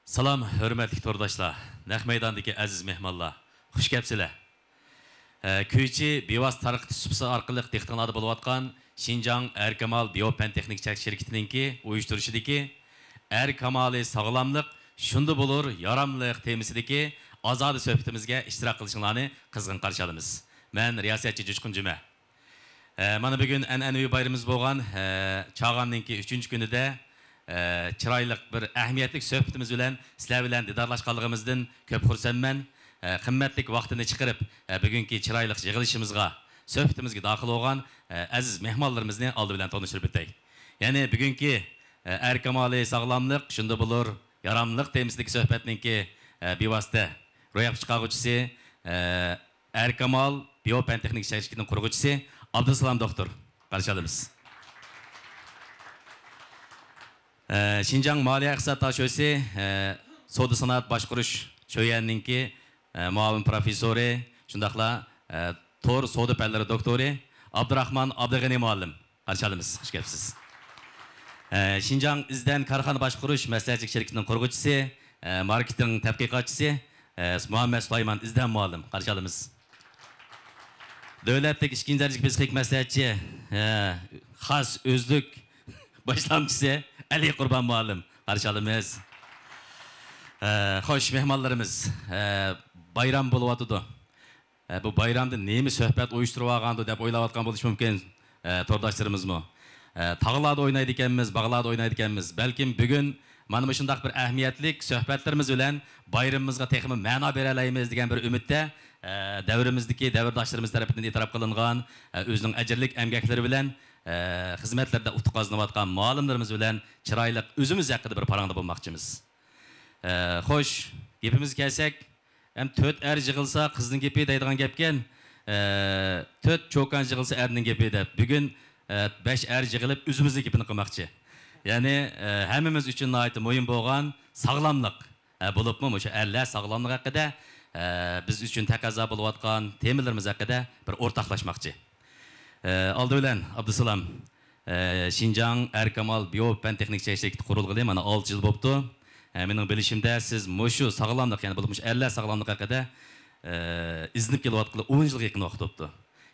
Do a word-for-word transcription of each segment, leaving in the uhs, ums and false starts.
سالام، ھۆرمەتلىك تورداشلار، نەق مەيداندىكى ئەزىز مېھمانلار، خۇش كەپسىلەر. ئە، كۈيچى بىۋاسىتە تارقىتىش سۇپىسى ئارقىلىق دىققىتىڭلاردا بولۇۋاتقان شىنجاڭ ئەركامال بىيو پەن تېخنىك چەكلىك شىركىتىنىڭكى ئۇيۇشتۇرۇشىدىكى ئەر كامالى ساغلاملىق شۇندا بولۇر ياراملىق تېمىسىدىكى ئازادە سۆھبىتىمىزگە ئىشتىراك قىلىشىڭلارنى قىزغىن قارشى ئالىمىز. مەن رىياسەتچى جۇشقۇن جۈمە. ئە، مانا بۈگۈن ئەنئەنىۋى بايرىمىمىز بولغان، ئە، چاغاننىڭكى ئۈچىنچى كۈنىدە، ئە، چىرايلىق بىر ئەھمىيەتلىك سۆھبىتىمىز بىلەن سىلەر بىلەن دىدارلاشقانلىقىمىزدىن كۆپ خۇرسەنمەن. ئە، قىممەتلىك ۋاقتىنى چىقىرىپ، ئە، بۈگۈنكى چىرايلىق يىغىلىشىمىزغا، سۆھبىتىمىزگە داخىل بولغان، ئە، ئەزىز مېھمانلىرىمىزنى ئالدى بىلەن تونۇشتۇرۇپ ئۆتەي. يەنى بۈگۈنكى، ئە، ئەر كامالى ساغلاملىق شۇندا بولۇر ياراملىق تېمىسىدىكى سۆھبەتنىڭكى، ئە، بىۋاسىتە روياپقا چىقارغۇچىسى، ئە، ئەركامال بىيو پەن تېخنىك شىركىتىنىڭ قۇرغۇچىسى ئابدۇسالام دوختۇر، قارشى ئالىمىز. ئە، شىنجاڭ مالىيە ئىقتىساد تاشيولى، ئە، سودا سانائەت باشقۇرۇش شۆيەنىڭكى، ئە، مۇئاۋىن پروفېسسورى، شۇنداقلا، ئە، تور سودا پەنلىرى دوكتورى ئابدۇراخمان ئابدۇغېنى مۇئەللىم. قارشى ئالىمىز، خۇش كەپسىز. ئە، شىنجاڭ ئىزدەن كارخانا باشقۇرۇش مەسلىھەتچىلىك شىركىتىنىڭ قۇرغۇچىسى، ئە، ماركېتىڭ تەتقىقاتچىسى، ئە، مۇھەممەد سۇلايمان ئىزدەن مۇئەللىم، قارشى ئالىمىز. دۆلەتلىك ئىككىنچى دەرىجىلىك پسىخىك مەسلىھەتچى، ئە، خاس ئۆزلۈك باشلامچىسى ئەلى قۇربان مۇئەللىم، قارشى ئالىمىز. ئە، خوش، مېھمانلىرىمىز، ئە، بايرام بولۇۋاتىدۇ. ئە، بۇ بايرامدا نېمە سۆھبەت ئۇيۇشتۇرۇۋالغاندۇ دەپ ئويلاۋاتقان بولۇشى مۇمكىن، ئە، تورداشلىرىمىزمۇ. ئە، تاغلاردا ئوينايدىكەنمىز، باغلاردا ئوينايدىكەنمىز. بەلكىم بۈگۈن مانا مۇشۇنداق بىر ئەھمىيەتلىك سۆھبەتلىرىمىز بىلەن بايرىمىمىزغا تېخىمۇ مەنا بېرەلەيمىز دېگەن بىر ئۈمىدتە، ئە، دەۋرىمىزدىكى دەۋرداشلىرىمىز تەرىپىدىن ئېتىراپ قىلىنغان، ئە، ئۆزىنىڭ ئەجىرلىك ئەمگەكلىرى بىلەن، ئە، خىزمەتلىرىدە ئۇتۇق قازىنىۋاتقان مۇئەللىملىرىمىز بىلەن چىرايلىق ئۆزىمىز ھەققىدە بىر پاراڭدا بولماقچىمىز. ئە، خوش، گېپىمىزگە كەلسەك، ھەم تۆت ئەر يىغىلسا قىزنىڭ گېپى دەيدىغان گەپكەن، ئە، تۆت چوكان يىغىلسا ئەرنىڭ گېپى دەپ. بۈگۈن، ئە، بەش ئەر يىغىلىپ ئۆزىمىزنىڭ گېپىنى قىلماقچى. يەنى، ئە، ھەممىمىز ئۈچۈن ناھايىتى مۇھىم بولغان ساغلاملىق، ئە، بولۇپمۇ مۇشۇ ئەرلەر ساغلاملىقى ھەققىدە، ئە، بىز ئۈچۈن تەقەززا بولۇۋاتقان تېمىلىرىمىز ھەققىدە بىر ئورتاقلاشماقچى. ئە، ئالدى بىلەن، ئابدۇسالام، ئە، شىنجاڭ ئەركامال بىيو پەن تېخنىك شىركىتى قۇرۇلغىلى مانا ئالتە يىل بوپتۇ. ئە، مېنىڭ بىلىشىمدە، سىز مۇشۇ ساغلاملىق، يەنى بولۇپ مۇشۇ ئەرلەر ساغلاملىقى ھەققىدە، ئە، ئىزدىنىپ كېلىۋاتقىلى ئون يىلغا يېقىن ۋاقىت بوپتۇ.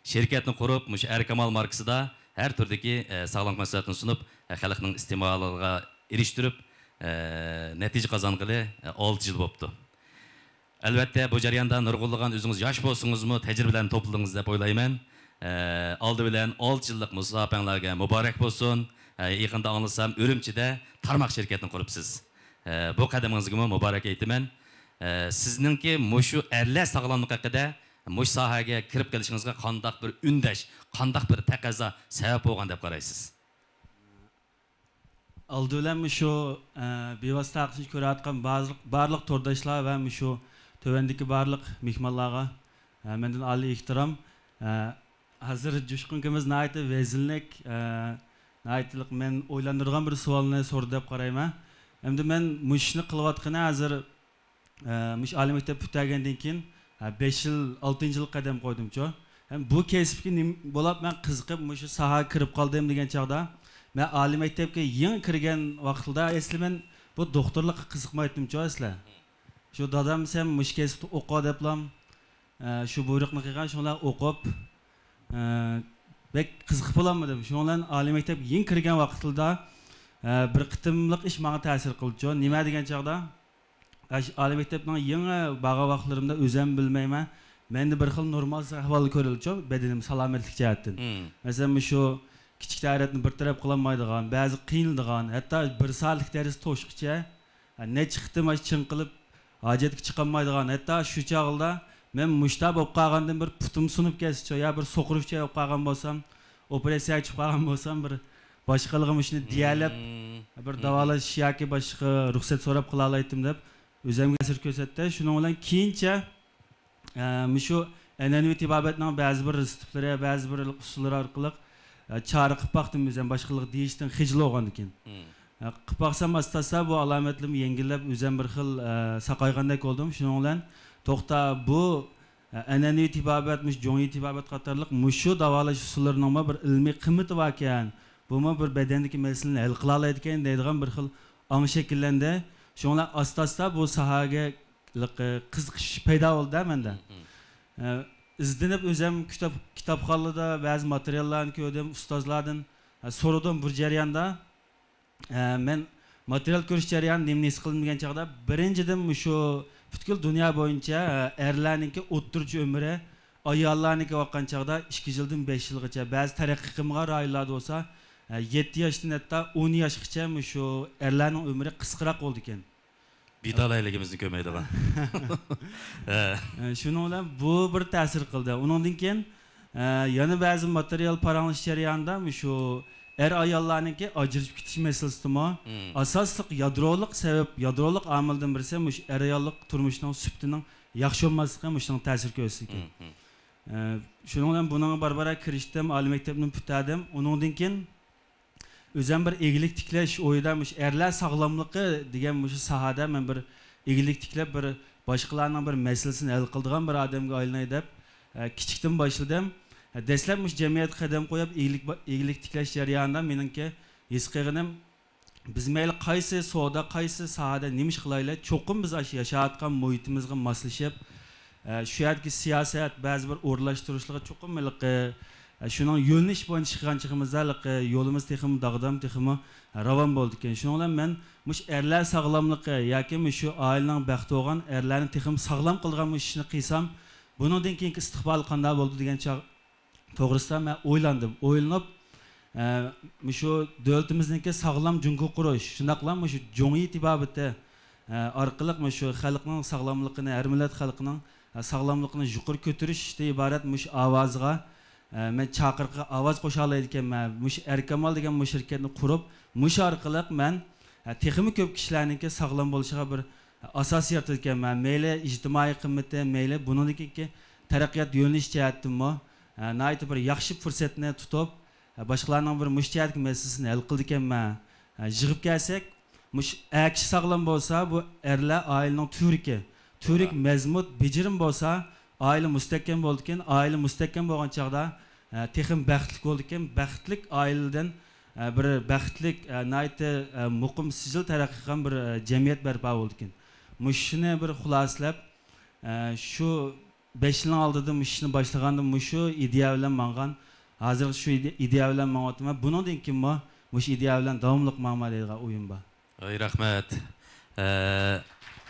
شىركەتنى قۇرۇپ، مۇشۇ ئەركامال ماركىسىدا ھەر تۈردىكى، ئە، ساغلاملىق مەھسۇلاتىنى سۇنۇپ، ئە، خەلقنىڭ ئىستېمالىغا ئېرىشتۈرۈپ، ئە، نەتىجە قازانغىلى، ئە، ئالتە يىل بوپتۇ. ئەلۋەتتە، بۇ جەرياندا نۇرغۇنلىغان ئۆزىڭىز ياش بولسىڭىزمۇ، تەجرىبىلەرنى توپلىدىڭىز دەپ ئويلايمەن. ئە، ئالدى بىلەن ئالتە يىللىق مۇساپەڭلارگە مۇبارەك بولسۇن. ئە، يېقىندا ئاڭلىسام، ئۈرۈمچىدە تارماق شىركەتنى قۇرۇپسىز. ئە، بۇ قەدىمىڭىزگىمۇ مۇبارەك ئېيتىمەن. ئە، سىزنىڭكى مۇشۇ ئەرلەر ساغلاملىقى ھەققىدە، مۇشۇ ساھەگە كىرىپ قېلىشىڭىزغا قانداق بىر ئۈندەش، قانداق بىر تەقەززا سەۋەب بولغان دەپ قارايسىز؟ ئالدى بىلەن مۇشۇ، ئە، بىۋاسىتە تارقىتىشنى كۆرۈۋاتقان بارلىق، بارلىق تورداشلار ۋە مۇشۇ تۆۋەندىكى بارلىق مېھمانلارغا، ئە، مەندىن ئالىي ئېھتىرام. ئە، ھازىر جۇشقۇن ئاكىمىز ناھايىتى ۋەزىنلىك، ئە، ناھايىتى مەن ئويلاندۇرىدىغان بىر سوئالنى سورىدى دەپ قارايمەن. ئەمدى مەن مۇشۇ ئىشنى قىلىۋاتقىنى ھازىر ئە، مۇشۇ ئالىي مەكتەپ پۈتتۈرگەندىن كېيىن، ھە، بەش يىل، ئالتىنچى يىلغا قەدەم قويدۇمچۇ. ھەم بۇ كەسىپكە نېمە بولۇپ مەن قىزىقىپ مۇشۇ ساھەگە كىرىپ قالدىم دېگەن چاغدا، مەن ئالىي مەكتەپكە يېڭى كىرگەن ۋاقتىدا ئەسلى مەن بۇ دوختۇرلۇققا قىزىقمايتتىمچۇ ئەسلى. شۇ دادام سەن مۇشۇ كەسىپتە ئوقۇ دەپلام، ئە، شۇ بۇيرۇقنى قىلغان، شۇڭا ئوقۇپ، ئە، بەك قىزىقىپ بولالمىدىم. شۇنىڭ بىلەن ئالىي مەكتەپكە يېڭى كىرگەن ۋاقتىدا، ئە، بىر قېتىملىق ئىش ماڭا تەسىر قىلدىچۇ. نېمە دېگەن چاغدا، ئاشۇ ئالىي مەكتەپنىڭ يېڭى بارغان ۋاقىتلىرىمدا ئۆزۈم بىلمەيمەن، مەندە بىر خىل نورمالسىز ئەھۋال كۆرۈلدىچۇ، بەدىنىم سالامەتلىك جەھەتتىن. مم. مەسىلەن، مۇشۇ كىچىك تەرەتنى بىر تەرەپ قىلالمايدىغان، بەزى قىينىلىدىغان، ھەتتا بىر سائەتلىك دەرس توشقىچە، ھە، نەچچە قېتىم ئاشۇ چىڭقىلىپ ھاجەتكە چىقالمايدىغان، ھەتتا شۇ چاغلىدا مەن مۇشۇنداق بولۇپ قالغاندىن بىر پۇتۇم سۇنۇپ كەتسىچۇ يا بىر سوقۇرۇشچە بولۇپ قالغان بولسام، ئوپېراتسىيەگە چۈشۈپ قالغان بولسام، بىر باشقىلىرغا مۇشۇنى دېيەلەپ، مم. بىر مم. داۋالاش ياكى باشقا رۇخسەت سوراپ قىلالايتتىم دەپ ئۆزۈمگە تەسىر كۆرسەتتى. شۇنىڭ بىلەن كېيىنچە، ئە، مۇشۇ ئەنئەنىۋى تېبابەتنىڭ بەزى بىر رېتسېپلىرى، بەزى بىر ئۇسۇللىرى ئارقىلىق، ئە، چارە قىلىپ باقتىم ئۆزۈم باشقىلارغا دېيىشتىن خىجىل بولغاندىكىن. مم. ئە، قىلىپ باقسام ئاستا-ئاستا بۇ ئالامەتلىرىم يەڭگىللەپ ئۆزۈم بىر خىل، ئە، ساقايغاندەك بولدۇم. شۇنىڭ بىلەن توختا بۇ ئەنئەنىۋى تېبابەت، مۇشۇ جۇڭيى تېبابەت قاتارلىق مۇشۇ داۋالاش ئۇسۇللىرىنىڭمۇ بىر ئىلمىي قىممىتى باركەن، بۇمۇ بىر بەدەندىكى مەسىلىنى ھەل قىلالايدىكەن دەيدىغان بىر خىل ئاڭ شەكىللەندى. شۇڭا ئاستا ئاستا بۇ ساھەگە قىزىقىش پەيدا بولدى مەندە. ئىزدىنىپ ئۆزۈم كىتاب، كىتابخانىلاردا بەزى ماتېرىياللارنى كۆردۈم، ئۇستازلاردىن سورىدىم بىر جەرياندا. مەن ماتېرىيال كۆرۈش جەريانىدا نېمىنى ھېس قىلدىم دېگەن چاغدا، بىرىنچىدىن، مۇشۇ پۈتكۈل دۇنيا بويىچە ئەرلەرنىڭكى ئوتتۇرىچە ئۆمرى ئاياللارنىڭكىگە باققان چاغدا ئىككى يىلدىن بەش يىلغىچە، بەزى تەرەققىي قىلمىغان رايونلاردا بولسا، يەتتە ياشتىن ھەتتا ئون ياشقىچە مۇشۇ ئەرلەرنىڭ ئۆمرى قىسقىراق بولىدىكەن. بىتالايلىقىمىزنى كۆرمەيدىغان. شۇنىڭ بىلەن بۇ بىر تەسىر قىلدى. ئۇنىڭدىن كېيىن، يەنە بەزى ماتېرىيال پاراڭلىشىش جەريانىدا مۇشۇ ئەر-ئاياللارنىڭكى ئاجرىشىپ كېتىش مەسىلىسىدىمۇ ئاساسلىق يادرولۇق سەۋەب، يادرولۇق ئامىلدىن بىرسى مۇشۇ ئەر-ئاياللىق تۇرمۇشنىڭ سۈپىتىنىڭ ياخشى بولماسلىقى، مۇشۇنىڭ تەسىر كۆرسىتىدىكەن. شۇنىڭ بىلەن بۇنىڭغا بارا-بارا كىرىشتىم، ئالىي مەكتەپنى پۈتتۈردۈم. ئۇنىڭدىن كېيىن ئۆزۈم بىر ئىگىلىك تىكلەش ئويىدا مۇشۇ ئەرلەر ساغلاملىقى دېگەن مۇشۇ ساھەدە مەن بىر ئىگىلىك تىكلەپ، بىر باشقىلارنىڭ بىر مەسىلىسىنى ھەل قىلىدىغان بىر ئادەمگە ئايلىناي دەپ، ئە، كىچىكتىن باشلىدىم. ئە، دەسلەپ مۇشۇ جەمئىيەتكە قەدەم قويۇپ، ئىگىلىك با-، ئىگىلىك تىكلەش جەريانىدا مېنىڭكى ھېس قىلغىنىم، بىز مەيلى قايسى سودا، قايسى ساھەدە نېمە ئىش قىلايلى، چوقۇم بىز ئاشۇ ياشاۋاتقان مۇھىتىمىزغا ماسلىشىپ، ئە، شۇ يەردىكى سىياسەت، بەزى بىر ئورۇنلاشتۇرۇشلارغا چوقۇم ھېلىقى، ئە، شۇنىڭ يولىنى ئىش بويىچە چىققان چېغىمىزدا ھېلىقى يولىمىز تېخىمۇ داغدام، تېخىمۇ، ئە، راۋان بولىدىكەن. شۇنىڭ بىلەن مەن مۇشۇ ئەرلەر ساغلاملىقى ياكى مۇشۇ ئائىلىنىڭ بەختى بولغان ئەرلەرنى تېخىمۇ ساغلام قىلىدىغان مۇشۇ ئىشنى قىلسام، بۇنىڭدىن كېيىنكى ئىستىقبالى قانداق بولىدۇ دېگەن چاغ، توغرىسىدا مەن ئويلاندىم. ئويلىنىپ، ئە، مۇشۇ دۆلىتىمىزنىڭكى ساغلام جۇڭگو قۇرۇش، شۇنداقلا مۇشۇ جۇڭيى تېبابىتى، ئە، ئارقىلىق مۇشۇ خەلقنىڭ ساغلاملىقىنى، ھەر مىللەت خەلقىنىڭ، ئە، ساغلاملىقىنى يۇقىرى كۆتۈرۈشتىن ئىبارەت مۇشۇ ئاۋازغا، ئە، مەن چاقىرىققا ئاۋاز قوشالالايدىكەنمەن. مۇشۇ ئەركامال دېگەن مۇشۇ شىركەتنى قۇرۇپ، مۇشۇ ئارقىلىق مەن، ئە، تېخىمۇ كۆپ كىشىلەرنىڭكى ساغلام بولۇشىغا بىر ئاساس يارىتىدىكەنمەن. مەيلى ئىجتىمائىي قىممىتى، مەيلى بۇنىڭدىكى تەرەققىيات يۆنىلىشى جەھەتتىنمۇ، ئە، ناھايىتى بىر ياخشى پۇرسەتنى تۇتۇپ، ئە، باشقىلارنىڭ بىر مۇشۇ جەھەتتىكى مەسىلىسىنى ھەل قىلىدىكەنمەن. ئە، يىغىپ كەلسەك، مۇشۇ ئەر كىشى ساغلام بولسا، بۇ ئەرلەر ئائىلىنىڭ تۈۋرۈكى. تۈۋرۈك مەزمۇت، بېجىرىم بولسا، ئائىلە مۇستەھكەم بولىدىكەن. ئائىلە مۇستەھكەم بولغان چاغدا، ئە، تېخىمۇ بەختلىك بولىدىكەن. بەختلىك ئائىلىدىن، ئە، بىر بەختلىك، ئە، ناھايىتى، ئە، مۇقىم، سىجىل تەرەققىي قىلغان بىر، ئە، جەمئىيەت بەرپا بولىدىكەن. مۇشۇنى بىر خۇلاسىلەپ، ئە، شۇ بەش يىلنىڭ ئالدىدا مۇشۇ ئىشنى باشلىغاندا مۇشۇ ئىدىيە بىلەن ماڭغان، ھازىر شۇ ئىدى-، ئىدىيە بىلەن ماڭىۋاتىمەن. بۇنىڭدىن كېيىنمۇ مۇشۇ ئىدىيە بىلەن داۋاملىق ماڭىمەن دەيدىغان ئويۇم بار. ئاي، رەھمەت. ئە،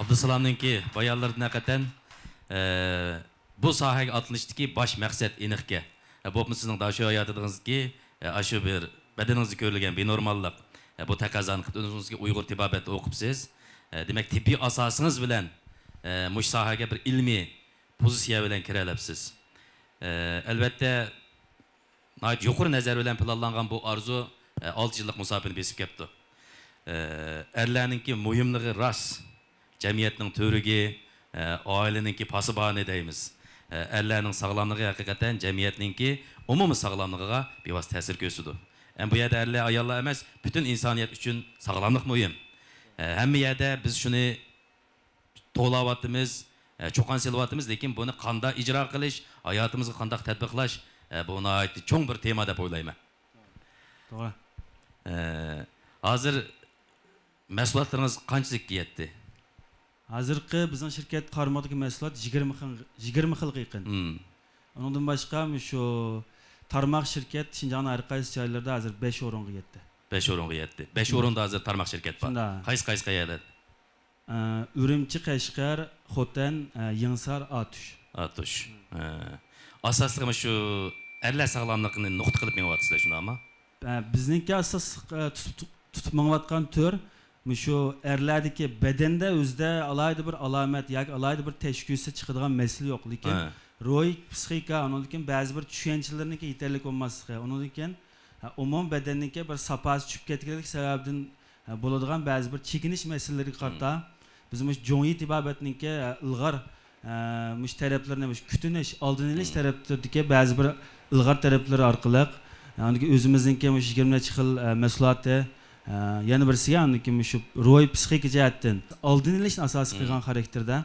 ئابدۇسالامنىڭكى بايانلىرىدىن ھەقىقەتەن، ئە، بۇ ساھەگە ئاتلىنىشتىكى باش مەقسەت ئېنىقكەن. ئە، بولۇپمۇ سىزنىڭ داشۇ ھاياتىڭىزدىكى، ئە، ئاشۇ بىر بەدىنىڭىزدە كۆرۈلگەن بىنورماللىق، ئە، بۇ تەقەززانى قىپتۇ. ئۆزىڭىزگە ئۇيغۇر تېبابەتتە ئوقۇپسىز. ئە، دېمەك، تېببىي ئاساسىڭىز بىلەن، ئە، مۇشۇ ساھەگە بىر ئىلمىي پوزىتسىيە بىلەن كىرەلەپسىز. ئە، ئەلۋەتتە، ناھايىتى يۇقىرى نەزەر بىلەن پىلانلانغان بۇ ئارزۇ، ئە، ئالتە يىللىق مۇساپىنى بېسىپ كەپتۇ. ئە، ئەرلەرنىڭكى مۇھىملىقى راست. جەمئىيەتنىڭ تۈۋرۈكى، ئە، ئائىلىنىڭكى پاسىبانى دەيمىز. ئە، ئەرلەرنىڭ ساغلاملىقى ھەقىقەتەن جەمئىيەتنىڭكى ئومۇمىي ساغلاملىقىغا بىۋاسىتە تەسىر كۆرسىتىدۇ. ئەمما بۇ يەردە ئەرلەر، ئاياللار ئەمەس، پۈتۈن ئىنسانىيەت ئۈچۈن ساغلاملىق مۇھىم. ئە، ھەممە يەردە بىز شۇنى توۋلاۋاتىمىز، ئە، چۇقان سېلىۋاتىمىز، لېكىن بۇنى قانداق ئىجرا قىلىش، ھاياتىمىزغا قانداق تەتبىقلاش، ئە، بۇ ناھايىتى چوڭ بىر تېما دەپ ئويلايمەن. توغرا. ئە، ھازىر مەھسۇلاتلىرىڭىز قانچىلىككە يەتتى؟ ھازىرقى بىزنىڭ شىركەت قارمىقىدىكى مەھسۇلات يىگىرمە خىل، يىگىرمە خىلغا يېقىن. مم. ئۇنىڭدىن باشقا، مۇشۇ تارماق شىركەت شىنجاڭنىڭ ھەر قايسى جايلىرىدا ھازىر بەش ئورۇنغا يەتتى. بەش ئورۇنغا يەتتى. بەش مم. ئورۇندا ھازىر تارماق شىركەت بار. شۇنداق. قايسى، قايسى قەيەرلەردە؟ ئە، ئۈرۈمچى، قەشقەر، خوتەن، ئە، يېڭىسار، ئاتۇش. ئاتۇش. ئە، ئاساسلىقى مۇشۇ ئەرلەر ساغلاملىقىنى نۇقتا قىلىپ مېڭىۋاتىسىلەر، شۇنداقمۇ؟ ئە، بىزنىڭكى ئاساسلىق، ئە، تۇتۇپ، تۇتۇپ مېڭىۋاتقان تۈر مۇشۇ ئەرلەردىكى بەدەندە ئۆزىدە ئالاھىدە بىر ئالامەت ياكى ئالاھىدە بىر تەشەككۈسى چىقىدىغان مەسىلە يوق، لېكىن ھە. روھىي، پسىخىكا، ئۇنىڭدىن كېيىن بەزى بىر چۈشەنچىلىرىنىڭكى يېتەرلىك بولماسلىقى، ئۇنىڭدىن كېيىن، ھە، ئومۇمىي بەدەننىڭكى بىر ساپاسى چۈشۈپ كەتكەنلىك سەۋەبىدىن ھە، بولىدىغان بەزى بىر چېكىنىش مەسىلىلىرىگە قارىتا، بىز مۇشۇ جۇڭيى تېبابەتنىڭكى، ھە، ئىلغار، ھە، مۇشۇ تەرەپلىرىنى، مۇشۇ كۈتۈنۈش، ئالدىنى ئېلىش تەرەپلىرىدىكى بەزى بىر ئىلغار تەرەپلىرى ئارقىلىق، ئاندىن كېيىن ئۆزىمىزنىڭكى مۇشۇ يىگىرمە نەچچە خىل، ھە، مەھسۇلاتى، ھە، يەنە بىرسىگە ئاندىن كېيىن مۇشۇ روھىي پسىخىكا جەھەتتىن ئالدىنى ئېلىشنى ئاساس قىلغان خاراكتېردا،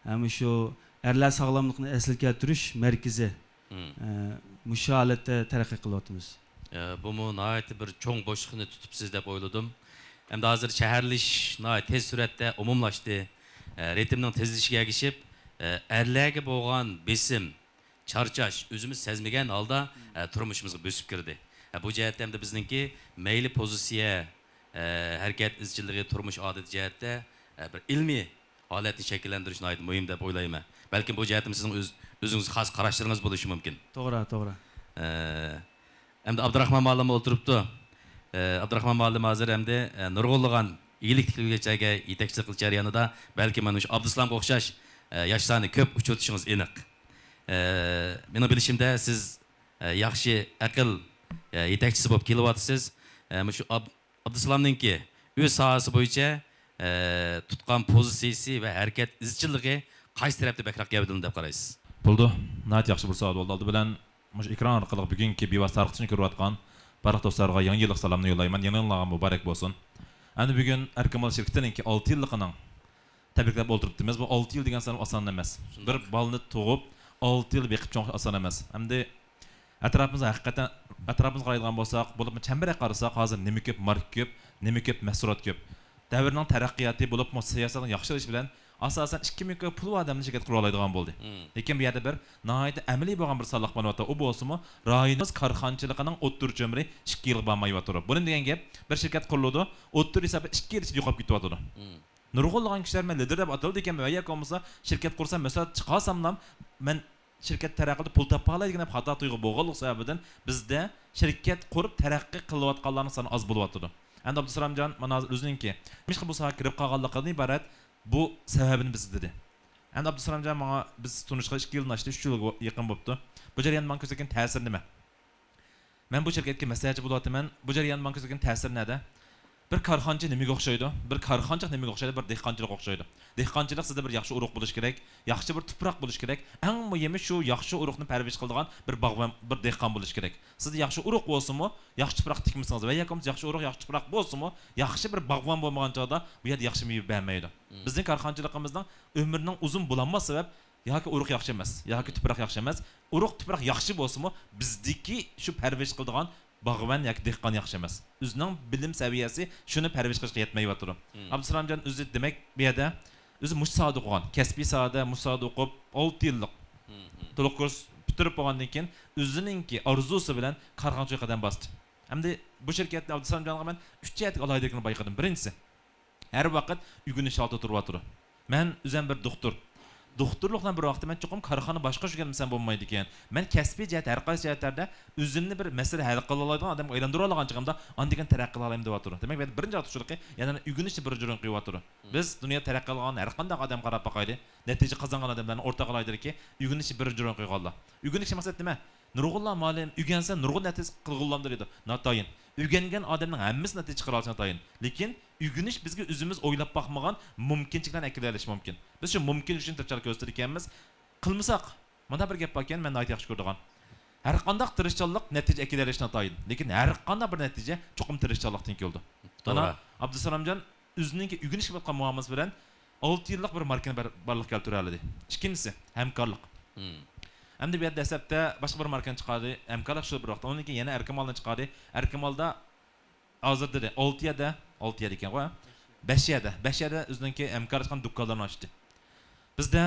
ھە، مۇشۇ ئەرلەر ساغلاملىقىنى ئەسلىگە كەلتۈرۈش مەركىزى، ھە، مۇشۇ ھالەتتە تەرەققىي قىلىۋاتىمىز. ئە، بۇمۇ ناھايىتى بىر چوڭ بوشلۇقنى تۇتۇپسىز دەپ ئويلىدىم. ئەمدى ھازىر شەھەرلىشىش ناھايىتى تېز سۈرئەتتە ئومۇملاشتى. ئە، رىتىمنىڭ تېزلىشىشىگە ئەگىشىپ، ئە، ئەرلەرگە بولغان بېسىم، چارچاش ئۆزىمىز سەزمىگەن ھالدا، ئە، تۇرمۇشىمىزغا بۆسۈپ كىردى. ئە، بۇ جەھەتتە ئەمدى بىزنىڭكى مەيلى پوزىتسىيە، ئە، ھەرىكەت ئىزچىللىقى، تۇرمۇش ئادىتى جەھەتتە، ئە، بىر ئىلمىي ھالەتنى شەكىللەندۈرۈش ناھايىتى مۇھىم دەپ ئويلايمەن. بەلكىم بۇ جەھەتتىمۇ سىزنىڭ ئۆز-، ئۆزىڭىزگە خاس قاراشلىرىڭىز بولۇشى مۇمكىن. توغرا، توغرا. ئە، ئەمدى ئابدۇراخمان مۇئەللىم ئولتۇرۇپتۇ. ئە، ئابدۇراخمان مۇئەللىم ھازىر ئەمدى، ئە، نۇرغۇنلىغان ئىگىلىك تىكلىگۈچىلەرگە يېتەكچىلىك قىلىش جەريانىدا، بەلكىم مانا شۇ ئابدۇسالامغا ئوخشاش، ئە، ياشلارنى كۆپ ئۇچرىتىشىڭىز ئېنىق. ئە، مېنىڭ بىلىشىمدە، سىز، ئە، ياخشى ئەقىل، ئە، يېتەكچىسى بولۇپ كېلىۋاتىسىز. ئە، مۇشۇ ئاب-، ئابدۇسالامنىڭكى ئۆز ساھەسى بويىچە، ئە، تۇتقان پوزىتسىيىسى ۋە ھەرىكەت ئىزچىللىقى قايسى تەرەپتە بەكرەك گەۋدىلىنىدۇ دەپ قارايسىز؟ بولىدۇ. ناھايىتى ياخشى بىر سوئال بولدى. ئالدى بىلەن مۇشۇ ئېكران ئارقىلىق بۈگۈنكى بىۋاسىتە تارقىتىشنى كۆرۈۋاتقان بارلىق دوستلارغا يېڭى يىللىق سالامنى يوللايمەن. يېڭى يىلىڭلارغا مۇبارەك بولسۇن. ئەمدى بۈگۈن ئەركىن مال شىركىتىنىڭكى ئالتە يىللىقىنىڭ تەبرىكلەپ ئولتۇرۇپتىمىز. بۇ ئالتە يىل دېگەن سان ئاسان ئەمەس. شۇنداق. بىر بالىنى تۇغۇپ، ئالتە يىل بېقىپ چوڭ ئاسان ئەمەس. ئەمدى ئەتراپىمىزغا ھەقىقەتەن، ئەتراپىمىزغا قارايدىغان بولساق، بولۇپمۇ چەمبىرەك قارىساق، ھازىر نېمە كۆپ ماركا كۆپ، نېمە كۆپ مەھسۇلات كۆپ. دەۋرنىڭ تەرەققىياتى بولۇپمۇ سىياسەتنىڭ ياخشىلىشى بىلەن ئاساسەن ئىككى مىڭ كۆپ پۇل بار ئادەمنى شىركەت قۇرالايدىغان بولدى. مم. لېكىن بۇ يەردە بىر ناھايىتى ئەمەلىي بولغان بىر سانلىق مانا ئۇ بولسىمۇ، رايونىمىز كارخانىچىلىقىنىڭ ئوتتۇرىچە ئۆمرى ئىككى يىلغا بارمايۋاتىدۇ. بۇ نېمە دېگەن گەپ؟ بىر شىركەت قۇرۇلىدۇ، ئوتتۇرا ھېسابتا ئىككى يىل ئىچىدە يوقاپ كېتىۋاتىدۇ. مم. نۇرغۇنلىغان كىشىلەر مەن لىدىر دەپ ئاتىلىدىكەنمەن ۋە ياكى بولمىسا شىركەت قۇرسام، مەھسۇلات چىقارساملا مەن شىركەت تەرەققىي قىلىپ پۇل تاپالايدىغان دەپ خاتا تۇيغۇ بولغانلىقى سەۋەبىدىن بىزدە شىركەت قۇرۇپ تەرەققىي قىلىۋاتقانلارنىڭ سانى ئاز بولۇۋاتىدۇ. ئەمدى ئابدۇسالامجان مانا ھازىر ئۆزىنىڭكى نېمىشقا بۇ ساھەگە كىرىپ قالغانلىقىدىن ئىبارەت بۇ سەۋەبىنى بىزگە دېدى. ئەمدى ئابدۇسالامجان ماڭا بىز تونۇشقىلى ئىككى يىلدىن ئاشتى، ئۈچ يىلغا يېقىن بوپتۇ. بۇ جەرياندا ماڭا كۆرسەتكەن تەسىرى نېمە؟ مەن بۇ شىركەتكە مەسلىھەتچى بولۇۋاتىمەن. بۇ جەرياندا ماڭا كۆرسەتكەن تەسىرى نەدە؟ بىر كارخانىچى نېمىگە ئوخشايدۇ؟ بىر كارخانىچىلىق نېمىگە ئوخشايدۇ؟ بىر دېھقانچىلىققا ئوخشايدۇ. دېھقانچىلىق سىزدە بىر ياخشى ئۇرۇق بولۇشى كېرەك، ياخشى بىر تۇپراق بولۇشى كېرەك. ئەڭ مۇھىمى شۇ ياخشى ئۇرۇقنى پەرۋىش قىلىدىغان بىر باغۋەن، بىر دېھقان بولۇشى كېرەك. سىزدە ياخشى ئۇرۇق بولسىمۇ، ياخشى تۇپراق تىكمىسىڭىز ۋە ياكى بولمىسا ياخشى ئۇرۇق، ياخشى تۇپراق بولسىمۇ، ياخشى بىر باغۋەن بولمىغان چاغدا بۇ يەردە ياخشى مېۋە بەرمەيدۇ. مم. بىزنىڭ كارخانىچىلىقىمىزنىڭ ئۆمرىنىڭ ئۇزۇن بولالماس سەۋەب، ياكى ئۇرۇق ياخشى ئەمەس، ياكى تۇپراق ياخشى ئەمەس. ئۇرۇق، تۇپراق ياخشى بولسىمۇ، بىزدىكى شۇ پەرۋىش قىلىدىغان باغۋەن ياكى دېھقان ياخشى ئەمەس. ئۆزىنىڭ بىلىم سەۋىيەسى شۇنى پەرۋىش قىلىشقا يەتمەيۋاتىدۇ. مم. ئابدۇسالامجان ئۆزى دېمەك بۇ يەردە ئۆزى مۇشۇ ساھەدە ئوقۇغان، كەسپىي ساھەدە مۇشۇ ساھەدە ئوقۇپ، ئالتە يىللىق مم، مم. تولۇق كۇرس پۈتتۈرۈپ بولغاندىن كېيىن ئۆزىنىڭكى ئارزۇسى بىلەن كارخانىچىلىققا قەدەم باستى. ئەمدى بۇ شىركەتنى ئابدۇسالامجانغا مەن ئۈچ جەھەتتىكى ئالاھىدىلىكىنى بايقىدىم. بىرىنچىسى، ھەر ۋاقىت ئۆگىنىش ھالىتىدە تۇرۇۋاتىدۇ. مەن ئۆزۈم بىر دوختۇر. دوختۇرلۇق بىلەن بىر ۋاقىتتا مەن چوقۇم كارخانا باشقۇرۇش ئۆگەنمىسەم بولمايدىكەن. مەن كەسپىي جەھەتتە ھەر قايسى جەھەتلەردە ئۆزۈمنى بىر مەسىلە ھەل قىلالايدىغان ئادەمگە ئايلاندۇرالايدىغان چېغىمدا ئاندىن كېيىن تەرەققىي قىلالايمەن دەۋاتىدۇ. دېمەك، مەن بىرىنچى ئارتۇقچىلىقى يەنە ئۆگىنىشنى بىرىنچى ئورۇنغا قويۇۋاتىدۇ. مم. بىز دۇنيادا تەرەققىي قىلغان ھەر قانداق ئادەمگە قاراپ باقايلى. نەتىجە قازانغان ئادەملەرنىڭ ئورتاق ئالاھىدىلىكى ئۆگىنىشنى بىرىنچى ئورۇنغا قويغانلار. ئۆگىنىش مەقسەت نېمە؟ نۇرغۇنلىغان مۇئەللىم ئۆگەنسە نۇرغۇن نەتىجە قىلغىلامدۇ دەيدۇ. ناتايىن. ئۆگەنگەن ئادەمنىڭ ھەممىسى نەتىجە چىقىرالايدۇ ناتايىن. لېكىن ئۆگىنىش بىزگە ئۆزىمىز ئويلاپ باقمىغان مۇمكىنچىلىكلەرنى ئەكېلىۋېلىشى مۇمكىن. بىز شۇ مۇمكىن كۈچنى تىرىشچانلىق كۆرسىتىدىكەنمىز. قىلمىساق، مانا بىر گەپ باركەن، مەن ناھايىتى ياخشى كۆرىدىغان. ھەر قانداق تىرىشچانلىق نەتىجە ئەكېلىۋېلىشى ناتايىن. لېكىن ھەر قانداق بىر نەتىجە چوقۇم تىرىشچانلىقتىن كېلىدۇ. توغرا. مانا ئابدۇسالامجان ئۆزىنىڭكى ئۆگىنىشكە بولغان مۇئامىلىسى بىلەن ئالتە يىللىق بىر ماركىنى بار-، بارلىققا كەلتۈرەلىدى. ئىككىنچىسى، ھەمكارلىق. مم. ئەمدى بۇ يەردە دەسلەپتە باشقا بىر ماركىنى چىقاردى، ھەمكارلىق شۇ بىر ۋاقىتتا. ئۇنىڭدىن كېيىن يەنە ئەركىن مالنى چىقاردى. ئەركىن مالدا ھازىر دېدى، ئالتە يەردە، ئالتە يەر ئىكەنغۇ، ھە؟ بەش يەردە، بەش يەردە ئۆزىنىڭكى ھەمكارلاشقان دۇكانلىرىنى ئاچتى. بىزدە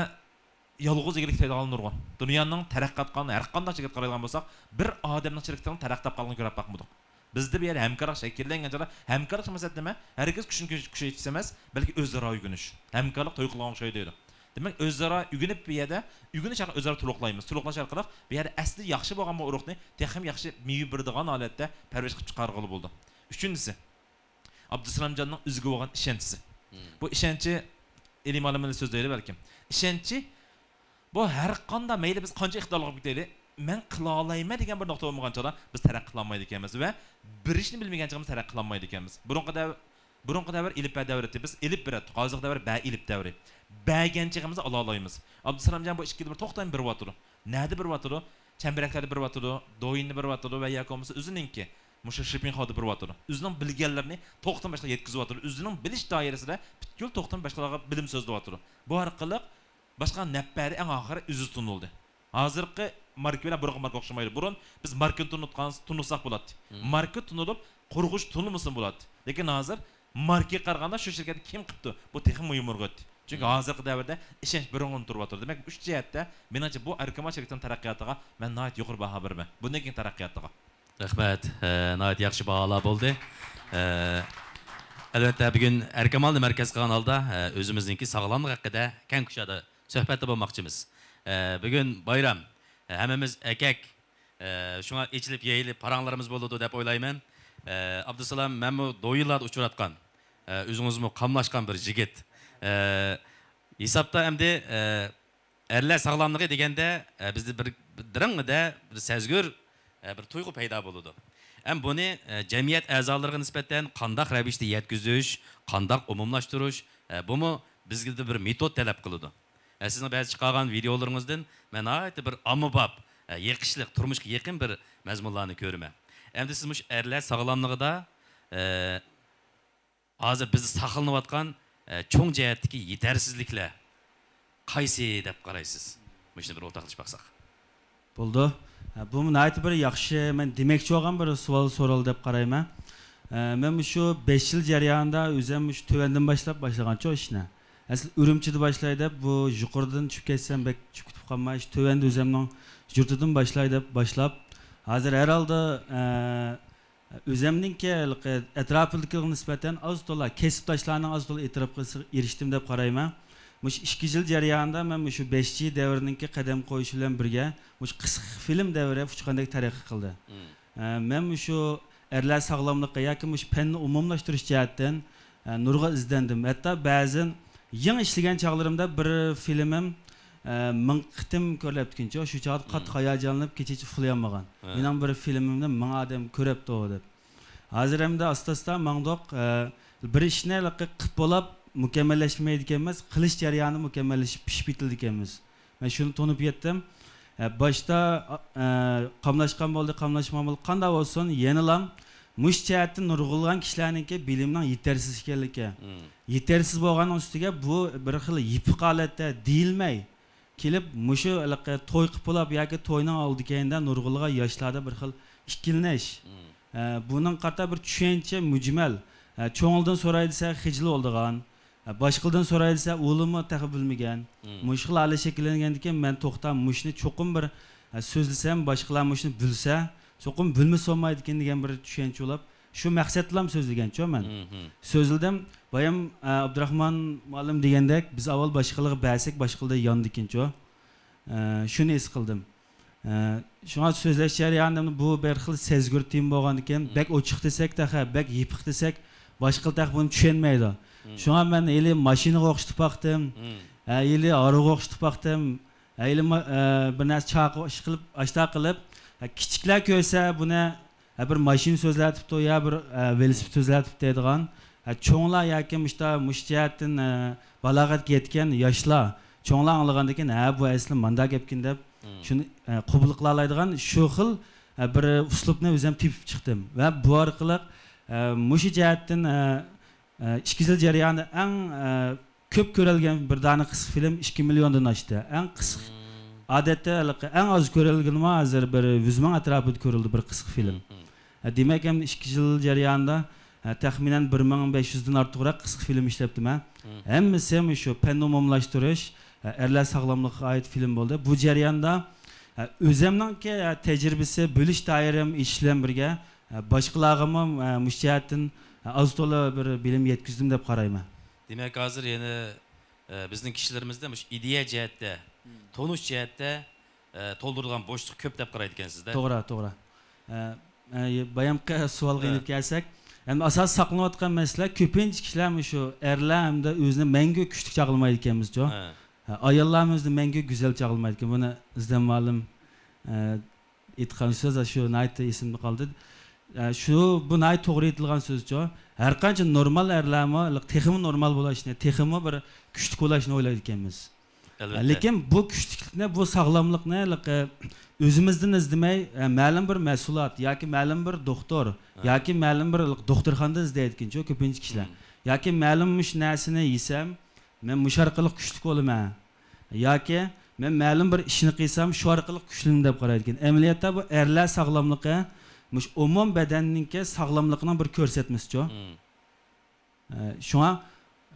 يالغۇز ئىگىلىك تۇتىدىغانلار نۇرغۇن. دۇنيانىڭ تەرەققىي قىلغان ھەر قانداق شىركەتكە قارايدىغان بولساق، بىر ئادەمنىڭ شىركىتىنىڭ تەرەققىي تاپقانلىقىنى كۆرۈپ باقمىدۇق. بىزدە بۇ يەردە ھەمكارلىق شەكىللەنگەن چاغدا، ھەمكارلىق مەقسەت نېمە؟ ھەرگىز كۈچنى كۈچ-، كۈچەيتىش ئەمەس، بەلكى ئۆزئارا ئۆگىنىش. ھەمكارلىق توي قىلغان ئوخشايدۇ دەيدۇ. دېمەك، ئۆزئارا ئۆگىنىپ بۇ يەردە ئۆگىنىش ئارقىلىق ئۆزئارا تولۇقلايمىز. تولۇقلاش ئارقىلىق بۇ يەردە ئەسلى ياخشى بولغان بۇ ئۇرۇقنى تېخىمۇ ياخشى مېۋە بېرىدىغان ھالەتتە پەرۋىش قىلىپ چىقارغىلى بولىدۇ. ئۈچىنچىسى، ئابدۇسالامجاننىڭ ئۆزىگە بولغان ئىشەنچىسى. مم. بۇ ئىشەنچى، ئىلىم ئالىمى بىلەن سۆزلەيلى بەلكىم. ئىشەنچى، بۇ ھەر قانداق، مەيلى بىز قانچە ئىقتىدارلىق بولۇپ كېتەيلى، مەن قىلالايمەن دېگەن بىر نۇقتا بولمىغان چاغدا بىز تەرەققىي قىلالمايدىكەنمىز ۋە بېرىشنى بىلمىگەن چاغدا بىز تەرەققىي قىلالمايدىكەنمىز. بۇرۇنقى دەۋ-، بۇرۇنقى دەۋر ئېلىپبە دەۋرى ئىدى. بىز ئېلىپ بېرەتتۇق. ھازىرقى دەۋر بە ئېلىپ دەۋرى. بەرگەن چېغىمىزدا ئالالايمىز. ئابدۇسالامجان بۇ ئىككى يىلدا بىر توختىماي بېرىۋاتىدۇ. نەدە بېرىۋاتىدۇ؟ چەمبىرەكلەردە بېرىۋاتىدۇ، دويىندا بېرىۋاتىدۇ ۋە ياكى بولمىسا ئۆزىنىڭكى مۇشۇ شىپىنخادا بېرىۋاتىدۇ. ئۆزىنىڭ بىلگەنلىرىنى توختىماي باشقىلارغا يەتكۈزۈۋاتىدۇ. ئۆزىنىڭ بىلىش دائىرىسىدە پۈتكۈل توختىماي باشقىلارغا بىلىم سۆزلىۋاتىدۇ. بۇ ئارقىلىق باشقىلارغا نەپ بەردى، ئەڭ ئاخىرى ئۆزى تونۇلدى. ھازىرقى ماركا بىلەن بۇرۇنقى ماركا ئوخشىمايدۇ. بۇرۇن بىز ماركىنى تونۇتقان، تونۇساق بولاتتى. مم. ماركا تونۇلۇپ، قۇرغۇچ تونۇمىسىمۇ بولاتتى. لېكىن ھازىر ماركىغا قارىغاندا شۇ شىركەتنى كىم قىپتۇ؟ بۇ تېخىمۇ يۇمۇرغۇت. چۈنكى ھازىرقى دەۋردە ئىشەنچ بىر ئورۇندا تۇرۇۋاتىدۇ. دېمەك، ئۈچ جەھەتتە، مېنىڭچە، بۇ ئەركىمال شىركىتىنىڭ تەرەققىياتىغا مەن ناھايىتى يۇقىرى باھا بېرىمەن. بۇندىن كېيىن تەرەققىياتىغا. رەھمەت. ئە، ناھايىتى ياخشى باھالار بولدى. ئە، ئەلۋەتتە، بۈگۈن ئەركىمالنى مەركەز قىلغان ھالدا، ئە، ئۆزىمىزنىڭكى ساغلاملىق ھەققىدە كەڭ كۇشادە سۆھبەتتە بولماقچىمىز. ئە، بۈگۈن بايرام، ئە، ھەممىمىز ئەكەك، ئە، شۇڭا ئېچىلىپ يېيىلىپ پاراڭلىرىمىز بولىدۇ دەپ ئويلايمەن. ئە، ئابدۇسالام، مەنمۇ دويىلاردا ئۇچراتقان، ئە، ئۆزىڭىزمۇ قاملاشقان بىر يىگىت. ئە، ھېسابتا ئەمدى، ئە، ئەرلەر ساغلاملىقى دېگەندە، ئە، بىزدە بىر، بىر دىرىڭدە بىر سەزگۈر، ئە، بىر تۇيغۇ پەيدا بولىدۇ. ھەم بۇنى، ئە، جەمئىيەت ئەزالىرىغا نىسبەتەن قانداق رەۋىشتە يەتكۈزۈش، قانداق ئومۇملاشتۇرۇش، ئە، بۇمۇ بىزگە بىر مېتود تەلەپ قىلىدۇ. ئە، سىزنىڭ بەزى چىقارغان ۋىدېئولىرىڭىزدىن مەن ناھايىتى بىر ئاممىباب، ئە، يېقىشلىق، تۇرمۇشقا يېقىن بىر مەزمۇنلارنى كۆرىمەن. ئەمدى سىز مۇشۇ ئەرلەر ساغلاملىقىدا، ئە، ھازىر بىز ساقلىنىۋاتقان، ئە، چوڭ جەھەتتىكى يېتەرسىزلىكلەر قايسى دەپ قارايسىز؟ مۇشۇنى بىر ئورتاقلىشىپ باقساق. بولىدۇ. ھە، بۇمۇ ناھايىتى بىر ياخشى، مەن دېمەكچى بولغان بىر سوئال سورالدى دەپ قارايمەن. ھە، مەن مۇشۇ بەش يىل جەريانىدا ئۆزۈم مۇشۇ تۆۋەندىن باشلاپ باشلىغانچۇ ئىشنى. ئەسلى ئۈرۈمچىدە باشلاي دەپ، بۇ يۇقىرىدىن چۈشۈپ كەتسەم بەك چۈشۈپ كېتىپ قالماي، شۇ تۆۋەندە ئۆزۈمنىڭ يۇرتىدىن باشلاي دەپ باشلاپ، ھازىر ھەر ھالدا، ئە، ئۆزەمنىڭكى ھېلىقى ئەتراپىمدىكىلەرگە نىسبەتەن ئاز تولا، كەسىپداشلارنىڭ ئاز تولا ئېتىراپىغا ئېرىشتىم دەپ قارايمەن. مۇشۇ ئىككى يىل جەريانىدا مەن مۇشۇ بەش جى دەۋرىنىڭكى قەدەم قويۇشى بىلەن بىرگە، مۇشۇ قىسقا فىلىم دەۋرى ئۇچقاندەك تەرەققىي قىلدى. مم. ئە، مەن مۇشۇ ئەرلەر ساغلاملىقى ياكى مۇشۇ پەننى ئومۇملاشتۇرۇش جەھەتتىن، ئە، نۇرغۇن ئىزدەندىم. ھەتتا بەزىن يېڭى ئىشلىگەن چاغلىرىمدا بىر فىلىمىم، ئە، مىڭ قېتىم كۆرۈلۈپتىكەنچۇ. شۇ چاغدا قاتتىق ھاياجانلىنىپ، كېچىچە ئۇخلىيالمىغان. ھە. مېنىڭ بىر فىلىمىمنى مىڭ ئادەم كۆرۈپتۇ دەپ. ھازىر ئەمدى ئاستا-ئاستا ماڭدۇق. ئە، بىر ئىشنى ھېلىقى قىپ بولاپ مۇكەممەللەشمەيدىكەنمىز، قىلىش جەريانىدا مۇكەممەللىشىپ پىشىپ يېتىلىدىكەنمىز. مەن شۇنى تونۇپ يەتتىم. ئە، باشتا، ئە، قاملاشقان بولدى، قاملاشمىغان بولدى، قانداق بولسۇن، يەنىلا مۇشۇ جەھەتتە نۇرغۇنلىغان كىشىلەرنىڭكى بىلىمىنىڭ يېتەرسىز ئىكەنلىكى. مم. يېتەرسىز بولغاننىڭ ئۈستىگە بۇ بىر خىل يېپىق ھالەتتە دېيىلمەي، كېلىپ مۇشۇ ھېلىقى توي قىپ بولاپ ياكى توينىڭ ئالدى كەينىدە نۇرغۇنلىغان ياشلاردا بىر خىل ئىككىلىنىش. مم. ئە، بۇنىڭغا قارىتا بىر چۈشەنچە مۈجمەل. ئە، چوڭلىدىن سوراي دېسە خىجىل بولىدىغان. ئە، باشقىلىدىن سوراي دېسە ئۇلىمۇ تېخى بىلمىگەن. مم. مۇشۇ خىل ھالەت شەكىللەنگەندىكىن مەن توختام مۇشۇنى چوقۇم بىر، ئە، سۆزلىسەم باشقىلار مۇشۇنى بىلسە چوقۇم بىلمىسە بولمايدىكەن دېگەن بىر چۈشەنچە بولۇپ، شۇ مەقسەتلەم سۆزلىگەنچۇ مەن. مم. سۆزلىدىم. بايام، ئە، ئابدۇراخمان مۇئەللىم دېگەندەك، بىز ئاۋۋال باشقىلارغا بەرسەك، باشقىلار يانىدىكەنچۇ. ئە، شۇنى ھېس قىلدىم. ئە، شۇڭا سۆزلەش جەريانىدا بۇ بىر خىل سەزگۈر تېما بولغاندىكىن، مم. بەك ئوچۇق دېسەك تېخى، بەك يېپىق دېسەك، باشقىلار تېخى بۇنى چۈشەنمەيدۇ. مم. شۇڭا مەن ھېلى ماشىنىغا ئوخشىتىپ باقتىم. مم. ئە، ھېلى ھارۋىغا ئوخشىتىپ باقتىم. ھەيلىمۇ، ئە، بىر نەرسە چاقىغا ئىش قىلىپ، ئاشتا قىلىپ، ھە، كىچىكلەر كۆرسە بۇنى، ھە، بىر ماشىنا سۆزلەتىپتۇ يا بىر، ئە، ۋېلىسىپىت سۆزلەتىپتۇ دەيدىغان. ھە، چوڭلار ياكى مۇشتا-، مۇشۇ جەھەتتىن، ئە، بالاغەتكە يەتكەن ياشلار، چوڭلار ئاڭلىغاندىن كېيىن، ھە، بۇ ئەسلى مانداق گەپكىن دەپ، شۇنى، ئە، قوبۇل قىلالايدىغان شۇ خىل، ئە، بىر ئۇسلۇبنى ئۆزۈم تېپىپ چىقتىم. ۋە بۇ ئارقىلىق، ئە، مۇشۇ جەھەتتىن، ئە، ئە، ئىككى يىل جەريانىدا ئەڭ، ئە، كۆپ كۆرۈلگەن بىر دانە قىسقا فىلىم ئىككى مىليوندىن ئاشتى. ئەڭ قىسقا، ئادەتتە ھېلىقى ئەڭ ئاز كۆرۈلگىنىمۇ ھازىر بىر يۈز مىڭ ئەتراپىدا كۆرۈلدى بىر قىسقا فىلىم. ھە، دېمەك، ئەمدى ئىككى يىل جەريانىدا، ھە، تەخمىنەن بىر مىڭ بەش يۈزدىن ئارتۇقراق قىسقا فىلىم ئىشلەپتىمەن. ھەممىسى مۇشۇ پەن ئومۇملاشتۇرۇش، ھە، ئەرلەر ساغلاملىقىغا ئائىت فىلىم بولدى. بۇ جەرياندا، ھە، ئۆزۈمنىڭكى، ھە، تەجرىبىسى، بىلىش دائىرەم ئېشىش بىلەن بىرگە، ھە، باشقىلارغىمۇ، ھە، مۇشۇ جەھەتتىن، ھە، ئاز تولا بىر بىلىم يەتكۈزدۈم دەپ قارايمەن. دېمەك، ھازىر يەنە، ئە، بىزنىڭ كىشىلىرىمىزدە مۇشۇ ئىدىيە جەھەتتە، تونۇش جەھەتتە، ئە، تولدۇرىدىغان بوشلۇق كۆپ دەپ قارايدىكەنسىز-دە. توغرا، توغرا. ئە، ئە، بايامقى سوئالغا يېنىپ كەلسەك، ئەمدى ئاساسىي ساقلىنىۋاتقان مەسىلە، كۆپىنچە كىشىلەر مۇشۇ ئەرلەر ھەمدە ئۆزىنى مەڭگۈ كۈچلۈك چاغلىمايدىكەنمىزچۇ. ھە، ئاياللارمۇ ئۆزىنى مەڭگۈ گۈزەل چاغلىمايدىكەن. بۇنى ئىزدەن مۇئەللىم، ئە، ئېيتقان سۆز، شۇ ناھايىتى ئېسىمدە قالدى. ئە، شۇ، بۇ ناھايىتى توغرا ئېيتىلغان سۆزچۇ. ھەرقانچە نورمال ئەرلەرمۇ تېخىمۇ نورمال بولۇشنى، تېخىمۇ بىر كۈچلۈك بولۇشنى ئويلايدىكەنمىز. ئەلۋەتتە. لېكىن بۇ كۈچلۈكلۈكنى، بۇ ساغلاملىقنى، ئە، ئۆزىمىزدىن ئىزدىمەي، ئە، مەلۇم بىر مەھسۇلات ياكى مەلۇم بىر دوختۇر ياكى مەلۇم بىر دوختۇرخانىدا ئىزدەيدىكەنچۇ كۆپىنچە كىشىلەر. ياكى مەلۇم مۇشۇ نەرسىنى يېسەم، مەن مۇشۇ ئارقىلىق كۈچلۈك بولىمەن. ياكى مەن مەلۇم بىر ئىشنى قىلسام، شۇ ئارقىلىق كۈچلىنىمەن دەپ قارايدىكەن. ئەمەلىيەتتە بۇ ئەرلەر ساغلاملىقى مۇشۇ ئومۇم بەدەننىڭكى ساغلاملىقىنىڭ بىر كۆرسەتمىسىچۇ. ئە، شۇڭا،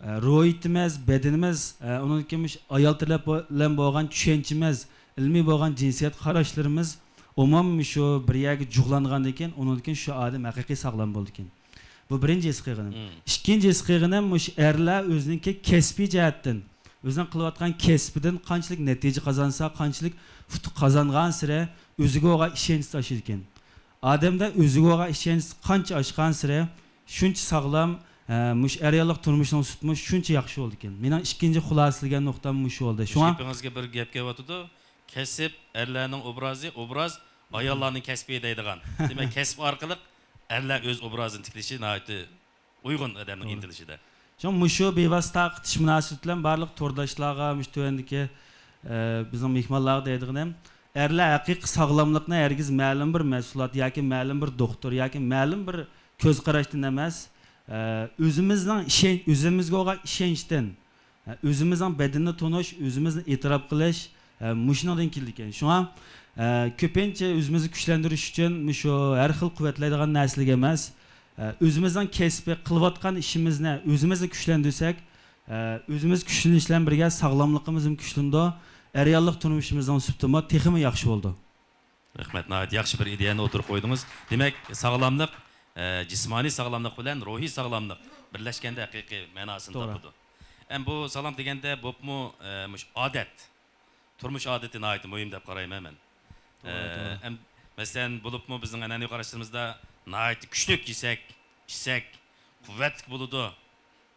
ئە، روھىيىتىمىز، بەدىنىمىز، ئە، ئۇنىڭدىن كېيىن مۇشۇ ئايال تەرەپ بىلەن بولغان چۈشەنچىمىز، ئىلمىي بولغان جىنسىيەت قاراشلىرىمىز ئومۇمەن مۇشۇ بىر يەرگە جۇغلانغاندىن كېيىن، ئۇنىڭدىن كېيىن شۇ ئادەم ھەقىقىي ساغلام بولىدىكەن. بۇ بىرىنچى ھېس قىلغىنىم. مم. ئىككىنچى ھېس قىلغىنىم مۇشۇ ئەرلەر ئۆزىنىڭكى كەسپىي جەھەتتىن، ئۆزىنىڭ قىلىۋاتقان كەسپىدىن قانچىلىك نەتىجە قازانسا، قانچىلىك ئۇتۇق قازانغانسېرى ئۆزىگە بولغان ئىشەنچ ئاشىدىكەن. ئادەمدە ئۆزىگە بولغان ئىشەنچ قانچە ئاشقانسېرى شۇنچە ساغلام، ئە، مۇشۇ ئەر-ئاياللىق تۇرمۇشنىڭ سۈپىتىمۇ شۇنچە ياخشى بولىدىكەن. مېنىڭ ئىككىنچى خۇلاسىلىگەن نۇقتام مۇشۇ بولدى. مۇشۇ شۇڭا گېپىڭىزگە بىر گەپ كېلىۋاتىدۇ. كەسىپ ئەرلەرنىڭ ئوبرازى، ئوبراز ئاياللارنىڭ كەسپى دەيدىغان. دېمەك، كەسىپ ئارقىلىق ئەرلەر ئۆز ئوبرازىنى تىكلىشى ناھايىتى ئۇيغۇن ئادەمنىڭ توغرا. ئىنتىلىشىدە. شۇڭا مۇشۇ بىۋاسىتە تارقىتىش مۇناسىۋىتى بىلەن بارلىق تورداشلارغا، مۇشۇ تۆۋەندىكى، ئە، بىزنىڭ مېھمانلارغا دەيدىغىنىم، ئەرلەر ھەقىقىي ساغلاملىقنى ھەرگىز مەلۇم بىر مەھسۇلات ياكى مەلۇم بىر دوختۇر ياكى مەلۇم بىر كۆز قاراشتىن ئەمەس، ئە، ئۆزىمىزنىڭ ئىشەن-، ئۆزىمىزگە بولغان ئىشەنچتىن، ئە، ئۆزىمىزنىڭ بەدىنىنى تونۇش، ئۆزىمىزنى ئېتىراپ قىلىش، ئە، مۇشۇنىڭدىن كېلىدىكەن. شۇڭا، ئە، كۆپىنچە ئۆزىمىزنى كۈچلەندۈرۈش ئۈچۈن مۇشۇ ھەر خىل قۇۋۋەتلەيدىغان نەرسىلەرگە ئەمەس، ئە، ئۆزىمىزنىڭ كەسپى، قىلىۋاتقان ئىشىمىزنى ئۆزىمىزنى كۈچلەندۈرسەك، ئە، ئۆزىمىز كۈچلىنىش بىلەن بىرگە ساغلاملىقىمىزمۇ كۈچلىنىدۇ. ئەر-ئاياللىق تۇرمۇشىمىزنىڭ سۈپىتىمۇ تېخىمۇ ياخشى بولىدۇ. رەھمەت، ناھايىتى ياخشى بىر ئىدىيەنى ئوتتۇرىغا قويدىڭىز. دېمەك، ساغلاملىق، ئە، جىسمانىي ساغلاملىق بىلەن روھىي ساغلاملىق بىرلەشكەندە ھەقىقىي مەناسىنى توغرا. تاپىدۇ. ئەم بۇ ساغلام دېگەندە بولۇپمۇ، ئە، مۇشۇ ئادەت، تۇرمۇش ئادىتى ناھايىتى مۇھىم دەپ قارايمەن مەن. توغرا، ئە، توغرا. ئەم، مەسىلەن، بولۇپمۇ بىزنىڭ ئەنئەنىۋى قاراشلىرىمىزدا ناھايىتى كۈچلۈك يېسەك، ئىچسەك، قۇۋۋەتلىك بولىدۇ.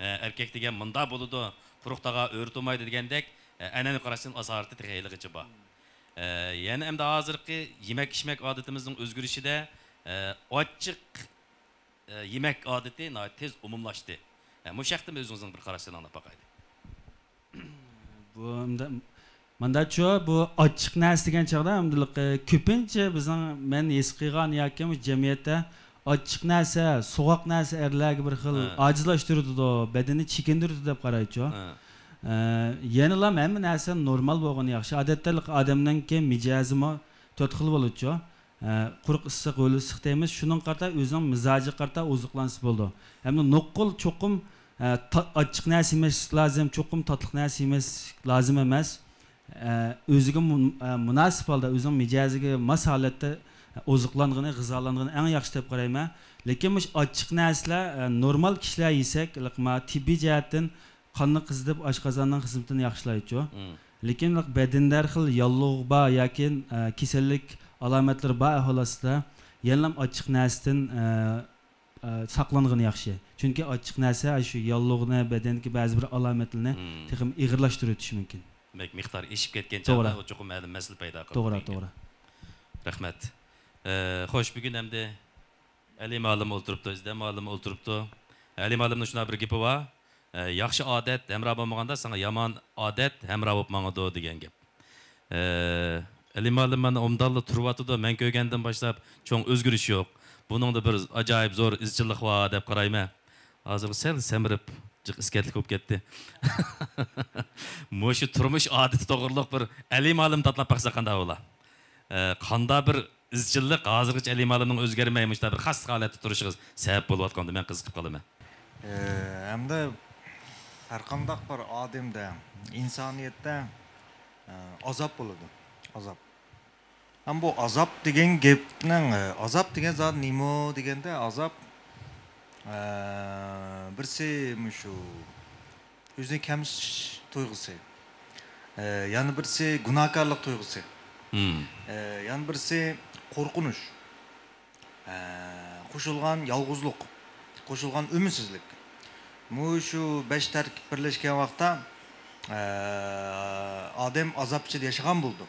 ئە، ئەركەك دېگەن مۇنداق بولىدۇ، قۇرۇق تاغا ئۆرە تومايدۇ دېگەندەك، ئە، ئەنئەنىۋى قاراشلىرىمىز ئاسارىتى تېخى ھېلىغىچە بار. ئە، يەنە ئەمدى ھازىرقى يېمەك-ئىچمەك ئادىتىمىزنىڭ ئۆزگىرىشىدە، ئە، ئاچچىق، ئە، يېمەك ئادىتى ناھايىتى تېز ئومۇملاشتى. ئە، مۇشۇ ھەقتىمۇ ئۆزىڭىزنىڭ بىر قاراشلىرىنى ئاڭلاپ باقايلى. بۇ ئەمدى مانداچۇ، بۇ ئاچچىق نەرسە دېگەن چاغدا ئەمدىلىقى كۆپىنچە بىزنىڭ، مەن ھېس قىلغان ياكى مۇشۇ جەمئىيەتتە ئاچچىق نەرسە، سوغۇق نەرسە ئەرلەرگە بىر خىل ھە. ئاجىزلاشتۇرىدۇ، بەدىنىنى چېكىندۈرىدۇ دەپ قارايچۇ. ھە. ئە، يەنىلا ھەممە نەرسە نورمال بولغىنى ياخشى. ئادەتتە ئادەمنىڭكى مىجەزىمۇ تۆت خىل بولىدۇچۇ. ئە، قۇرۇق ئىسسىق، ھۆل ئىسسىق دەيمىز. شۇنىڭغا قارىتا ئۆزىنىڭ مىزاجىغا قارىتا ئوزۇقلانسا بولىدۇ. ھەمدە نوقۇل چوقۇم، ئە، تا-، ئاچچىق نەرسە يېمەسلىك لازىم، چوقۇم تاتلىق نەرسە يېمەسلىك لازىم ئەمەس. ئە، ئۆزىگە مۇن-، ئە، مۇناسىپ ھالدا، ئۆزىنىڭ مىجەزىگە ماس ھالەتتە ئوزۇقلانغىنى، غىزالانغىنى ئەڭ ياخشى دەپ قارايمەن. لېكىن مۇشۇ ئاچچىق نەرسىلەر، ئە، نورمال كىشىلەر يېسەك، لىقما تېببىي جەھەتتىن قاننى قىزىتىپ، ئاشقازاننىڭ خىزمىتىنى ياخشىلايدۇ. مم. لېكىن بەدەندە ھەر خىل ياللۇغ بار ياكى، ئە، كېسەللىك ئالامەتلىرى بار ئەھۋال ئاستىدا يەنىلا ئاچچىق نەرسىدىن، ئە، ئە، ساقلانغىنى ياخشى. چۈنكى ئاچچىق نەرسە شۇ ياللۇغنى، بەدەندىكى بەزى بىر ئالامەتلەرنى مم. تېخىمۇ ئېغىرلاشتۇرۇۋېتىشى مۇمكىن. دېمەك، مىقدار ئېشىپ كەتكەن توغرا. چاغدا ئۇ چوقۇم مەلۇم مەسىلە پەيدا قىلىدۇ توغرا، دېگەن گەپ. توغرا. رەھمەت. ئە، خوش، بۈگۈن ئەمدى ئەلى مۇئەللىم ئولتۇرۇپتۇ، ئىزدەم مۇئەللىم ئولتۇرۇپتۇ. ئەلى مۇئەللىمنىڭ شۇنداق بىر گېپى بار، ئە، ياخشى ئادەت ھەمراھ بولمىغاندا، ساڭا يامان ئادەت ھەمراھ بولۇپ ماڭىدۇ، دېگەن گەپ. ئە، ئەلى مۇئەللىم مانا ئومدانلا تۇرۇۋاتىدۇ، مەن كۆرگەندىن باشلاپ چوڭ ئۆزگىرىش يوق. بۇنىڭدا بىر ئاجايىپ زور ئىزچىللىق بار دەپ قارايمەن. ھازىرغۇ سەل سەمرىپ، جىق ئىسكەتلىك بولۇپ كەتتى. مۇشۇ تۇرمۇش ئادىتى توغرۇلۇق بىر ئەلى مۇئەللىم تاتلاپ باقسا قانداق بولا؟ ئە، قاندا بىر ئىزچىللىق، ھازىرغىچە ئەلى مۇئەللىمنىڭ ئۆزگەرمەي مۇشۇنداق بىر خاس ھالەتتە تۇرۇشىغا سەۋەب بولۇۋاتقاندۇ، مەن قىزىقىپ قالىمەن. ئە، ئەمدى ھەرقانداق بىر ئادەمدە، ئىنسانىيەتتە، ئە، ئازاب بولىدۇ. ئازاب. ھەم بۇ ئازاب دېگەن گەپنىڭ، ئە، ئازاب دېگەن زادى نېمە دېگەندە، ئازاب، ئە، بىرسى مۇشۇ ئۆزىنى كەمسىتىش تۇيغۇسى. ئە، يەنە بىرسى گۇناھكارلىق تۇيغۇسى. مم. ئە، يەنە بىرسى قورقۇنچ. ئە، قوشۇلغان يالغۇزلۇق، قوشۇلغان ئۈمىدسىزلىك. مۇشۇ بەش تەركىب بىرلەشكەن ۋاقىتتا، ئە، ئادەم ئازاب ئىچىدە ياشىغان بولىدۇ.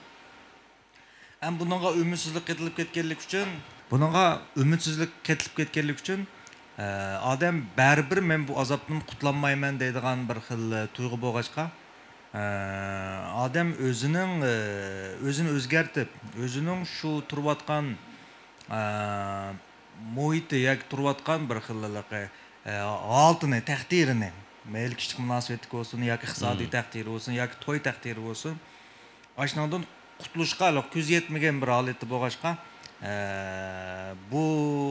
ھەم بۇنىڭغا ئۈمىدسىزلىك قېتىلىپ كەتكەنلىكى ئۈچۈن، بۇنىڭغا ئۈمىدسىزلىك قېتىلىپ كەتكەنلىكى ئۈچۈن، ئە، ئادەم بەرىبىر مەن بۇ ئازابتىن قۇتۇلالمايمەن دەيدىغان بىر خىل تۇيغۇ بولغاچقا، ئە، ئادەم ئۆزىنىڭ، ئە، ئۆزىنى ئۆزگەرتىپ، ئۆزىنىڭ شۇ تۇرۇۋاتقان، ئە، مۇھىتى ياكى تۇرۇۋاتقان بىر خىل ھېلىقى، ئە، ھالىتىنى، تەقدىرىنى، مەيلى كىشىلىك مۇناسىۋەتلىك بولسۇن ياكى ئىقتىسادىي مم. تەقدىرى بولسۇن ياكى توي تەقدىرى بولسۇن، ئاشۇنىڭدىن قۇتۇلۇشقا ھېلىقى كۆزى يەتمىگەن بىر ھالەتتە بولغاچقا، ئە، بۇ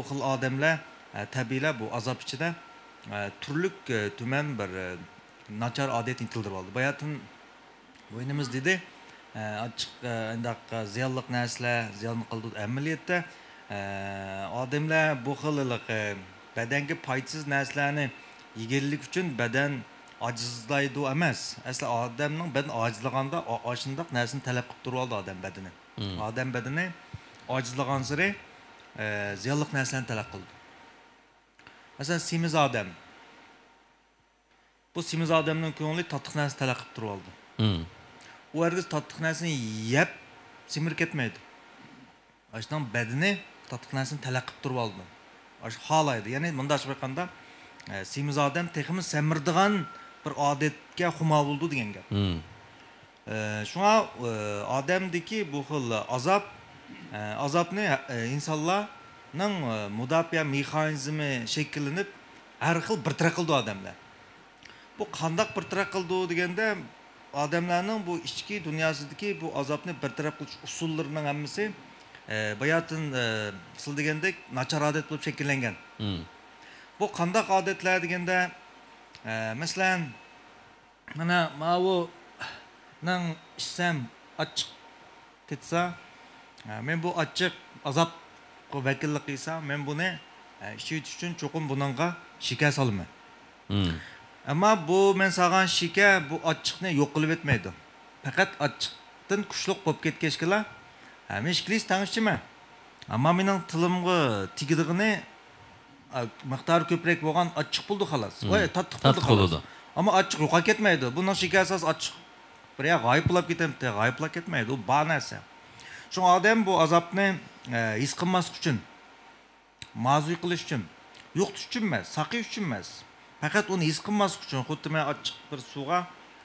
خىل ئادەملەر، ئە، تەبىئىيلا بۇ ئازاب ئىچىدە، ئە، تۈرلۈك، ئە، تۈمەن بىر، ئە، ناچار ئادەتنى يېتىلدۈرۈۋالدى. باياتىن مۇئىنىمىز دېدى، ئە، ئاچچىق، ئە، ئانداق زىيانلىق نەرسىلەر زىيان قىلىدۇ ئەمەلىيەتتە. ئە، ئادەملەر بۇ خىل ھېلىقى بەدەنگە پايدىسىز نەرسىلەرنى يېگەنلىكى ئۈچۈن بەدەن ئاجىزلايدۇ ئەمەس. ئەسلى ئادەمنىڭ بەدىنى ئاجىزلىغاندا ئا-، ئاشۇنداق نەرسىنى تەلەپ قىلىپ تۇرۇۋالىدۇ ئادەم بەدىنى. مم. ئادەم بەدىنى ئاجىزلىغانسېرى، ئە، زىيانلىق نەرسىلەرنى تەلەپ قىلىدۇ. مەسىلەن، سېمىز ئادەم. بۇ سېمىز ئادەمنىڭ كۆڭلى تاتلىق نەرسە تەلەپ قىلىپ تۇرۇۋالىدۇ. مم. ئۇ ھەرگىز تاتلىق نەرسىنى يەپ سېمىرىپ كەتمەيدۇ. ئاشۇنىڭ بەدىنى تاتلىق نەرسىنى تەلەپ قىلىپ تۇرۇۋالىدۇ. ئاشۇ خالايدۇ. يەنى مۇنداقچە ئېيتقاندا، ئە، سېمىز ئادەم تېخىمۇ سەمرىدىغان بىر ئادەتكە خۇمار بولىدۇ دېگەن گەپ. مم. ئە، شۇڭا، ئە، ئادەمدىكى بۇ خىل ئازاب، ئە، ئازابنى، ئە، ئىنسانلارنىڭ، ئە، مۇداپىئە مېخانىزمى شەكىللىنىپ، ھەر خىل بىر تەرەپ قىلىدۇ ئادەملەر. بۇ قانداق بىر تەرەپ قىلىدۇ دېگەندە، ئادەملەرنىڭ بۇ ئىچكى دۇنياسىدىكى بۇ ئازابنى بىر تەرەپ قىلىش ئۇسۇللىرىنىڭ ھەممىسى، ئە، باياتىن، ئە، سىز دېگەندەك ناچار ئادەت بولۇپ شەكىللەنگەن. مم. بۇ قانداق ئادەتلەر دېگەندە، ئە، مەسىلەن، مانا ماۋۇ نان ئىچسەم ئاچچىق تېتىسا، ئە، مەن بۇ ئاچچىق ئازابقا ۋەكىللىك قىلسا، مەن بۇنى، ئە، ئىچىۋېتىش ئۈچۈن چوقۇم بۇنىڭغا شېكەر سالىمەن. مم. ئەمما بۇ مەن سالغان شېكەر بۇ ئاچچىقنى يوق قىلىۋەتمەيدۇ. پەقەت ئاچچىقتىن كۈچلۈك بولۇپ كەتكەچكىلا، ھە، مەن ئىككىلىسى تەڭ ئىچىمەن. ئەمما مېنىڭ تىلىمغا تېگىدىغىنى، ئا، مىقدارى كۆپرەك بولغان ئاچچىق بولىدۇ خالاس. مم. ۋاي، تاتلىق بولىدۇ تاتلىق خالاس. بولىدۇ. ئەمما ئاچچىق يوقاپ كەتمەيدۇ. بۇنىڭ شېكەر ساز ئاچچىق بىر يەر غايىب بولاپ كېتەمتى، غايىبلاپ كەتمەيدۇ. ئۇ بار نەرسە. شۇڭا ئادەم بۇ ئازابنى، ئە، ھېس قىلماسلىق ئۈچۈن، مازۇي قىلىش ئۈچۈن، يوقىتىش ئۈچۈن ئەمەس، ساقىيىش ئۈچۈن ئەمەس. پەقەت ئۇنى ھېس قىلماسلىق ئۈچۈن، خۇددى مەن ئاچچىق بىر سۇغا،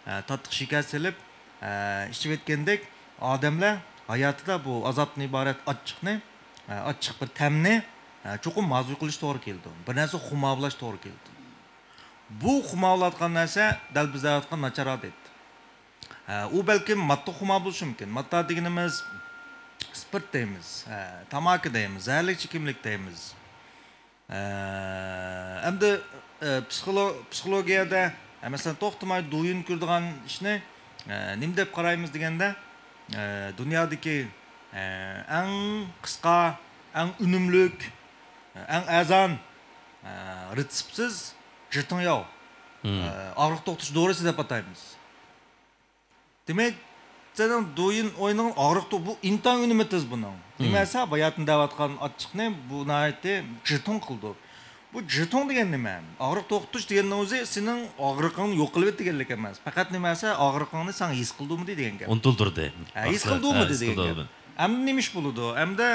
ئە، تاتلىق شېكەر سېلىپ، ئە، ئىچىۋەتكەندەك، ئادەملەر ھاياتىدا بۇ ئازابتىن ئىبارەت ئاچچىقنى، ئە، ئاچچىق بىر تەمنى، ئە، چوقۇم مازۇي قىلىش توغرا كېلىدۇ. بىر نەرسە خۇمارلاش توغرا كېلىدۇ. بۇ خۇمارلاۋاتقان نەرسە دەل بىز دەۋاتقان ناچار ئادەت. ئە، ئۇ بەلكىم ماتتا خۇمار بولۇشى مۇمكىن. ماتتا دېگىنىمىز سپىرت دەيمىز، ئە، تاماكا دەيمىز، زەھەرلىك چېكىملىك دەيمىز. ئە، ئەمدى، ئە، پسىخولو-، پسىخولوگىيەدە، ئە، مەسىلەن، توختىماي دويۇن كۆرىدىغان ئىشنى، ئە، نېمە دەپ قارايمىز دېگەندە، ئە، دۇنيادىكى، ئە، ئەڭ قىسقا، ئەڭ ئۈنۈملۈك، ئەڭ ئەرزان، ئە، رېتسېپسىز جىتىڭياۋ، مم. ئە، ئاغرىق توختىتىش دورىسى دەپ ئاتايمىز. دېمەك، سېنىڭ دويۇن ئوينىغان ئاغرىق تو-، بۇ ئىنتايىن ئۈنۈمى تېز بۇنىڭ. مم. نېمە دېسە، باياتىن دەۋاتقان ئاچچىقنى بۇ ناھايىتى جىتىڭ قىلىدۇ. بۇ جىتىڭ دېگەن نېمە؟ ئاغرىق توختىتىش دېگەننىڭ ئۆزى سېنىڭ ئاغرىقىڭنى يوق قىلىۋەت دېگەنلىك ئەمەس. پەقەت نېمە دېسە، ئاغرىقىڭنى ساڭا ھېس قىلدۇرمىدى دېگەن گەپ. ئۇنتۇلدۇردى. ھە، ھېس قىلدۇرمىدى دېگەن گەپ. ئەمدى نېمە ئىش بولىدۇ؟ ئەمدى،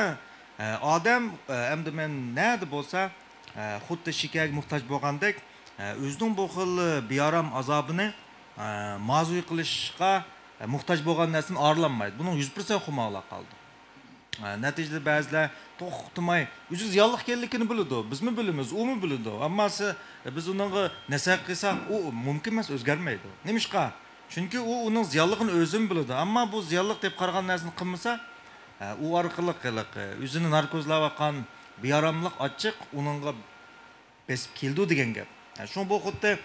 ئە، ئادەم، ئە، ئەمدى مەن نەدە بولسا، ئە، خۇددى شېكەرگە موھتاج بولغاندەك، ئە، ئۆزىنىڭ بۇ خىل بىئارام ئازابىنى، ئە، مازۇي قىلىشقا، ئە، موھتاج بولغان نەرسىدىن ئايرىلالمايدۇ. بۇنىڭ يۈز پىرسەنت خۇمارلاپ قالىدۇ. ئە، نەتىجىدە بەزىلەر توختىماي، ئۆزى زىيانلىق ئىكەنلىكىنى بىلىدۇ، بىزمۇ بىلىمىز، ئۇمۇ بىلىدۇ. ئەمما سى-، بىز ئۇنىڭغا نەسىھەت قىلساق، ئۇ مۇمكىن ئەمەس، ئۆزگەرمەيدۇ. نېمىشقا؟ چۈنكى ئۇ ئۇنىڭ زىيانلىقىنى ئۆزىمۇ بىلىدۇ. ئەمما بۇ زىيانلىق دەپ قارىغان نەرسىنى قىلمىسا، ئە، ئۇ ئارقىلىق ھېلىقى ئۆزىنى ناركوزلاۋاتقان بىئاراملىق ئاچچىق ئۇنىڭغا بېسىپ كېلىدۇ دېگەن گەپ. ئە، شۇڭا بۇ خۇددى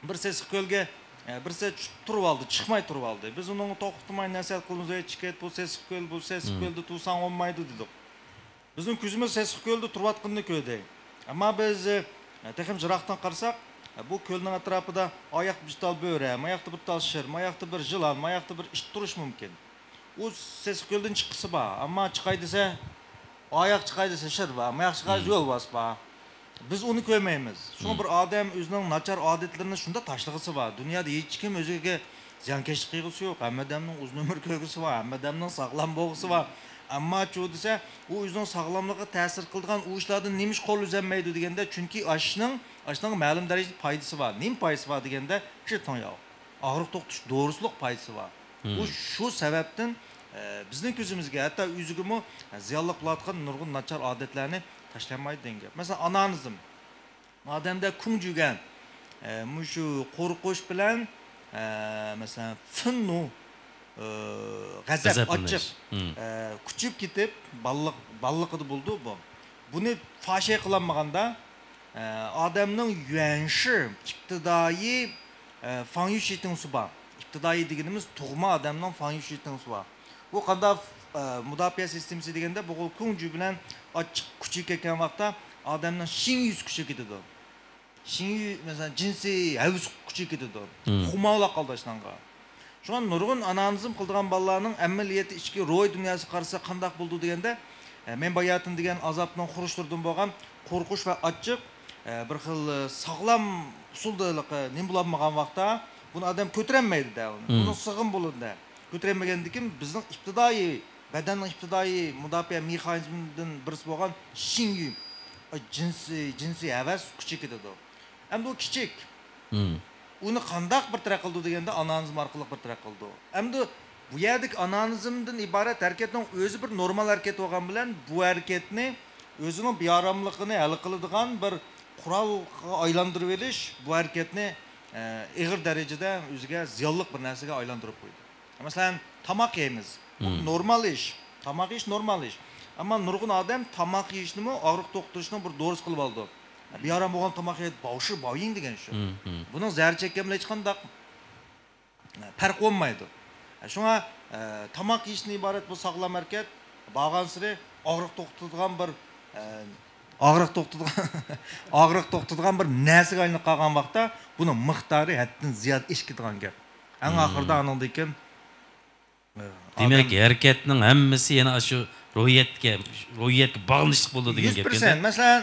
بىر سېسىق كۆلگە، ئە، بىرسى چۈشۈپ تۇرۇۋالدى، چىقماي تۇرۇۋالدى. بىز ئۇنىڭغا توختىماي نەسىھەت قىلدۇق، ھەي، چىقىپ كەت، بۇ سېسىق كۆل، بۇ سېسىق كۆلدە تۇرساڭ بولمايدۇ دېدۇق. بىزنىڭ كۆزىمىز سېسىق كۆلدە تۇرۇۋاتقىنىنى كۆردى. ئەمما بىز، ئە، تېخىمۇ يىراقتىن قارىساق، ئە، بۇ كۆلنىڭ ئەتراپىدا ئاياقتا بىر تال بۆرە، ماياقتا بىر تال شىر، ماياقتا بىر يىلان، ماياقتا بىر ئىت تۇرۇشى مۇمكىن. ئۇ سېسىق كۆلدىن چىققۇسى بار، ئەمما چىقاي دېسە، ئاياق چىقاي دېسە شىر بار، ماياق چىقاي دېسە يولۋاس بار. بىز ئۇنى كۆرمەيمىز. شۇڭا بىر ئادەم ئۆزىنىڭ ناچار ئادەتلىرىنى شۇنداق تاشلىغۇسى بار. دۇنيادا ھېچكىم ئۆزىگە زىيانكەشلىك قىلغۇسى يوق. ھەممە ئادەمنىڭ ئۇزۇن ئۆمۈر كۆرگۈسى بار، ھەممە ئادەمنىڭ ساغلام بولغۇسى بار. ئەمما چۇ دېسە، ئۇ ئۆزىنىڭ ساغلاملىقىغا تەسىر قىلىدىغان ئۇ ئىشلاردىن نېمىشقا قول ئۈزەلمەيدۇ دېگەندە، چۈنكى ئاشۇنىڭ، ئاشۇنىڭ مەلۇم دەرىجىدە پايدىسى بار. نېمە پايدىسى بار دېگەندە، شىتىڭياۋ. ئاغرىق توختىتىش دورىسىلىق پايدىسى بار. ئۇ شۇ سەۋەبتىن، ئە، بىزنىڭ كۆزىمىزگە، ھەتتا ئۆزىگىمۇ زىيانلىق بولىدىغان نۇرغۇن ناچار ئادەتلەرنى تاشلىيالمايدۇ دېگەن گەپ. مەسىلەن، ئانانىزم. ئادەمدە كۇڭجۈگەن، ئە، مۇشۇ قورقۇش بىلەن، ئە، مەسىلەن، فىننۇ، ئە، غەزەپ، غەزەپلىنىش. ئاچچىق، ئە، كۈچىيىپ كېتىپ، بالىلىق، بالىلىقىدا بولىدۇ بۇ. بۇنى فاشىيە قىلالمىغاندا، ئادەمنىڭ يۈەنشى ئىپتىدائىي، ئە، فاڭيۈ شىتىڭسى بار. ئىپتىدائىي دېگىنىمىز تۇغما ئادەمنىڭ فاڭيۈ شىتىڭسى بار. بۇ قانداق، ئە، مۇداپىئە سىستېمىسى دېگەندە، بۇ كۇڭجۈ بىلەن ئاچچىق كۈچىيىپ كەتكەن ۋاقىتتا ئادەمنىڭ شىڭيۈسى كۈچىيىپ كېتىدۇ. شىڭيۈ، مەسىلەن، جىنسىي ھەۋىسى كۈچىيىپ كېتىدۇ. خۇمارلىق قالىدۇ ئاشۇنىڭغا. شۇڭا نۇرغۇن ئانانىزم قىلىدىغان بالىلارنىڭ ئەمەلىيەتتە ئىچكى روھىي دۇنياسىغا قارىسا قانداق بولىدۇ دېگەندە، ئە، مەن باياتىن دېگەن ئازابنىڭ خۇرۇچلىرىدىن بولغان قورقۇش ۋە ئاچچىق، ئە، بىر خىل، ئە، ساغلام ئۇسۇلدا ھېلىقى نېمە بولالمىغان ۋاقىتتا بۇنى ئادەم كۆتۈرەلمەيدۇ-دە ئۇنى. بۇنىڭ سىغىمى بولىدۇ-دە. كۆتۈرەلمىگەندىكىن بىزنىڭ ئىپتىدائىي، بەدەننىڭ ئىپتىدائىي مۇداپىئە مېخانىزمىدىن بىرسى بولغان شىڭيۈ، ئە، جىنسىي، جىنسىي ھەۋەس كۈچىيىپ كېتىدۇ. ئەمدى ئۇ كىچىك. ئۇنى قانداق بىر تەرەپ قىلىدۇ دېگەندە، ئانانىزم ئارقىلىق بىر تەرەپ قىلىدۇ. ئەمدى بۇ يەردىكى ئانانىزمدىن ئىبارەت ھەرىكەتنىڭ ئۆزى بىر نورمال ھەرىكەت بولغان بىلەن، بۇ ھەرىكەتنى ئۆزىنىڭ بىئاراملىقىنى ھەل قىلىدىغان بىر قورالغا ئايلاندۇرۇۋېلىش، بۇ ھەرىكەتنى، ئە، ئېغىر دەرىجىدە ئۆزىگە زىيانلىق بىر نەرسىگە ئايلاندۇرۇپ قويدى. مەسىلەن، تاماق يەيمىز. بۇ نورمال ئىش. تاماق يېيىش نورمال ئىش. ئەمما نۇرغۇن ئادەم تاماق يېيىشنىمۇ ئاغرىق توختىتىشنىڭ بىر دورىسى قىلىۋالىدۇ. بىئارام بولغان تاماق يەيدۇ، باۋشى باۋيىڭ دېگەن شۇ. بۇنىڭ زەھەر چەككەن بىلەن ھېچقانداق، ئە، پەرق بولمايدۇ. شۇڭا، ئە، تاماق يېيىشتىن ئىبارەت بۇ ساغلام ھەرىكەت بارغانسېرى ئاغرىق توختىتىدىغان بىر، ئە، ئاغرىق توختىتىدىغان، ئاغرىق توختىتىدىغان بىر نەرسىگە ئايلىنىپ قالغان ۋاقىتتا بۇنىڭ مىقدارى ھەددىدىن زىيادە ئېشىپ كېتىدىغان گەپ. ئەڭ ئاخىرىدا ئانىڭدىن كېيىن، ئە، دېمەك، ئادەم ھەرىكەتنىڭ ھەممىسى يەنە ئاشۇ روھىيەتكە، روھىيەتكە باغلىنىشلىق بولىدۇ دېگەن گەپ. يۈز پىرسەنت. مەسىلەن،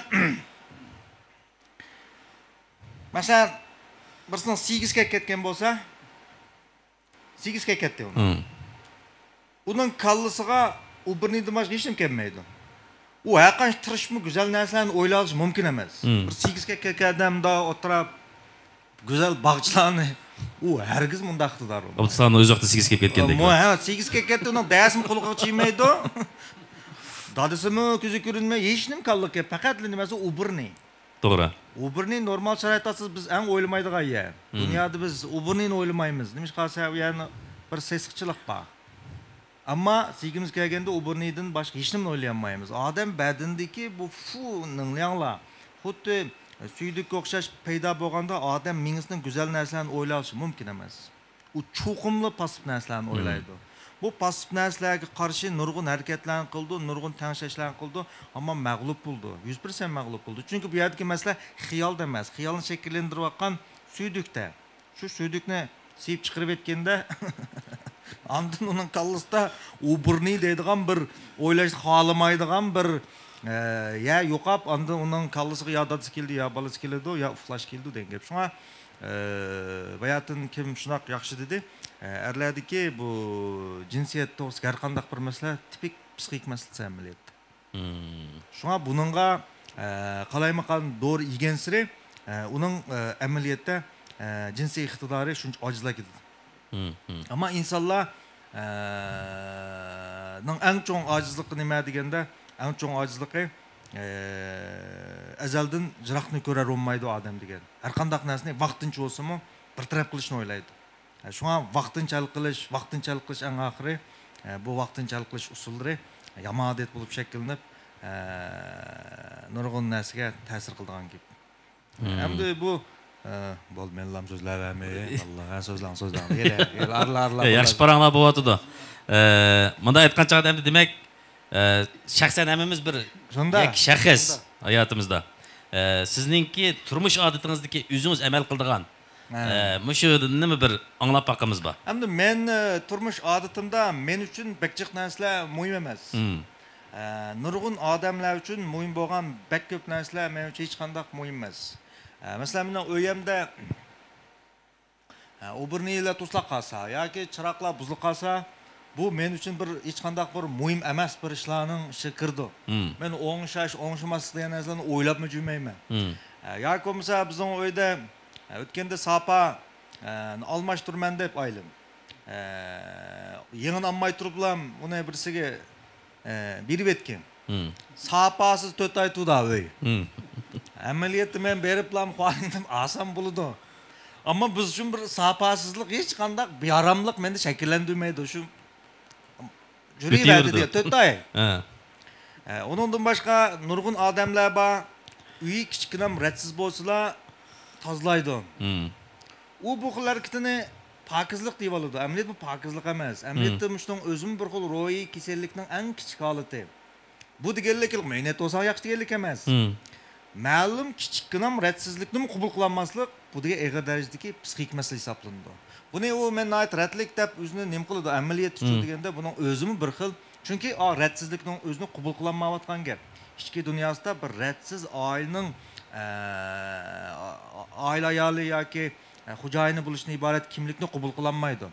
مەسىلەن، بىرسىنىڭ سىگىسى كەپ كەتكەن بولسا، سىگىسى كەپ كەتتى ئۇنىڭ. ئۇنىڭ كاللىسىغا ئۇبىرنىدىن باشقا ھېچنېمە كەلمەيدۇ. ئۇ ھەرقانچە تىرىشىپمۇ گۈزەل نەرسىلەرنى ئويلاۋېلىشى مۇمكىن ئەمەس. بىر سىگىسى كەپ كەتكەن ئادەم مۇنداق ئولتۇرۇپ، گۈزەل باغچىلارنى، ئۇ ھەرگىز مۇنداق ئىقتىدارى بولمايدۇ. ئابدۇسالامنىڭ ئۆز ۋاقتىدا سىگىسى كەپ كەتكەندەك. مۇ-، ھە، سىگىسى كەپ كەتتى، ئۇنىڭ دەرسىمۇ قۇلىقىغا چىيمايدۇ. دادىسىمۇ كۆزى كۆرۈنمەي، ھېچنېمە كاللىغا كەپ، پەقەتلا نېمىسى ئۇبىرنى. توغرا. ئۇبىرنى نورمال شارائىتتا ئالسىز، بىز ئەڭ ئويلىمايدىغان يەر. دۇنيادا بىز ئۇبىرنىنى ئويلىمايمىز. نېمىشقا دېسە، ئۇ يەرنى بىر سېسىقچىلىق بار. ئەمما سىگىمىز كەلگەندە ئۇبىرنىدىن باشقا ھېچنېمىنى ئويلىيالمايمىز. ئادەم بەدىنىدىكى بۇ فۇ نىڭلياڭلار خۇددى سۈيدۈككە ئوخشاش پەيدا بولغاندا، ئادەم مېڭىسىنىڭ گۈزەل نەرسىلەرنى ئويلاۋېلىشى مۇمكىن ئەمەس. ئۇ چوقۇملا پاسسىپ نەرسىلەرنى ئويلايدۇ. بۇ پاسسىپ نەرسىلەرگە قارشى نۇرغۇن ھەرىكەتلەرنى قىلىدۇ، نۇرغۇن تەڭشەشلەرنى قىلىدۇ، ئەمما مەغلۇپ بولىدۇ. يۈز پىرسەنت مەغلۇپ بولىدۇ. چۈنكى بۇ يەردىكى مەسىلە خىيالدا ئەمەس، خىيالنى شەكىللەندۈرۈۋاتقان سۈيدۈكتە. شۇ سۈيدۈكنى سىيىپ چىقىرىۋەتكەندە، ئاندىن ئۇنىڭ كاللىسىدا ئۇبىرنى دەيدىغان بىر، ئويلاشنى خالىمايدىغان بىر، ئە، يە يوقاپ، ئاندىن ئۇنىڭ كاللىسىغا يا دادىسى كېلىدۇ، يا بالىسى كېلىدۇ، يا ئۇخلاش كېلىدۇ دېگەن گەپ. شۇڭا، ئە، باياتىن كىم شۇنداق ياخشى دېدى، ئە، ئەرلەردىكى بۇ جىنسىيەت توغرىسىدىكى ھەر قانداق بىر مەسىلە تىپىك پسىخىك مەسىلىسى ئەمەلىيەتتە. شۇڭا بۇنىڭغا، ئە، قالايمىقان دورا يېگەنسېرى، ئە، ئۇنىڭ، ئە، ئەمەلىيەتتە، ئە، جىنسىي ئىقتىدارى شۇنچە ئاجىزلاپ كېتىدۇ. ئەمما ئىنسانلار، ئە، نىڭ ئەڭ چوڭ ئاجىزلىقى نېمە دېگەندە، ئەڭ چوڭ ئاجىزلىقى، ئە، ئەزەلدىن يىراقنى كۆرەر بولمايدۇ ئادەم دېگەن. ھەر قانداق نەرسىنى ۋاقتىنچە بولسىمۇ بىر تەرەپ قىلىشنى ئويلايدۇ. شۇڭا ۋاقتىنچە ھەل قىلىش، ۋاقتىنچە ھەل قىلىش ئەڭ ئاخىرى، بۇ ۋاقتىنچە ھەل قىلىش ئۇسۇللىرى يامان ئادەت بولۇپ شەكىللىنىپ، نۇرغۇن نەرسىگە تەسىر قىلىدىغان گەپ. ئەمدى بۇ، بولدى، مەنلا سۆزلەۋەرمەي. ئاللا، سۆزلەڭ، سۆزلەڭ. يەنە، يەنە ئارىلا، ئارىلا، ياخشى پاراڭلار بولۇۋاتىدۇ. مۇنداق ئېيتقان چاغدا ئەمدى دېمەك، ئە، شەخسەن ھەممىمىز بىر شۇنداق. يەككە شەخس شۇنداق. ھاياتىمىزدا. ئە، سىزنىڭكى تۇرمۇش ئادىتىڭىزدىكى ئۆزىڭىز ئەمەل قىلىدىغان، ھە. ئە، مۇشۇ نېمە بىر ئاڭلاپ باقىمىزبا؟ ئەمدى مەن، ئە، تۇرمۇش ئادىتىمدا مەن ئۈچۈن بەك جىق نەرسىلەر مۇھىم ئەمەس. ئە، نۇرغۇن ئادەملەر ئۈچۈن مۇھىم بولغان بەك كۆپ نەرسىلەر مەن ئۈچۈن ھېچقانداق مۇھىم ئەمەس. ئە، مەسىلەن، مېنىڭ ئۆيەمدە ھە، ئۇبىرنى ئىللە توسۇلۇپ قالسا ياكى چىراغلار بۇزۇلۇپ قالسا، بۇ مەن ئۈچۈن بىر ھېچقانداق بىر مۇھىم ئەمەس بىر ئىشلارنىڭ ئىچىگە كىرىدۇ. مەن ئوڭشاش، ئوڭشىماسلىق دېگەن نەرسىلەرنى ئويلاپمۇ يۈرمەيمەن. ھە، ياكى بولمىسا بىزنىڭ ئۆيدە، ھە، ئۆتكەندە ساپا، ھە، ئالماشتۇرىمەن دەپ ئايلىم. ھە، يېڭىنى ئالماي تۇرۇپلا ئۇنى بىرسىگە ئە، بېرىۋەتكەن. ساپاسىز تۆت ئاي تۇردا ئۆي. ئەمەلىيەتتە مەن بېرىپلا خۇاڭدىن ئالسام بولىدۇ. ئەمما بىز ئۈچۈن بىر ساپاسىزلىق ھېچقانداق بىئاراملىق مەندە شەكىللەندۈرمەيدۇ. شۇ يۈرۈۋەردى دېگەن تۆت ئاي. ھە. ئە، ئۇنىڭدىن باشقا نۇرغۇن ئادەملەر بار. ئۆيى كىچىككىنەم رەتسىز بولسىلا تازىلايدۇ. ئۇ بۇ خىل ھەرىكىتىنى پاكىزلىق دېيىۋالىدۇ. ئەمەلىيەتتە بۇ پاكىزلىق ئەمەس. ئەمەلىيەتتە مۇشۇنىڭ ئۆزىمۇ بىر خىل روھىي كېسەللىكنىڭ ئەڭ كىچىك ھالىتى. بۇ دېگەنلىك مەينەت بولساڭ ياخشى دېگەنلىك ئەمەس. مەلۇم كىچىككىنەم رەتسىزلىكنىمۇ قوبۇل قىلالماسلىق، بۇ دېگەن ئېغىر دەرىجىدىكى پسىخىك مەسىلە ھېسابلىنىدۇ. بۇنى ئۇ مەن ناھايىتى رەتلىك دەپ ئۆزىنى نېمە قىلىدۇ، ئەمەلىيەتتىچۇ دېگەندە، بۇنىڭ ئۆزىمۇ بىر خىل. چۈنكى ئا، رەتسىزلىكنىڭ ئۆزىنى قوبۇل قىلالمايۋاتقان گەپ. ئىچكى دۇنياسىدا بىر رەتسىز ئائىلىنىڭ، ئە، ئائىلە ئايالى ياكى، ئە، خوجايىنى بولۇشتىن ئىبارەت كىملىكنى قوبۇل قىلالمايدۇ.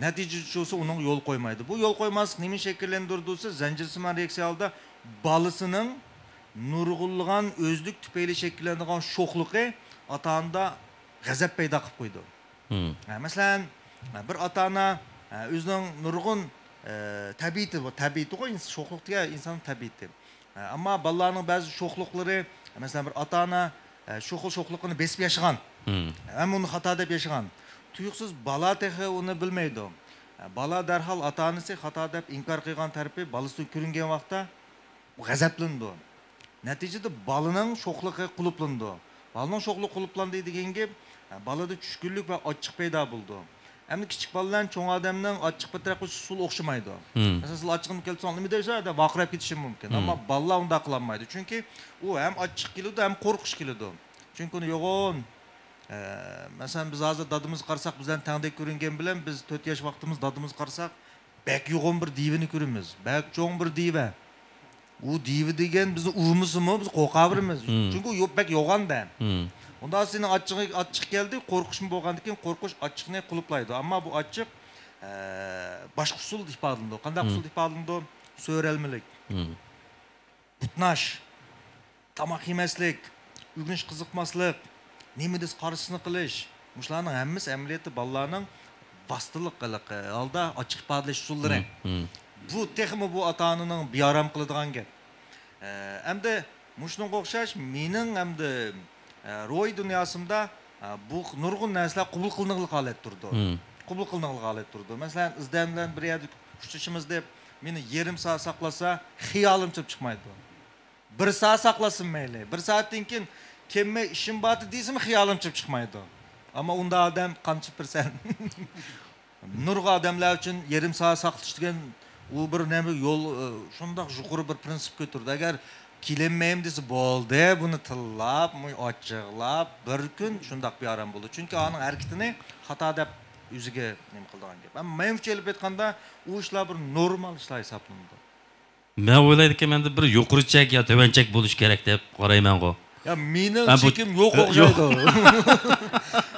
نەتىجىدە شۇسى ئۇنىڭغا يول قويمايدۇ. بۇ يول قويماسلىق نېمىنى شەكىللەندۈرىدۇ دېسە، زەنجىرسىمان رېئاكسىيە ھالدا بالىسىنىڭ نۇرغۇنلىغان ئۆزلۈك تۈپەيلى شەكىللىنىدىغان شوخلۇقى ئاتا-ئانىدا غەزەپ پەيدا قىلىپ قويىدۇ. ھە، مەسىلەن، بىر ئاتا-ئانا، ھە، ئۆزىنىڭ نۇرغۇن، ئە، تەبىئىتى بار، تەبىئىتىغۇ، ئىنس-، شوخلۇق دېگەن ئىنساننىڭ تەبىئىتى. ئە، ئەمما بالىلارنىڭ بەزى شوخلۇقلىرى، مەسىلەن، بىر ئاتا-ئانا، ئە، شۇ خىل شوخلۇقىنى بېسىپ ياشىغان، ھەم ئۇنى خاتا دەپ ياشىغان. تۇيۇقسىز بالا تېخى ئۇنى بىلمەيدۇ. ئە، بالا دەرھال ئاتا-ئانىسى خاتا دەپ ئىنكار قىلغان تەرىپى بالىسىدىن كۆرۈنگەن ۋاقىتتا، ئۇ غەزەپلىنىدۇ. نەتىجىدە بالىنىڭ شوخلۇقى قۇلۇپلىنىدۇ. بالىنىڭ شوخلۇقى قۇلۇپلاندى دېگەن گەپ، ئە، بالىدا چۈشكۈنلۈك ۋە ئاچچىق پەيدا بولىدۇ. ئەمدى كىچىك بالىلار چوڭ ئادەمنىڭ ئاچچىق بىر تەرەپ قىلىش ئۇسۇلى ئوخشىمايدۇ. مەسىلەن، سىز ئاچچىقىنى كەلتۈرسىڭىز، «نېمە دەيسەن؟» دەپ ۋارقىراپ كېتىشى مۇمكىن. ئەمما بالىلار ئۇنداق قىلالمايدۇ. چۈنكى ئۇ ھەم ئاچچىق كېلىدۇ، ھەم قورقۇش كېلىدۇ. چۈنكى ئۇنى يوغان، ئە، مەسىلەن، بىز ھازىر دادىمىزغا قارىساق، بىز بىلەن تەڭدەك كۆرۈنگەن بىلەن بىز تۆت ياش ۋاقتىمىز دادىمىزغا قارىساق، بەك يوغان بىر دىۋىنى كۆرىمىز. بەك چوڭ بىر دىۋە. ئۇ دىۋە دېگەن بىزنى ئۇرمىسىمۇ، بىز قورقاۋېرىمىز. چۈنكى ئۇ يو-، بەك يوغان-دە. ئۇنداق سېنىڭ ئاچچىقىڭ، ئاچچىق كەلدى، قورقۇشمۇ بولغاندىكىن، قورقۇش ئاچچىقنى قۇلۇپلايدۇ. ئەمما بۇ ئاچچىق، ئە، باشقا ئۇسۇلدا ئىپادىلىنىدۇ. قانداق ئۇسۇلدا ئىپادىلىنىدۇ؟ سۆرەلمىلىك. بۇتناش، تاماق يېمەسلىك، ئۆگىنىشكە قىزىقماسلىق، نېمە دېسە قارشىسىنى قىلىش، مۇشۇلارنىڭ ھەممىسى ئەمەلىيەتتە بالىلارنىڭ ۋاسىتىلىك ھېلىقى ھالدا ئاچچىق ئىپادىلەش ئۇسۇللىرى. بۇ تېخىمۇ بۇ ئاتا-ئانىنىڭ بىئارام قىلىدىغان گەپ. ئە، ئەمدى مۇشۇنىڭغا ئوخشاش مېنىڭ ئەمدى، ئە، روھىي دۇنياسىمدا، ئە، بۇ نۇرغۇن نەرسىلەر قوبۇل قىلىنىغلىق ھالەت تۇرىدۇ. قوبۇل قىلىنىغلىق ھالەت تۇرىدۇ. مەسىلەن، ئىزدەن بىلەن بىر يەردە ئۇچرىشىمىز دەپ، مېنى يېرىم سائەت ساقلىسا، خىيالىم چىقىپ چىقمايدۇ. بىر سائەت ساقلىسۇن مەيلى. بىر سائەتتىن كېيىن كەلمەي ئىشىم بار دېسىمۇ خىيالىم چىقىپ چىقمايدۇ. ئەمما ئۇنداق ئادەم قانچە پىرسەنت؟ نۇرغۇن ئادەملەر ئۈچۈن يېرىم سائەت ساقلىتىش دېگەن ئۇ بىر نېمە يول، ئى، شۇنداق يۇقىرى بىر پرىنسىپ كۆتۈردى. ئەگەر كېلەلمەيمەن دېسە بولدى، بۇنى تىللاپ، مۇ-، ئاچچىقلاپ، بىر كۈن شۇنداق بىئارام بولىدۇ. چۈنكى ئانىڭ ھەرىكىتىنى خاتا دەپ ئۆزىگە نېمە قىلىدىغان گەپ. ئەمما مەن ئۈچۈن ئېلىپ ئېيتقاندا، ئۇ ئىشلار بىر نورمال ئىشلار ھېسابلىنىدۇ. مەن ئويلايدىكەنمەن، بىر يۇقىرى چەك يا تۆۋەن چەك بولۇشى كېرەك دەپ قارايمەنغۇ. يا، مېنىڭ ھە، بۇ چېكىم يوق ھە، ئوخشايدۇ.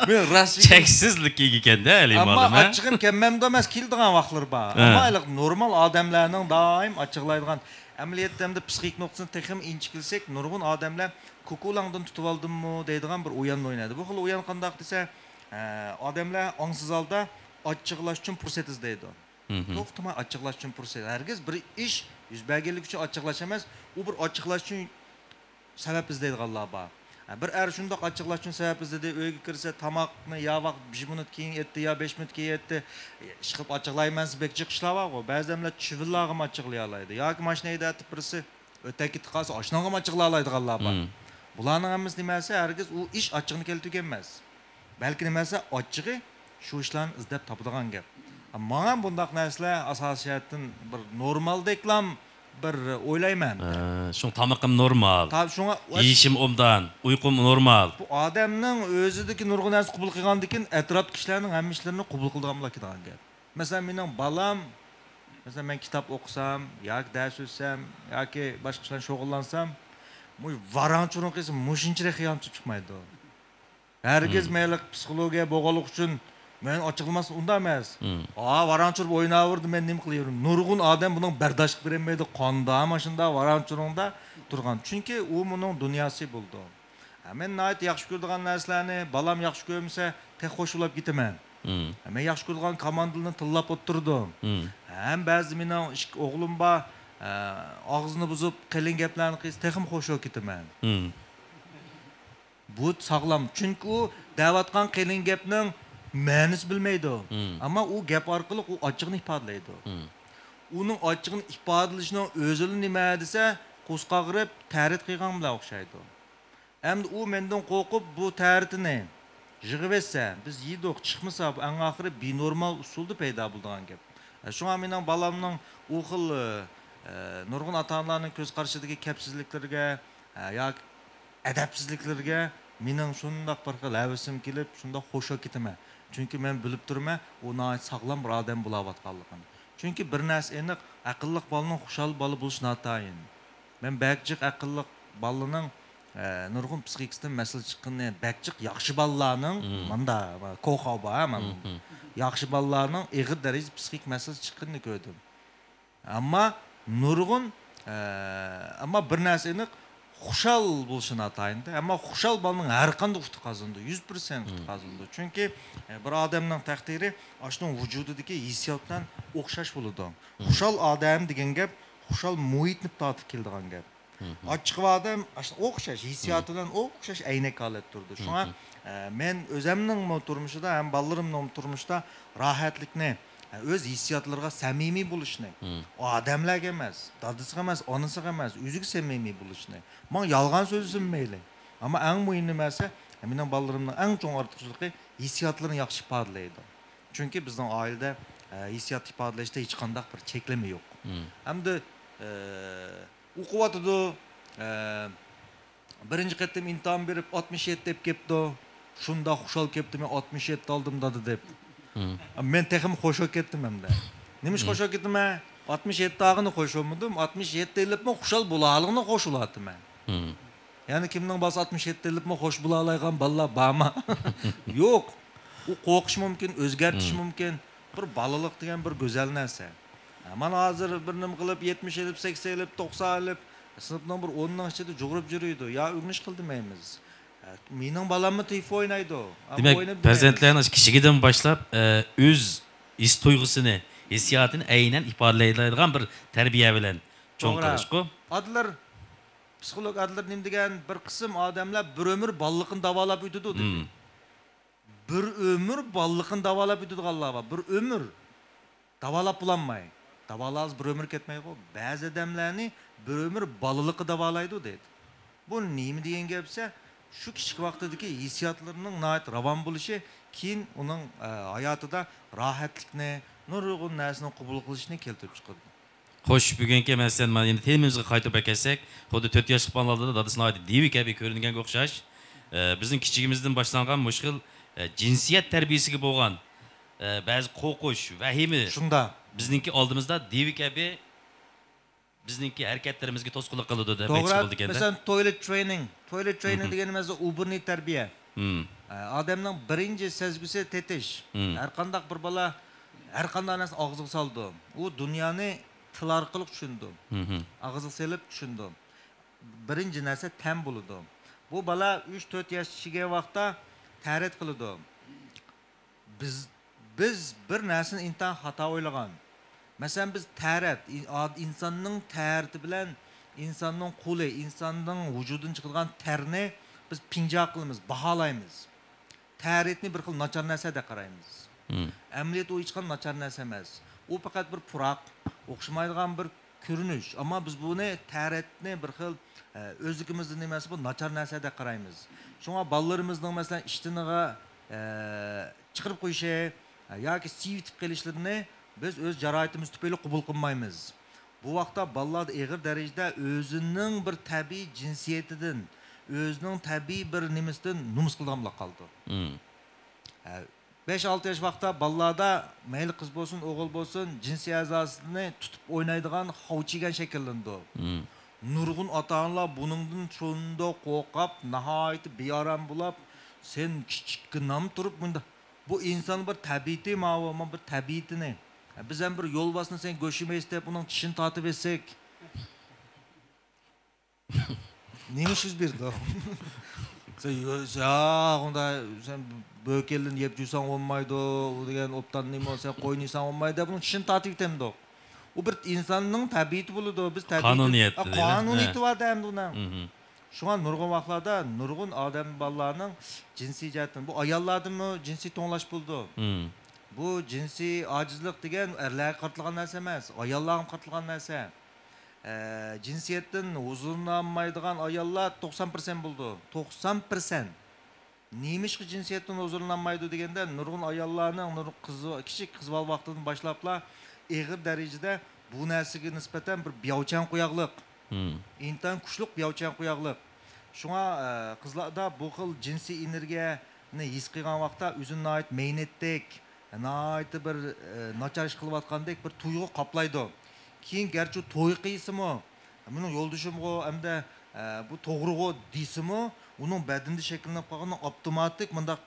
مەن راست چېكىم چەكسىزلىك ئىگىكەندە ھەلىمە ئەمما ئادەم، ھە؟ ئاچچىقىم كەلمەمدۇ ئەمەس، كېلىدىغان ۋاقىتلىرى بار. ھە. ئەمما ھېلىقى نورمال ئادەملەرنىڭ دائىم ئاچچىقلايدىغان، ئەمەلىيەتتە ئەمدى پسىخىك نۇقتىسىدىن تېخىمۇ ئىنچىكىلىسەك، نۇرغۇن ئادەملەر «كوكۇلاڭدىن تۇتۇۋالدىممۇ؟» دەيدىغان بىر ئويۇن ئوينايدۇ. بۇ خىل ئويۇن قانداق دېسە، ئە، ئادەملەر ئاڭسىز ھالدا ئاچچىقلاش ئۈچۈن پۇرسەت ئىزدەيدۇ. توختىماي ئاچچىقلاش ئۈچۈن پۇرسەت. ھەرگىز بىر ئىش يۈز بەرگەنلىكى ئۈچۈن ئاچچىقلاش ئەمەس، ئۇ بىر ئاچچىقلاش ئۈچۈن سەۋەب ئىزدەيدىغانلار بار. ھە، بىر ئەر شۇنداق ئاچچىقلاش ئۈچۈن سەۋەب ئىزدىدى، ئۆيگە كىرسە تاماقنى يا ۋاقىت بىر مىنۇت كېيىن ئەتتى يا بەش مىنۇت كېيىن ئەتتى. ئىشقىلىپ ئاچچىقلايمەن دېسە بەك جىق ئىشلار بارغۇ. بەزى ئادەملەر چىۋىنلارغىمۇ ئاچچىقلىيالايدۇ. ياكى ماشىنا ھەيدەپ بىرسى ئۆتەپ كېتىپ قالسا ئاشۇنىڭغىمۇ ئاچچىقلايدىغانلار بار. بۇلارنىڭ ھەممىسى نېمە دېسە، ھەرگىز ئۇ ئىش ئاچچىقنى كەلتۈرگەن ئەمەس. بەلكى نېمە دېسە، ئاچچىقى شۇ ئىشلارنى ئىزدەپ تاپىدىغان گەپ. ماڭا بۇنداق نەرسىلەر ئاساسىي جەھەتتىن بىر نورمالدەكلام بىر ئويلايمەن. ھە، شۇڭا تامىقىم نورمال. تا-، شۇڭا يېيىشىم ئوبدان، ئۇيقۇم نورمال. بۇ ئادەمنىڭ ئۆزىدىكى نۇرغۇن نەرسە قوبۇل قىلغاندىن كېيىن ئەتراپتىكى كىشىلەرنىڭ ھەممە ئىشلىرىنى قوبۇل قىلىدىغان بولىدىغان گەپ. مەسىلەن، مېنىڭ بالام، مەسىلەن، مەن كىتاب ئوقۇسام ياكى دەرس ئۆتسەم ياكى باشقا ئىشلار بىلەن شۇغۇللانسام، مۇ-، ۋاراڭ-چۇرۇڭ قىلسا مۇشۇنچىلىك خىيالىم چىقىپ چىقمايدۇ. ھەرگىز مەيلى پسىخولوگىيە بولغانلىقى ئۈچۈن مەن ئاچچىقلىماسمەن، ئۇنداق ئەمەس. ھا، ۋاراڭ-چۇرۇپ ئويناۋېرىدۇ، مەن نېمە قىلىۋېرىمەن؟ نۇرغۇن ئادەم بۇنىڭغا بەرداشلىق بېرەلمەيدۇ، قانداق ماشىنىدا ۋاراڭ-چۇرۇڭدا تۇرغان. چۈنكى ئۇ مۇنىڭ دۇنياسى بولىدۇ. ھە، مەن ناھايىتى ياخشى كۆرىدىغان نەرسىلەرنى بالام ياخشى كۆرمىسە، تېخى خۇش بولاپ كېتىمەن. ھە، مەن ياخشى كۆرىدىغان كاماندىلنى تىللاپ ئولتۇرىدۇ. ھەم بەزىدە مېنىڭ ئىككى ئوغلۇم بار، ئە، ئاغزىنى بۇزۇپ قېلىن گەپلەرنى قىلسا، تېخىمۇ خۇش بولۇپ كېتىمەن. بۇ ساغلام. چۈنكى ئۇ دەۋاتقان قېلىن گەپنىڭ مەنىسى بىلمەيدۇ. ئەمما ئۇ گەپ ئارقىلىق ئۇ ئاچچىقىنى ئىپادىلەيدۇ. ئۇنىڭ ئاچچىقىنى ئىپادىلىشىنىڭ ئۆزىلا نېمە دېسە، قورسىقى ئاغرىپ، تەرەت قىلغان بىلەن ئوخشايدۇ. ئەمدى ئۇ مەندىن قورقۇپ بۇ تەرىتىنى يىغىۋەتسە، بىز يېدۇق، چىقمىسا، بۇ ئەڭ ئاخىرى بىنورمال ئۇسۇلدا پەيدا بولىدىغان گەپ. شۇڭا مېنىڭ بالامنىڭ ئۇ خىل، ئە، نۇرغۇن ئاتا-ئانىلارنىڭ كۆز قارىشىدىكى كەپسىزلىكلىرىگە، ئە، ياكى ئەدەپسىزلىكلىرىگە مېنىڭ شۇنداق بىر خىل ھەۋىسىم كېلىپ، شۇنداق خۇش بولۇپ كېتىمەن. چۈنكى مەن بىلىپ تۇرىمەن، ئۇ ناھايىتى ساغلام بىر ئادەم بولاۋاتقانلىقىنى. چۈنكى بىر نەرسە ئېنىق، ئەقىللىق بالىنىڭ خۇشال بالا بولۇشى ناتايىن. مەن بەك جىق ئەقىللىق بالىنىڭ، ئە، نۇرغۇن پسىخىكىسىدىن مەسىلە چىققىنىنى، بەك جىق ياخشى بالىلارنىڭ، مم. ماندا، كوخاۋ بار، ھە، مانا. مم. ياخشى بالىلارنىڭ ئېغىر دەرىجىدە پسىخىك مەسىلە چىققىنىنى كۆردۈم. ئەمما نۇرغۇن، ئە، ئەمما بىر نەرسە ئېنىق، خۇشال بولۇشى ناتايىن. ئەمما خۇشال بالىنىڭ ھەر قانداق ئۇتۇق قازىنىدۇ، يۈز پىرسەنت ئۇتۇق قازىنىدۇ. چۈنكى، ئە، بىر ئادەمنىڭ تەقدىرى ئاشۇنىڭ ۋۇجۇدىدىكى ھېسسىيات بىلەن ئوخشاش بولىدۇ. خۇشال ئادەم دېگەن گەپ خۇشال مۇھىتنى تارتىپ كېلىدىغان گەپ. ئاچچىقىۋا ئادەم ئاشۇ ئوخشاش، ھېسسىياتى بىلەن ئوخشاش ئەينەك ھالەتتە تۇرىدۇ. شۇڭا، ئە، مەن ئۆزەمنىڭمۇ تۇرمۇشىدا ھەم بالىلىرىمنىڭمۇ تۇرمۇشىدا راھەتلىكنى، ئە، ئۆز ھېسسىياتلىرىغا سەمىمىي بولۇشنى، ئادەملەرگە ئەمەس، دادىسىغا ئەمەس، ئانىسىغا ئەمەس، ئۆزىگە سەمىمىي بولۇشنى. ماڭا يالغان سۆزلىسىمۇ مەيلى. ئەمما ئەڭ مۇھىم نېمىسى، مېنىڭ بالىلىرىمنىڭ ئەڭ چوڭ ئارتۇقچىلىقى ھېسسىياتلىرىنى ياخشى ئىپادىلەيدۇ. چۈنكى بىزنىڭ ئائىلىدە، ئە، ھېسسىيات ئىپادىلەشتە ھېچقانداق بىر چەكلىمە يوق. ئەمدى، ئە، ئوقۇۋاتىدۇ. ئە، بىرىنچى قېتىم ئىمتىھان بېرىپ، ئاتمىش يەتتە ئېلىپ كەپتۇ. شۇنداق خۇشال كەپتىمەن، ئاتمىش يەتتە ئالدىم، دادا، دەپ. مەن تېخىمۇ خۇش بولۇپ كەتتىم ئەمدى. نېمىش خۇش بولۇپ كەتتىمەن؟ ئاتمىش يەتتە ئالغىنى خۇش بولمىدىم، ئاتمىش يەتتە ئېلىپمۇ خۇشال بولالىغىنى خۇش بولاتتىمەن. يەنى كىمنىڭ بالىسى ئاتمىش يەتتە ئېلىپمۇ خۇش بولالايدىغان بالىلار بارمۇ؟ يوق. ئۇ قورقۇشى مۇمكىن، ئۆزگەرتىشى مۇمكىن. بىر بالىلىق دېگەن بىر گۈزەل نەرسە. مانا ھازىر بىر نېمە قىلىپ، يەتمىش ئېلىپ، سەكسەن ئېلىپ، توقسان ئېلىپ، سىنىپنىڭ بىر ئوننىڭ ئىچىدە جۇغۇرۇپ يۈرىدۇ. يا ئۆگىنىش قىل دېمەيمىز. مېنىڭ بالاممۇ تېف ئوينايدۇ. ئەمما دېمەك، ئويناپ دېمەيمىز. پەرزەنتلەرنى ئاشۇ كىچىكىدىن باشلاپ، ئە، ئۆز ھېس تۇيغۇسىنى، ھېسسىياتىنى ئەينەن ئىپادىلەيدىغان بىر تەربىيە بىلەن چوڭ قىلىشقۇ. ئادىلەر، پسىخولوگ ئادىلەر نېمە دېگەن؟ بىر قىسىم ئادەملەر بىر ئۆمۈر بالىلىقىنى داۋالاپ ئۆتىدۇ، دېدى. بىر ئۆمۈر بالىلىقىنى داۋالاپ ئۆتىدىغانلار بار. بىر ئۆمۈر داۋالاپ بولالماي. داۋالىسا بىر ئۆمۈر كەتمەيدىغۇ. بەزى ئادەملەرنى بىر ئۆمۈر بالىلىقى داۋالايدۇ، دېدى. بۇ نېمە دېگەن گەپ دېسە، شۇ كىچىك ۋاقتىدىكى ھېسسىياتلىرىنىڭ ناھايىتى راۋان بولۇشى كېيىن ئۇنىڭ، ئە، ھاياتىدا راھەتلىكنى، نۇرغۇن نەرسىنى قوبۇل قىلىشنى كەلتۈرۈپ چىقىرىدۇ. خوش، بۈگۈنكى مەسىلەن، مانا يەنە تېمىمىزغا قايتىپ ئەكەلسەك، خۇددى تۆت ياشلىق بالىلاردا دادىسى ناھايىتى دىۋى كەبى كۆرۈنگەنگە ئوخشاش. ئە، بىزنىڭ كىچىكىمىزدىن باشلانغان مۇشۇ خىل، ئە، جىنسىيەت تەربىيىسىگە بولغان، ئە، بەزى قورقۇش، ۋەھىمە شۇنداق. بىزنىڭكى ئالدىمىزدا دىۋى كەبى بىزنىڭكى ھەرىكەتلىرىمىزگە توسقۇنلۇق قىلىدۇ دېمەكچى توغرا. بولىدىكەن-دە. مەسىلەن، تويلېت ترېنىڭ. تويلېت ترېنىڭ دېگىنىمىز ئوبۇرنى تەربىيە. ئە، ئادەمنىڭ بىرىنچى سەزگۈسى تېتىش. ھەر قانداق بىر بالا ھەر قانداق نەرسىنى ئاغزىغا سالىدۇ. ئۇ دۇنيانى تىل ئارقىلىق چۈشىنىدۇ. ئاغزىغا سېلىپ چۈشىنىدۇ. بىرىنچى نەرسە تەم بولىدۇ. بۇ بالا ئۈچ تۆت ياشقا كىرگەن ۋاقىتتا تەرەت قىلىدۇ. بىز، بىز بىر نەرسىنى ئىنتايىن خاتا ئويلىغان. مەسىلەن، بىز تەرەت، ئىن-، ئاد-، ئىنساننىڭ تەرىتى بىلەن ئىنساننىڭ قولى، ئىنساننىڭ ۋۇجۇدىدىن چىقىدىغان تەرنى بىز پىڭجا قىلىمىز، باھالايمىز. تەرىتنى بىر خىل ناچار نەرسە دەپ قارايمىز. ئەمەلىيەتتە ئۇ ھېچقانداق ناچار نەرسە ئەمەس. ئۇ پەقەت بىر پۇراق، ئوخشىمايدىغان بىر كۆرۈنۈش. ئەمما بىز بۇنى تەرەتنى بىر خىل، ئە، ئۆزلۈكىمىزدە نېمە دېسە، بۇ ناچار نەرسە دەپ قارايمىز. شۇڭا بالىلىرىمىزنىڭ، مەسىلەن، ئىشتىنىغا، ئە، چىقىرىپ قويۇشى، ئە، ياكى سىۋىتىپ قېلىشلىرىنى بىز ئۆز جارايىتىمىز تۈپەيلى قوبۇل قىلمايمىز. بۇ ۋاقىتتا بالىلاردا ئېغىر دەرىجىدە ئۆزىنىڭ بىر تەبىئىي جىنسىيىتىدىن، ئۆزىنىڭ تەبىئىي بىر نېمىسىدىن نومۇس قىلىدىغان بولۇپ قالىدۇ. ئە، بەش ئالتە ياش ۋاقىتتا بالىلاردا مەيلى قىز بولسۇن، ئوغۇل بولسۇن، جىنسىي ئەزاسىنى تۇتۇپ ئوينايدىغان خاۋچىگەن شەكىللىنىدۇ. نۇرغۇن ئاتا-ئانىلار بۇنىڭدىن شۇنداق قورقۇپ، ناھايىتى بىئارام بولۇپ، سەن كىچىككىنەم تۇرۇپ مۇنداق. بۇ ئىنسان بىر تەبىئىتى ماۋۇ، مانا بىر تەبىئىتىنى. بىز ھەم بىر يولۋاسنى سەن گۆش يېمەيسىز دەپ ئۇنىڭ چىشىنى تارتىۋەتسەك. نېمە ئىش يۈز بېرىدۇ؟ سەن يو-، يا، ئۇندا سەن بۆكەنلىنى يەپ جۈرسەڭ بولمايدۇ، ئۇ دېگەن ئوبدان نېمە، سەن قوينى يېسەڭ بولمايدۇ دەپ ئۇنىڭ چىشىنى تارتىۋېتەمدۇق. ئۇ بىر ئىنساننىڭ تەبىئىتى بولىدۇ. بىز تەبىئىتى، قانۇنىيەت ئا، دېيلى. قانۇنىيىتى ھە. بار دە ئەمدى ئۇنىڭ. شۇڭا نۇرغۇن ۋاقىتلاردا نۇرغۇن ئادەم بالىلارنىڭ جىنسىي جەھەتتىن، بۇ ئاياللاردىمۇ جىنسىي توڭلاش بولىدۇ. بۇ جىنسىي ئاجىزلىق دېگەن ئەرلەرگە قارىتىلغان نەرسە ئەمەس، ئاياللارغا قارىتىلغان نەرسە. ئە، جىنسىيەتتىن ھۇزۇرلىنالمايدىغان ئاياللار توقسان پىرسەنت بولىدۇ. توقسان پىرسەنت. نېمىشقا جىنسىيەتتىن ھۇزۇرلىنالمايدۇ دېگەندە، نۇرغۇن ئاياللارنىڭ، نۇر-، قىز، كىچىك قىز بالا ۋاقتىدىن باشلاپلا ئېغىر دەرىجىدە بۇ نەرسىگە نىسبەتەن بىر بىياۋچەن قوياقلىق. مم. ئىنتايىن كۈچلۈك بىياۋچەن قوياقلىق. شۇڭا، ئە، قىزلاردا بۇ خىل جىنسىي ئېنېرگىيەنى ھېس قىلغان ۋاقىتتا ئۆزىنى ناھايىتى مەينەتتەك، ناھايىتى بىر، ئە، ناچار ئىش قىلىۋاتقاندەك بىر تۇيغۇ قاپلايدۇ. كېيىن گەرچە ئۇ توي قىلسىمۇ، مېنىڭ يولدىشىمغۇ ھەمدە، ئە، بۇ توغرىغۇ دېسىمۇ، ئۇنىڭ بەدىنىدە شەكىللىنىپ قالغان ئاپتوماتىك مۇنداق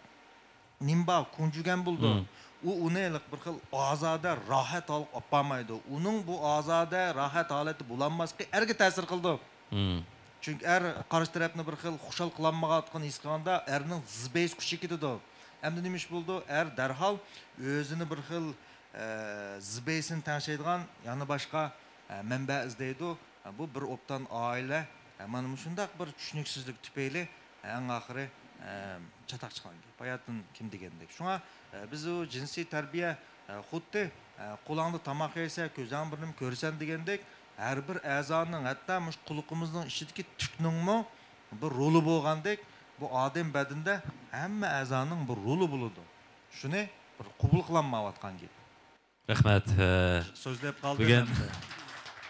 نېمە بار، كونجۇگەن بولىدۇ. مم. ئۇ ئۇنى ھېلىقى بىر خىل ئازادە، راھەت ھالغا ئاپارمايدۇ. ئۇنىڭ بۇ ئازادە، راھەت ھالەتتە بولالماسلىقى ئەرگە تەسىر قىلىدۇ. مم. چۈنكى ئەر قارشى تەرەپنى بىر خىل خۇشال قىلالمىغانلىقىنى ھېس قىلغاندا، ئەرنىڭ زىبېيسى كۈچىيىپ كېتىدۇ. ئەمدى نېمە ئىش بولىدۇ؟ ئەر دەرھال ئۆزىنى بىر خىل، ئە، زىبېيسىنى تەڭشەيدىغان يەنە باشقا، ئە، مەنبە ئىزدەيدۇ. بۇ بىر ئوبدان ئائىلە، مانا مۇشۇنداق بىر چۈشىنىكسىزلىك تۈپەيلى، ئەڭ ئاخىرى، چاتاق چىققان گەپ. باياتىن كىم دېگەندەك. شۇڭا، بىز بۇ جىنسىي تەربىيە، خۇددى، قولۇڭدا تاماق يەيسەن، كۆزۈڭ بىر نېمە كۆرىسەن دېگەندەك، ھەر بىر ئەزانىڭ، ھەتتا مۇشۇ قۇلىقىمىزنىڭ ئىچىدىكى تۈكنىڭمۇ بىر رولى بولغاندەك، بۇ ئادەم بەدىنىدە ھەممە ئەزانىڭ بىر رولى بولىدۇ. شۇنى بىر قوبۇل قىلالمايۋاتقان گەپ. رەھمەت. ئە، سۆزلەپ قالدىم بۈگۈن ئەمدى.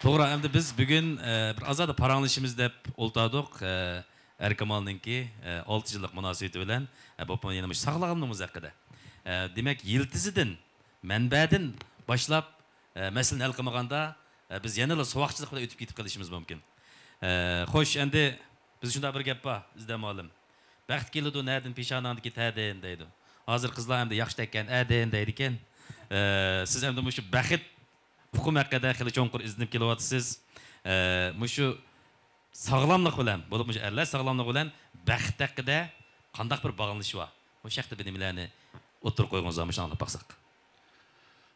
توغرا، ئەمدى بىز بۈگۈن، ئە، بىر ئازادە پاراڭلىشىمىز دەپ ئولتۇردۇق. ئە، ئەركامالنىڭكى، ئە، ئالتە يىللىق مۇناسىۋىتى بىلەن، ئە، بولۇپمۇ يەنە مۇشۇ ساغلاملىقىمىز ھەققىدە. ئە، دېمەك، يىلتىزىدىن، مەنبەدىن باشلاپ، ئە، مەسىلىنى ھەل قىلمىغاندا، ئە، بىز يەنىلا سوۋاقچىلىق بىلەن ئۆتۈپ كېتىپ قېلىشىمىز مۇمكىن. ئە، خوش، ئەمدى بىز شۇنداق بىر گەپ بار، ئىزدەم مۇئەللىم. بەخت كېلىدۇ نەدىن؟ پېشانەڭدىكى تەدىن دەيدۇ. ھازىر قىزلار ئەمدى ياخشى تەككەن ئەدىن دەيدىكەن. ئە، سىز ئەمدى مۇشۇ بەخت ئۇقۇمى ھەققىدە خېلى چوڭقۇر ئىزدىنىپ كېلىۋاتىسىز. ئە، مۇشۇ ساغلاملىق بىلەن، بولۇپ مۇشۇ ئەرلەر ساغلاملىقى بىلەن بەخت ھەققىدە قانداق بىر باغلىنىشى بار؟ مۇشۇ ھەقتە بىر نېمىلەرنى ئوتتۇرىغا قويغىنىڭىزغا مۇشۇنى ئاڭلاپ باقساق.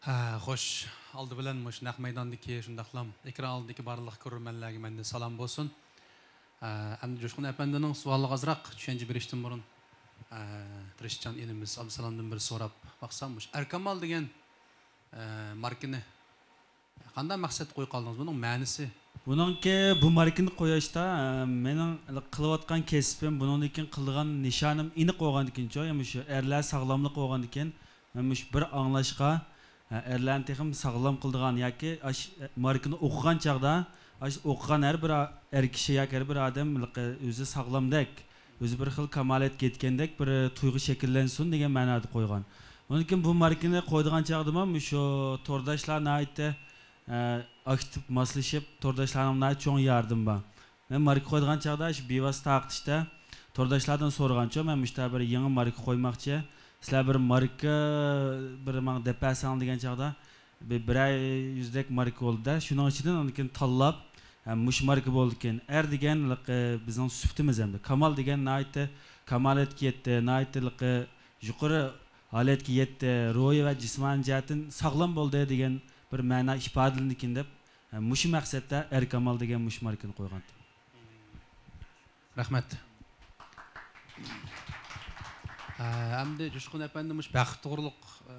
ھە، خوش. ئالدى بىلەن مۇشۇ نەق مەيداندىكى، شۇنداقلا ئېكران ئالدىدىكى بارلىق كۆرۈرمەنلەرگە مەندىن سالام بولسۇن. ھە، ئەمدى جۇشقۇن ئەپەندىنىڭ سوئالىغا ئازراق چۈشەنچە بېرىشتىن بۇرۇن، ھە، تىرىشچان ئىنىمىز ئابدۇسالامدىن بىر سوراپ باقسام، مۇشۇ ئەركامال دېگەن، ھە، ماركىنى قانداق مەقسەتتە قويۇپ قالدىڭىز؟ بۇنىڭ مەنىسى؟ بۇنىڭكى، بۇ ماركىنى قويۇشتا، ئە، مېنىڭ قىلىۋاتقان كەسپىم، بۇنىڭدىن كېيىن قىلىدىغان نىشانىم ئېنىق بولغاندىكىنچۇ، يا مۇشۇ ئەرلەر ساغلاملىقى بولغاندىكىن، مەن مۇشۇ بىر ئاڭلاشقا، ئە، ئەرلەرنى تېخىمۇ ساغلام قىلىدىغان ياكى ئاش، ماركىنى ئوقۇغان چاغدا، ئاش ئوقۇغان ھەر بىر ئا-، ئەر كىشى ياكى ھەر بىر ئادەم ئۆزى ساغلامدەك، ئۆزى بىر خىل كامالەتكە يەتكەندەك بىر تۇيغۇ شەكىللەنسۇن دېگەن مەنادا قويغان. ئۇنىڭدىن كېيىن بۇ ماركىنى قويىدىغان چاغدىمۇ مۇشۇ تورداشلار ناھايىتى، ئە، ئاكتىپ ماسلىشىپ، تورداشلارنىڭ ناھايىتى چوڭ ياردىمى بار. مەن ماركا قويىدىغان چاغدا شۇ بىۋاسىتە تارقىتىشتا تورداشلاردىن سورىغانچۇ، مەن مۇشۇنداق بىر يېڭى ماركا قويماقچى. سىلەر بىر ماركا، بىر ماڭا دەپ بەرسەڭ دېگەن چاغدا، بىر، بىرەر يۈزدەك ماركا بولدى-دە، شۇنىڭ ئىچىدىن ئاندىن كېيىن تاللاپ، ھە، مۇشۇ ماركا بولىدىكەن. ئەر دېگەن، ئە، بىزنىڭ سۈپىتىمىز ئەمدى. كامال دېگەن ناھايىتى كامالەتكە يەتتى، ناھايىتى، ئە، يۇقىرى ھالەتكە يەتتى، روھىي ۋە جىسمانىي جەھەتتىن ساغلام بولدى دېگەن بىر مەنا ئىپادىلىنىدىكەن دەپ، ھە، مۇشۇ مەقسەتتە ئەر كامال دېگەن مۇشۇ ماركىنى قويغانتىم. رەھمەت. ئە، ئەمدى جۇشقۇن ئەپەندى مۇشۇ بەخت توغرۇلۇق، ئە،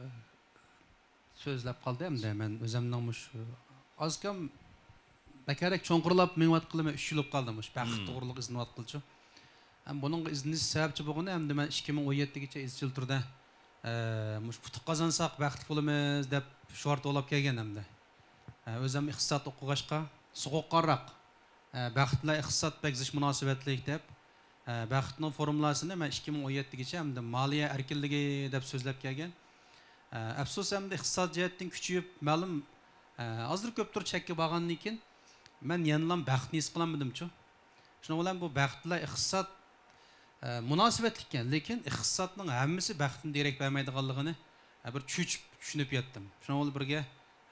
سۆزلەپ قالدى ئەمدى. مەن ئۆزۈمنىڭ مۇشۇ ئازكام بەكرەك چوڭقۇرلاپ مېڭىۋاتقىلى مەن ئۈچ يىل بولۇپ قالدى مۇشۇ بەخت توغرۇلۇق ئىزدىنىۋاتقىلىچۇ. ھەم بۇنىڭغا ئىزدىنىش سەۋەبچى بولغىنى ئەمدى مەن ئىككى مىڭ ئون يەتتىگىچە ئىزچىل تۈردە، ئە، مۇشۇ ئۇتۇق قازانساق بەختلىك بولىمىز دەپ شوئار توۋلاپ كەلگەن ئەمدى. ئە، ئۆزۈم ئىقتىساد ئوقۇغاچقا سوغۇققانراق، ئە، بەخت بىلەن ئىقتىساد بەك زىچ مۇناسىۋەتلىك دەپ، ئە، بەختنىڭ فورمۇلاسىنى مەن ئىككى مىڭ ئون يەتتىگىچە ئەمدى مالىيە ئەركىنلىكى دەپ سۆزلەپ كەلگەن. ئە، ئەپسۇس ئەمدى ئىقتىساد جەھەتتىن كۈچىيىپ، مەلۇم، ئە، ئازدۇر كۆپتۇر چەككە بارغاندىن كېيىن مەن يەنىلا بەختنى ھېس قىلالمىدىمچۇ. شۇنىڭ بىلەن بۇ بەخت بىلەن ئىقتىساد، ئە، مۇناسىۋەتلىككەن، لېكىن ئىقتىسادنىڭ ھەممىسى بەختتىن دېرەك بەرمەيدىغانلىقىنى، ئە، بىر چۆچۈپ چۈشىنىپ يەتتىم. شۇنىڭ بىلەن بىرگە،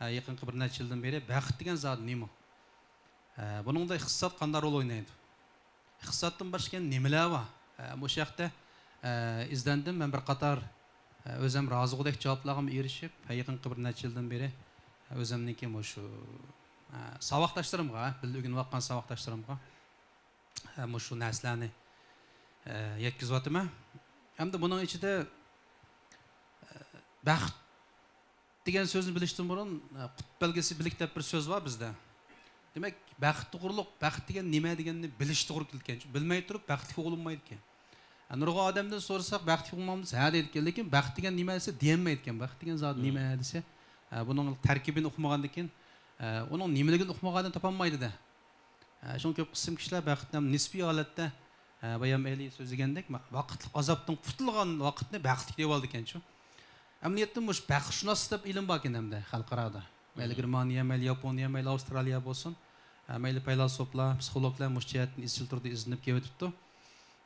ئە، يېقىنقى بىر نەچچە يىلدىن بېرى بەخت دېگەن زادى نېمە؟ ئە، بۇنىڭدا ئىقتىساد قانداق رول ئوينايدۇ؟ ئىقتىسادتىن باشقا يەنە نېمىلەر بار؟ ئە، مۇشۇ ھەقتە، ئە، ئىزدەندىم. مەن بىر قاتار، ئە، ئۆزۈم رازىغۇدەك جاۋابلارغىمۇ ئېرىشىپ، ھە، يېقىنقى بىر نەچچە يىلدىن بېرى، ئە، ئۆزۈمنىڭكى مۇشۇ، ئە، ساۋاقداشلىرىمغا، بىللە ئۆگىنىۋاتقان ساۋاقداشلىرىمغا، ئە، مۇشۇ نەرسىلەرنى، ئە، يەتكۈزۈۋاتىمەن. ھەمدە بۇنىڭ ئىچىدە، ئە، بەخت دېگەن سۆزنى بىلىشتىن بۇرۇن، ئە، قۇت بەلگىسى بىلىك دەپ بىر سۆز بار بىزدە. دېمەك، بەخت توغرۇلۇق، بەخت دېگەن نېمە دېگەننى بىلىش توغرا كېلىدىكەن. بىلمەي تۇرۇپ بەختلىك بولۇنمايدىكەن. نۇرغۇن ئادەمدىن سورىساق، بەختلىك بولمامدۇ دېسە، ھە دەيدىكەن، لېكىن بەخت دېگەن نېمە دېسە، دېيەلمەيدىكەن. بەخت دېگەن زادى نېمە دېسە، ھە، بۇنىڭ تەركىبىنى ئۇقمىغاندىن كېيىن، ھە، ئۇنىڭ نېمىلىكىنى ئۇقمىغاندىن تاپالمايدۇ-دە. ھە، شۇڭا كۆپ قىسىم كىشىلەر بەختنى نىسپىي ھالەتتە، ھە، بايام ئەلى سۆزلىگەندەك، ۋاقىتلىق ئازابتىن قۇتۇلغان ۋاقىتنى بەختلىك دەۋالىدىكەنچۇ. ئەمەلىيەتتە مۇشۇ بەختشۇناس دەپ ئىلىم باركەن ھەمدە خەلقئارادا. مەيلى گېرمانىيە، مەيلى ياپونىيە، مەيلى ئاۋسترالىيە بولسۇن، ھە، مەيلى پەيلاسوپلار، پسىخولوگلار مۇشۇ جەھەتتىن ئىزچىل تۇردا ئىزدىنىپ كېلىۋېتىپتۇ.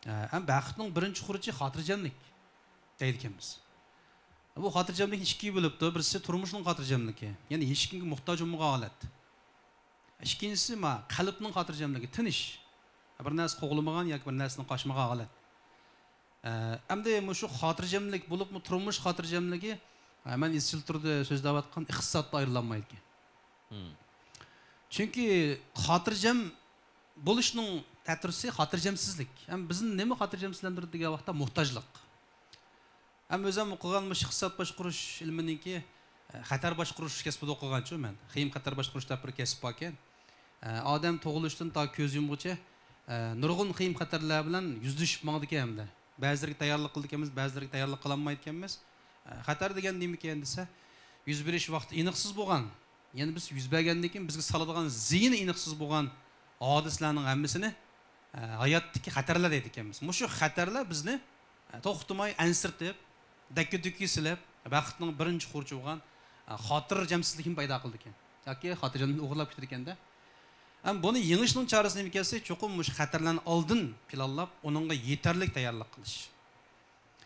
ھە، ئەم بەختنىڭ بىرىنچى خۇرۇچى خاتىرجەملىك دەيدىكەنمىز. بۇ خاتىرجەملىكنى ئىككىگە بۆلۈپتۇ. بىرسى تۇرمۇشنىڭ خاتىرجەملىكى، يەنى ھېچكىمگە موھتاج بولمىغان ھالەت. ئىككىنچىسى، ما، قەلبنىڭ خاتىرجەملىكى، تىنچ. بىر نەرسە قوغلىمىغان ياكى بىر نەرسىدىن قاچمىغان ھالەت. ئە، ئەمدى مۇشۇ خاتىرجەملىك بولۇپمۇ تۇرمۇش خاتىرجەملىكى، ئە، مەن ئىزچىل تۇردا سۆزلەۋاتقان ئىقتىسادتا ئايرىلالمايدىكەن. چۈنكى خاتىرجەم بولۇشنىڭ تەتۈرىسى خاتىرجەمسىزلىك. ھەم بىزنى نېمە خاتىرجەمسىزلەندۈرىدۇ دېگەن ۋاقىتتا موھتاجلىق. ھەم ئۆزۈم ئوقۇغان مۇشۇ ئىقتىساد باشقۇرۇش ئىلمىنىڭكى، ئە، خەتەر باشقۇرۇش كەسپىدە ئوقۇغانچۇ مەن. خىيىم خەتەر باشقۇرۇش دەپ بىر كەسىپ باركەن. ئە، ئادەم تۇغۇلۇشتىن تا كۆز يۇمغۇچە، ئە، نۇرغۇن خىيىم خەتەرلەر بىلەن يۈزلىشىپ ماڭىدىكەن ھەمدە. بەزىلىرىگە تەييارلىق قىلىدىكەنمىز، بەزىلىرىگە تەييارلىق قىلالمايدىكەنمىز. ئە، خەتەر دېگەن نېمىكەن دېسە، يۈز بېرىش ۋاقتى ئېنىقسىز بولغان، يەنە بىز يۈز بەرگەندىن كېيىن بىزگە سالىدىغان زىيىنى ئېنىقسىز بولغان ھادىسىلەرنىڭ ھەممىسىنى، ئە، ھاياتتىكى خەتەرلەر دەيدىكەنمىز. مۇشۇ خەتەرلەر بىزنى، ئە، توختىماي ئەنسىرىتىپ، دەككە دۈككە سېلىپ، بەختنىڭ بىرىنچى خۇرۇچى بولغان، ئە، خاتىرجەمسىزلىكنى پەيدا قىلىدىكەن. ياكى خاتىرجەملىكنى ئوغرىلاپ كېتىدىكەندە. ھەم بۇنى يېڭىشنىڭ چارىسى نېمە دېسە، چوقۇم مۇشۇ خەتەرلەرنى ئالدىن پىلانلاپ، ئۇنىڭغا يېتەرلىك تەييارلىق قىلىش.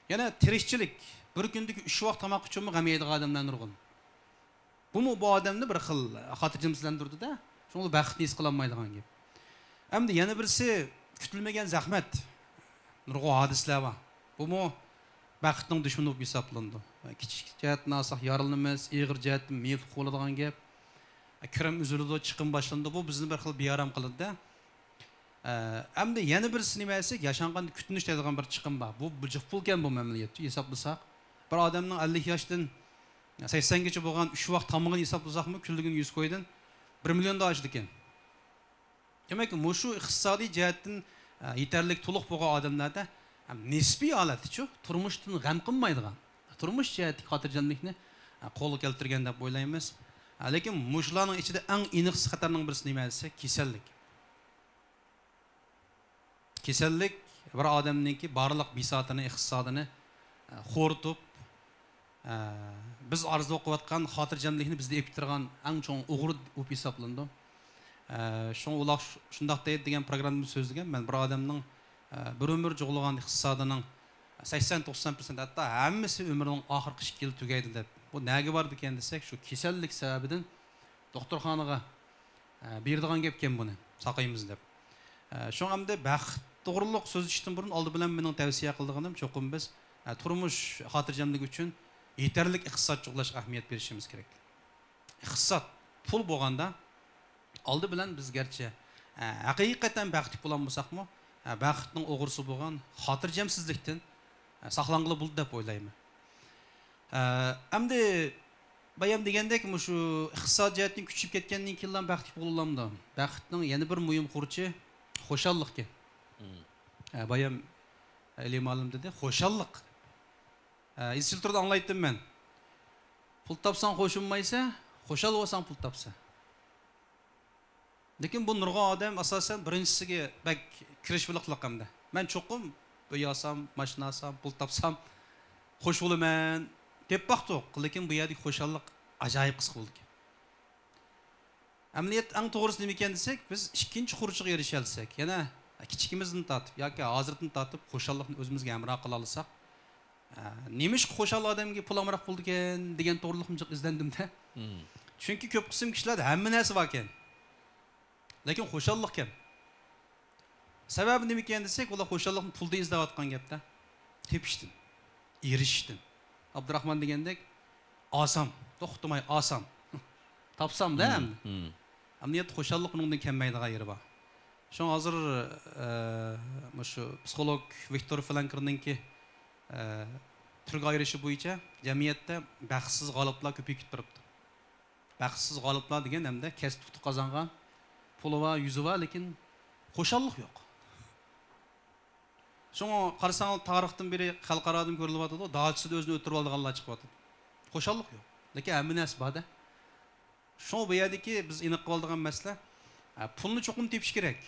يەنە تىرىكچىلىك، بىر كۈندىكى ئۈچ ۋاق تاماق ئۈچۈنمۇ غەم يەيدىغان ئادەملەر نۇرغۇن. بۇمۇ بۇ ئادەمنى بىر خىل خاتىرجەمسىزلەندۈرىدۇ-دە. شۇڭا بەختنى ھېس قىلالمايدىغان گەپ. ئەمدى يەنە بىرسى كۈتۈلمىگەن زەخمەت. نۇرغۇن ھادىسىلەر بار. بۇمۇ بەختنىڭ دۈشمىنى بولۇپ ھېسابلىنىدۇ. كىچىك جەھەتتىن ئالساق يارىلىنىمىز، ئېغىر جەھەتتىن مېيىپ قوۋلىدىغان گەپ. كىرىم ئۈزۈلىدۇ، چىقىم باشلىنىدۇ. بۇ بىزنى بىر خىل بىئارام قىلىدۇ-دە. ئە، ئەمدى يەنە بىرسى نېمە دېسەك، ياشانغاندا كۈتۈنۈش دەيدىغان بىر چىقىم بار. بۇ، بۇ جىق پۇلكەن بۇ ئەمەلىيەتتە ھېسابلىساق. بىر ئادەمنىڭ ئەللىك ياشتىن سەكسەنگىچە بولغان ئۈچ ۋاق تامىقىنى ھېسابلىساقمۇ، كۈنلۈكىنى يۈز كويدىن بىر مىليوندا ئاشىدىكەن. دېمەك، مۇشۇ ئىقتىسادىي جەھەتتىن، ئە، يېتەرلىك تولۇق بولغان ئادەملەردە، ئە، نىسپىي ھالەتتىچۇ، تۇرمۇشتىن غەم قىلمايدىغان، تۇرمۇش جەھەتتىكى خاتىرجەملىكنى، ئە، قولغا كەلتۈرگەن دەپ ئويلايمىز. ئە، لېكىن مۇشۇلارنىڭ ئىچىدە ئەڭ ئېنىقسىز خەتەرنىڭ بىرسى نېمە دېسە، كېسەللىك. كېسەللىك بىر ئادەمنىڭكى بارلىق بىساتىنى، ئىقتىسادىنى، ئە، خورىتىپ، ئە، بىز ئارزۇ قىلىۋاتقان خاتىرجەملىكنى بىزدىن ئېلىپ كېتىدىغان ئەڭ چوڭ ئوغرى بولۇپ ھېسابلىنىدۇ. ئە، شۇڭا ئۇلار شۇ-، شۇنداق دەيدۇ دېگەن پروگراممىدا سۆزلىگەن. مەن بىر ئادەمنىڭ، ئە، بىر ئۆمۈر جۇغلىغان ئىقتىسادىنىڭ سەكسەن توقسان پىرسەنت، ھەتتا ھەممىسى ئۆمرىنىڭ ئاخىرقى ئىككى يىلى تۈگەيدۇ دەپ. بۇ نەگە بارىدىكەن دېسەك، شۇ كېسەللىك سەۋەبىدىن دوختۇرخانىغا، ئە، بېرىدىغان گەپكەن بۇنى، ساقايمىز دەپ. ئە، شۇڭا ئەمدى بەخت توغرۇلۇق سۆزلىشىشتىن بۇرۇن، ئالدى بىلەن مېنىڭ تەۋسىيە قىلىدىغىنىم، چوقۇم بىز، ئە، تۇرمۇش خاتىرجەملىكى ئۈچۈن يېتەرلىك ئىقتىساد جۇغلاشقا ئەھمىيەت بېرىشىمىز كېرەك. ئىقتىساد، پۇل بولغاندا، ئالدى بىلەن بىز گەرچە، ئە، ھەقىقەتەن بەختلىك بولالمىساقمۇ، ئە، بەختنىڭ ئوغرىسى بولغان خاتىرجەمسىزلىكتىن، ئە، ساقلانغىلى بولىدۇ دەپ ئويلايمەن. ئە، ئەمدى بايام دېگەندەك، مۇشۇ ئىقتىساد جەھەتتىن كۈچىيىپ كەتكەندىن كېيىنلا بەختلىك بولۇلامدۇ؟ بەختنىڭ يەنە بىر مۇھىم خۇرۇچى خۇشاللىقكەن. ئە، بايام ئەلى مۇئەللىم دېدى، خۇشاللىق. ئە، ئىزچىل تۇردا ئاڭلايتتىم مەن. پۇل تاپساڭ خوش بولمايسەن، خۇشال بولساڭ پۇل تاپسەن. لېكىن بۇ نۇرغۇن ئادەم ئاساسەن بىرىنچىسىگە بەك كىرىشىۋېلىقلىق ئەمدى. مەن چوقۇم ئۆي ئالسام، ماشىنا ئالسام، پۇل تاپسام خوش بولىمەن دەپ باقتۇق. لېكىن بۇ يەردىكى خۇشاللىق ئاجايىپ قىسقا بولىدىكەن. ئەمەلىيەتتە ئەڭ توغرىسى نېمىكەن دېسەك، بىز ئىككىنچى خۇرۇچىغا ئېرىشەلىسەك، يەنە كىچىكىمىزدىن تارتىپ ياكى ھازىردىن تارتىپ خۇشاللىقنى ئۆزىمىزگە ھەمراھ قىلالىساق، ئە، نېمىشقا خۇشال ئادەمگە پۇل ئامراق بولىدىكەن دېگەن توغرىلىقمۇ جىق ئىزدەندىم-دە. چۈنكى كۆپ قىسىم كىشىلەردە ھەممە نەرسە باركەن. لېكىن خۇشاللىق كەم. سەۋەبى نېمىكەن دېسەك، ئۇلار خۇشاللىقنى پۇلدا ئىزدەۋاتقان گەپتە. تېپىشتىن، ئېرىشىشتىن. ئابدۇراخمان دېگەندەك، ئالسام، توختىماي ئالسام، تاپسام-دە ئەمدى. ئەمەلىيەتتە خۇشاللىق ئۇنىڭدىن كەلمەيدىغان يېرى بار. شۇڭا ھازىر، ئە، مۇشۇ پسىخولوگ ۋىكتور فرانكلنىڭكى، ئە، تۈرگە ئايرىشى بويىچە جەمئىيەتتە بەختسىز غالىپلار كۆپىيىپ كېتىپ تۇرۇپتۇ. بەختسىز غالىپلار دېگەن ھەمدە كەسىپ ئۇتۇق قازانغان، پۇلى بار، يۈزى بار، لېكىن خۇشاللىق يوق. شۇڭا قارىساڭلار، تارىختىن بېرى خەلقئارادىن كۆرۈلۈۋاتىدۇ، داچىسىدا ئۆزىنى ئۆلتۈرۈۋالىدىغانلار چىقىۋاتىدۇ. خۇشاللىق يوق. لېكىن ھەممە نەرسە بار-دە. شۇڭا بۇ يەردىكى بىز ئېنىق قىلىۋالىدىغان مەسىلە، ئە، پۇلنى چوقۇم تېپىش كېرەك.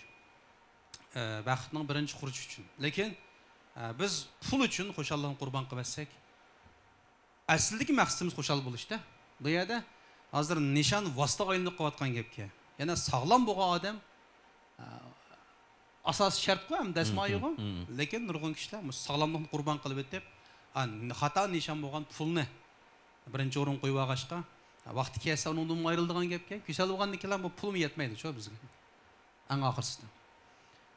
ئە، بەختنىڭ بىرىنچى خۇرۇچى ئۈچۈن. لېكىن، ئە، بىز پۇل ئۈچۈن خۇشاللىقنى قۇربان قىلىۋەتسەك، ئەسلىدىكى مەقسىتىمىز خۇشال بولۇشتا. بۇ يەردە ھازىر نىشان ۋاسىتىگە ئايلىنىپ قېلىۋاتقان گەپكەن. يەنە ساغلام بولغان ئادەم، ئە، ئاساسىي شەرتقۇ ھەم دەسمايىغۇ. مم، مم. لېكىن نۇرغۇن كىشىلەر مۇشۇ ساغلاملىقنى قۇربان قىلىۋېتىپ، ئا، خاتا نىشان بولغان پۇلنى بىرىنچى ئورۇنغا قويۇۋالغاچقا، ۋاقتى كەلسە ئۇنىڭدىنمۇ ئايرىلىدىغان گەپكەن. كېسەل بولغاندىن كېيىن بۇ پۇلمۇ يەتمەيدۇ شۇ بىزگە. ئەڭ ئاخىرسىدا.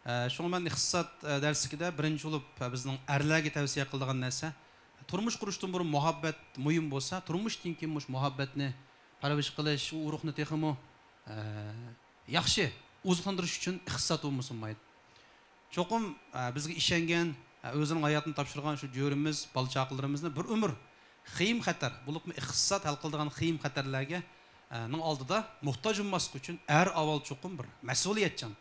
ئە، شۇڭا مەن ئىقتىساد، ئە، دەرسلىكىدە بىرىنچى بولۇپ، ئە، بىزنىڭ ئەرلەرگە تەۋسىيە قىلىدىغان نەرسە، تۇرمۇش قۇرۇشتىن بۇرۇن مۇھەببەت مۇھىم بولسا، تۇرمۇشتىن كېيىن مۇشۇ مۇھەببەتنى پەرۋىش قىلىش، ئۇ ئۇرۇقنى تېخىمۇ، ئە، ياخشى ئوزۇقلاندۇرۇش ئۈچۈن ئىقتىساد بولمىسا بولمايدۇ. چوقۇم، ئە، بىزگە ئىشەنگەن، ئە، ئۆزىنىڭ ھاياتىنى تاپشۇرغان شۇ جۆرىمىز، بالا-چاقىلىرىمىزنى بىر ئۆمۈر خېيىم-خەتەر، بولۇپمۇ ئىقتىساد ھەل قىلىدىغان خېيىم-خەتەرلەرگە، ئە، نىڭ ئالدىدا موھتاج بولماسلىق ئۈچۈن ئەر ئاۋۋال چوقۇم بىر مەسئۇلىيەتچان.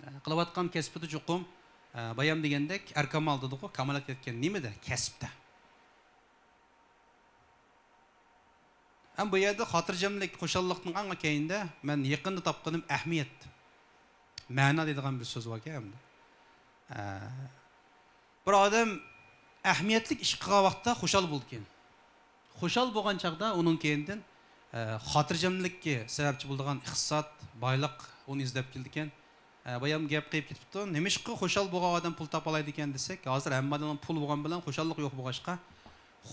ئە، قىلىۋاتقان كەسپىدە چوقۇم، ئە، بايام دېگەندەك ئەركامال دېدىغۇ، كامالەتكە يەتكەن نېمىدە؟ كەسىپتە. ھەم بۇ يەردە خاتىرجەملىك، خۇشاللىقنىڭ ئەڭ كەينىدە مەن يېقىندا تاپقىنىم ئەھمىيەت، مەنا دەيدىغان بىر سۆز باركەن ئەمدى. ئە، بىر ئادەم ئەھمىيەتلىك ئىش قىلغان ۋاقىتتا خۇشال بولىدىكەن. خۇشال بولغان چاغدا ئۇنىڭ كەينىدىن، ئە، خاتىرجەملىككە سەۋەبچى بولىدىغان ئىقتىساد، بايلىق ئۇنى ئىزدەپ كېلىدىكەن. ئە، بايام گەپ قىلىپ كېتىپتۇ. نېمىشقا خۇشال بولغان ئادەم پۇل تاپالايدىكەن دېسەك، ھازىر ھەممە ئادەمنىڭ پۇل بولغان بىلەن خۇشاللىق يوق بولغاچقا،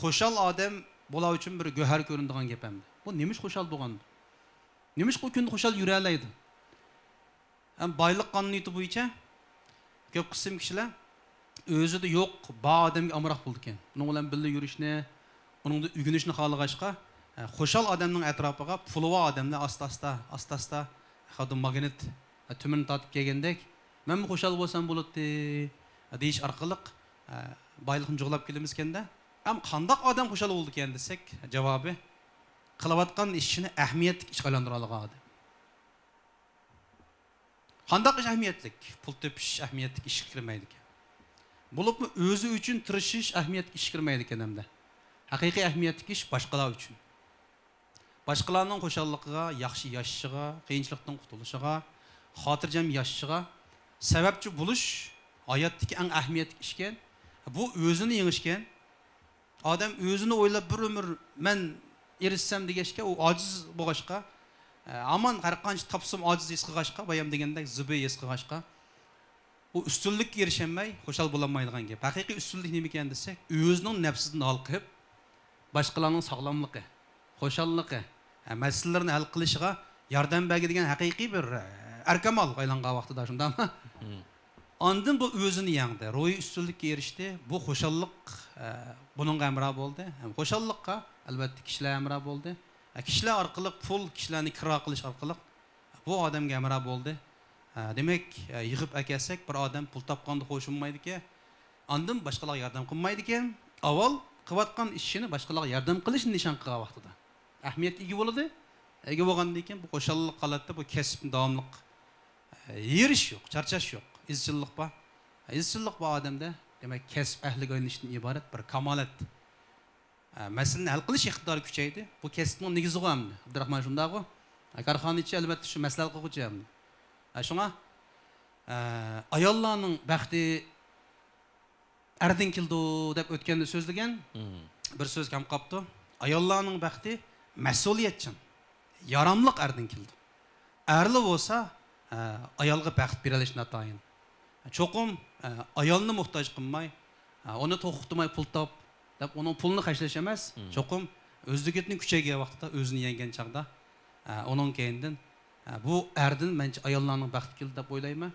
خۇشال ئادەم بۇلار ئۈچۈن بىر گۆھەر كۆرۈنىدىغان گەپ ئەمدى. بۇ نېمىشقا خۇشال بولغان؟ نېمىشقا ئۇ كۈندە خۇشال يۈرەلەيدۇ؟ ھەم بايلىق قانۇنىيىتى بويىچە كۆپ قىسىم كىشىلەر ئۆزىدە يوق، بار ئادەمگە ئامراق بولىدىكەن. ئۇنىڭ بىلەن بىللە يۈرۈشنى، ئۇنىڭدىن ئۆگىنىشنى خالىغاچقا، ئە، خۇشال ئادەمنىڭ ئەتراپىغا پۇلى بار ئادەملەر ئاستا-ئاستا، ئاستا-ئاستا، خۇددى ماگنىت، ئە، تۈمىنى تارتىپ كەلگەندەك، مەنمۇ خۇشال بولسام بولاتتى، ئە، دېيىش ئارقىلىق، ئە، بايلىقنى جۇغلاپ كېلىمىزكەندە. ئەم قانداق ئادەم خۇشال بولىدىكەن دېسەك، جاۋابى، قىلىۋاتقان ئىشىنى ئەھمىيەتلىك ئىشقا ئايلاندۇرالىغان ئادەم. قانداق ئىش ئەھمىيەتلىك؟ پۇل تېپىش ئەھمىيەتلىك ئىشقا كىرمەيدىكەن. بولۇپمۇ ئۆزى ئۈچۈن تىرىشىش ئەھمىيەتلىك ئىشقا كىرمەيدىكەن ھەمدە. ھەقىقىي ئەھمىيەتلىك ئىش باشقىلار ئۈچۈن. باشقىلارنىڭ خۇشاللىقىغا، ياخشى ياشىشىغا، قىيىنچىلىقتىن قۇتۇلۇشىغا، خاتىرجەم ياشىشىغا سەۋەبچى بولۇش ھاياتتىكى ئەڭ ئەھمىيەتلىك ئىشكەن. بۇ ئۆزىنى يېڭىشكەن. ئادەم ئۆزىنى ئويلاپ بىر ئۆمۈر مەن ئېرىشسەم دېگەچكە، ئۇ ئاجىز بولغاچقا، ئە، ھامان ھەر قانچە تاپسىمۇ ئاجىز ھېس قىلغاچقا، بايام دېگەندەك زىبۇ ھېس قىلغاچقا، ئۇ ئۈستۈنلۈككە ئېرىشەلمەي، خۇشال بولالمايدىغان گەپ. ھەقىقىي ئۈستۈنلۈك نېمىكەن دېسەك، ئۆزىنىڭ نەپسىدىن ھالقىپ، باشقىلارنىڭ ساغلاملىقى، خۇشاللىقى، ئە، مەسىلىلىرىنى ھەل قىلىشىغا ياردەم بەرگۈدىگەن ھەقىقىي بىر، ئە، ئەركامالغا ئايلانغان ۋاقتىدا، شۇنداقمۇ؟ مم. ئاندىن بۇ ئۆزىنى يەڭدى، روھىي ئۈستۈنلۈككە ئېرىشتى. بۇ خۇشاللىق، ئە، بۇنىڭغا ھەمراھ بولدى. ھەم خۇشاللىققا، ئەلۋەتتە، كىشىلەر ھەمراھ بولدى. ئە، كىشىلەر ئارقىلىق پۇل، كىشىلەرنى كىرا قىلىش ئارقىلىق بۇ ئادەمگە ھەمراھ بولدى. ئە، دېمەك، ئە، يىغىپ ئەكەلسەك، بىر ئادەم پۇل تاپقاندا خۇشاللىنمايدىكەن، ئاندىن باشقىلارغا ياردەم قىلمايدىكەن. ئاۋۋال قىلىۋاتقان ئىشىنى باشقىلارغا ياردەم قىلىشنى نىشان قىلغان ۋاقتىدا ئەھمىيەتكە ئىگە بولىدۇ. ئىگە بولغاندىن كېيىن بۇ خۇشاللىق ھالەتتە بۇ كەسىپنى داۋاملىق، ئە، ھېرىش يوق، چارچاش يوق، ئىزچىللىق بار. ئىزچىللىق بار ئادەمدە، دېمەك، كەسىپ ئەھلىگە ئايلىنىشتىن ئىبارەت بىر كامالەت. ئە، مەسىلىنى ھەل قىلىش ئىقتىدارى كۈچەيدى. بۇ كەسىپنىڭ نېگىزىغۇ ئەمدى. ئابدۇراخمان شۇنداقغۇ؟ ئە، كارخانىچى ئەلۋەتتە شۇ مەسىلە ھەل قىلغۇچى ئەمدى. ئە، شۇڭا، ئە، ئاياللارنىڭ بەختى ئەردىن كېلىدۇ دەپ ئۆتكەندە سۆزلىگەن. مم. بىر سۆز كەم قاپتۇ. ئاياللارنىڭ بەختى مەسئۇلىيەتچان، ياراملىق ئەردىن كېلىدۇ. ئەرلا بولسا، ئە، ئايالغا بەخت بېرەلىشى ناتايىن. چوقۇم، ئە، ئايالنى موھتاج قىلماي، ئە، ئۇنى توختىماي پۇل تاپ دەپ ئۇنىڭ پۇلىنى خەجلەش ئەمەس، مم. چوقۇم ئۆزلۈكىدىن كۈچەيگەن ۋاقتىدا، ئۆزىنى يەڭگەن چاغدا، ئە، ئۇنىڭ كەينىدىن، ئە، بۇ ئەردىن مەنچە ئاياللارنىڭ بەختى كېلىدۇ دەپ ئويلايمەن.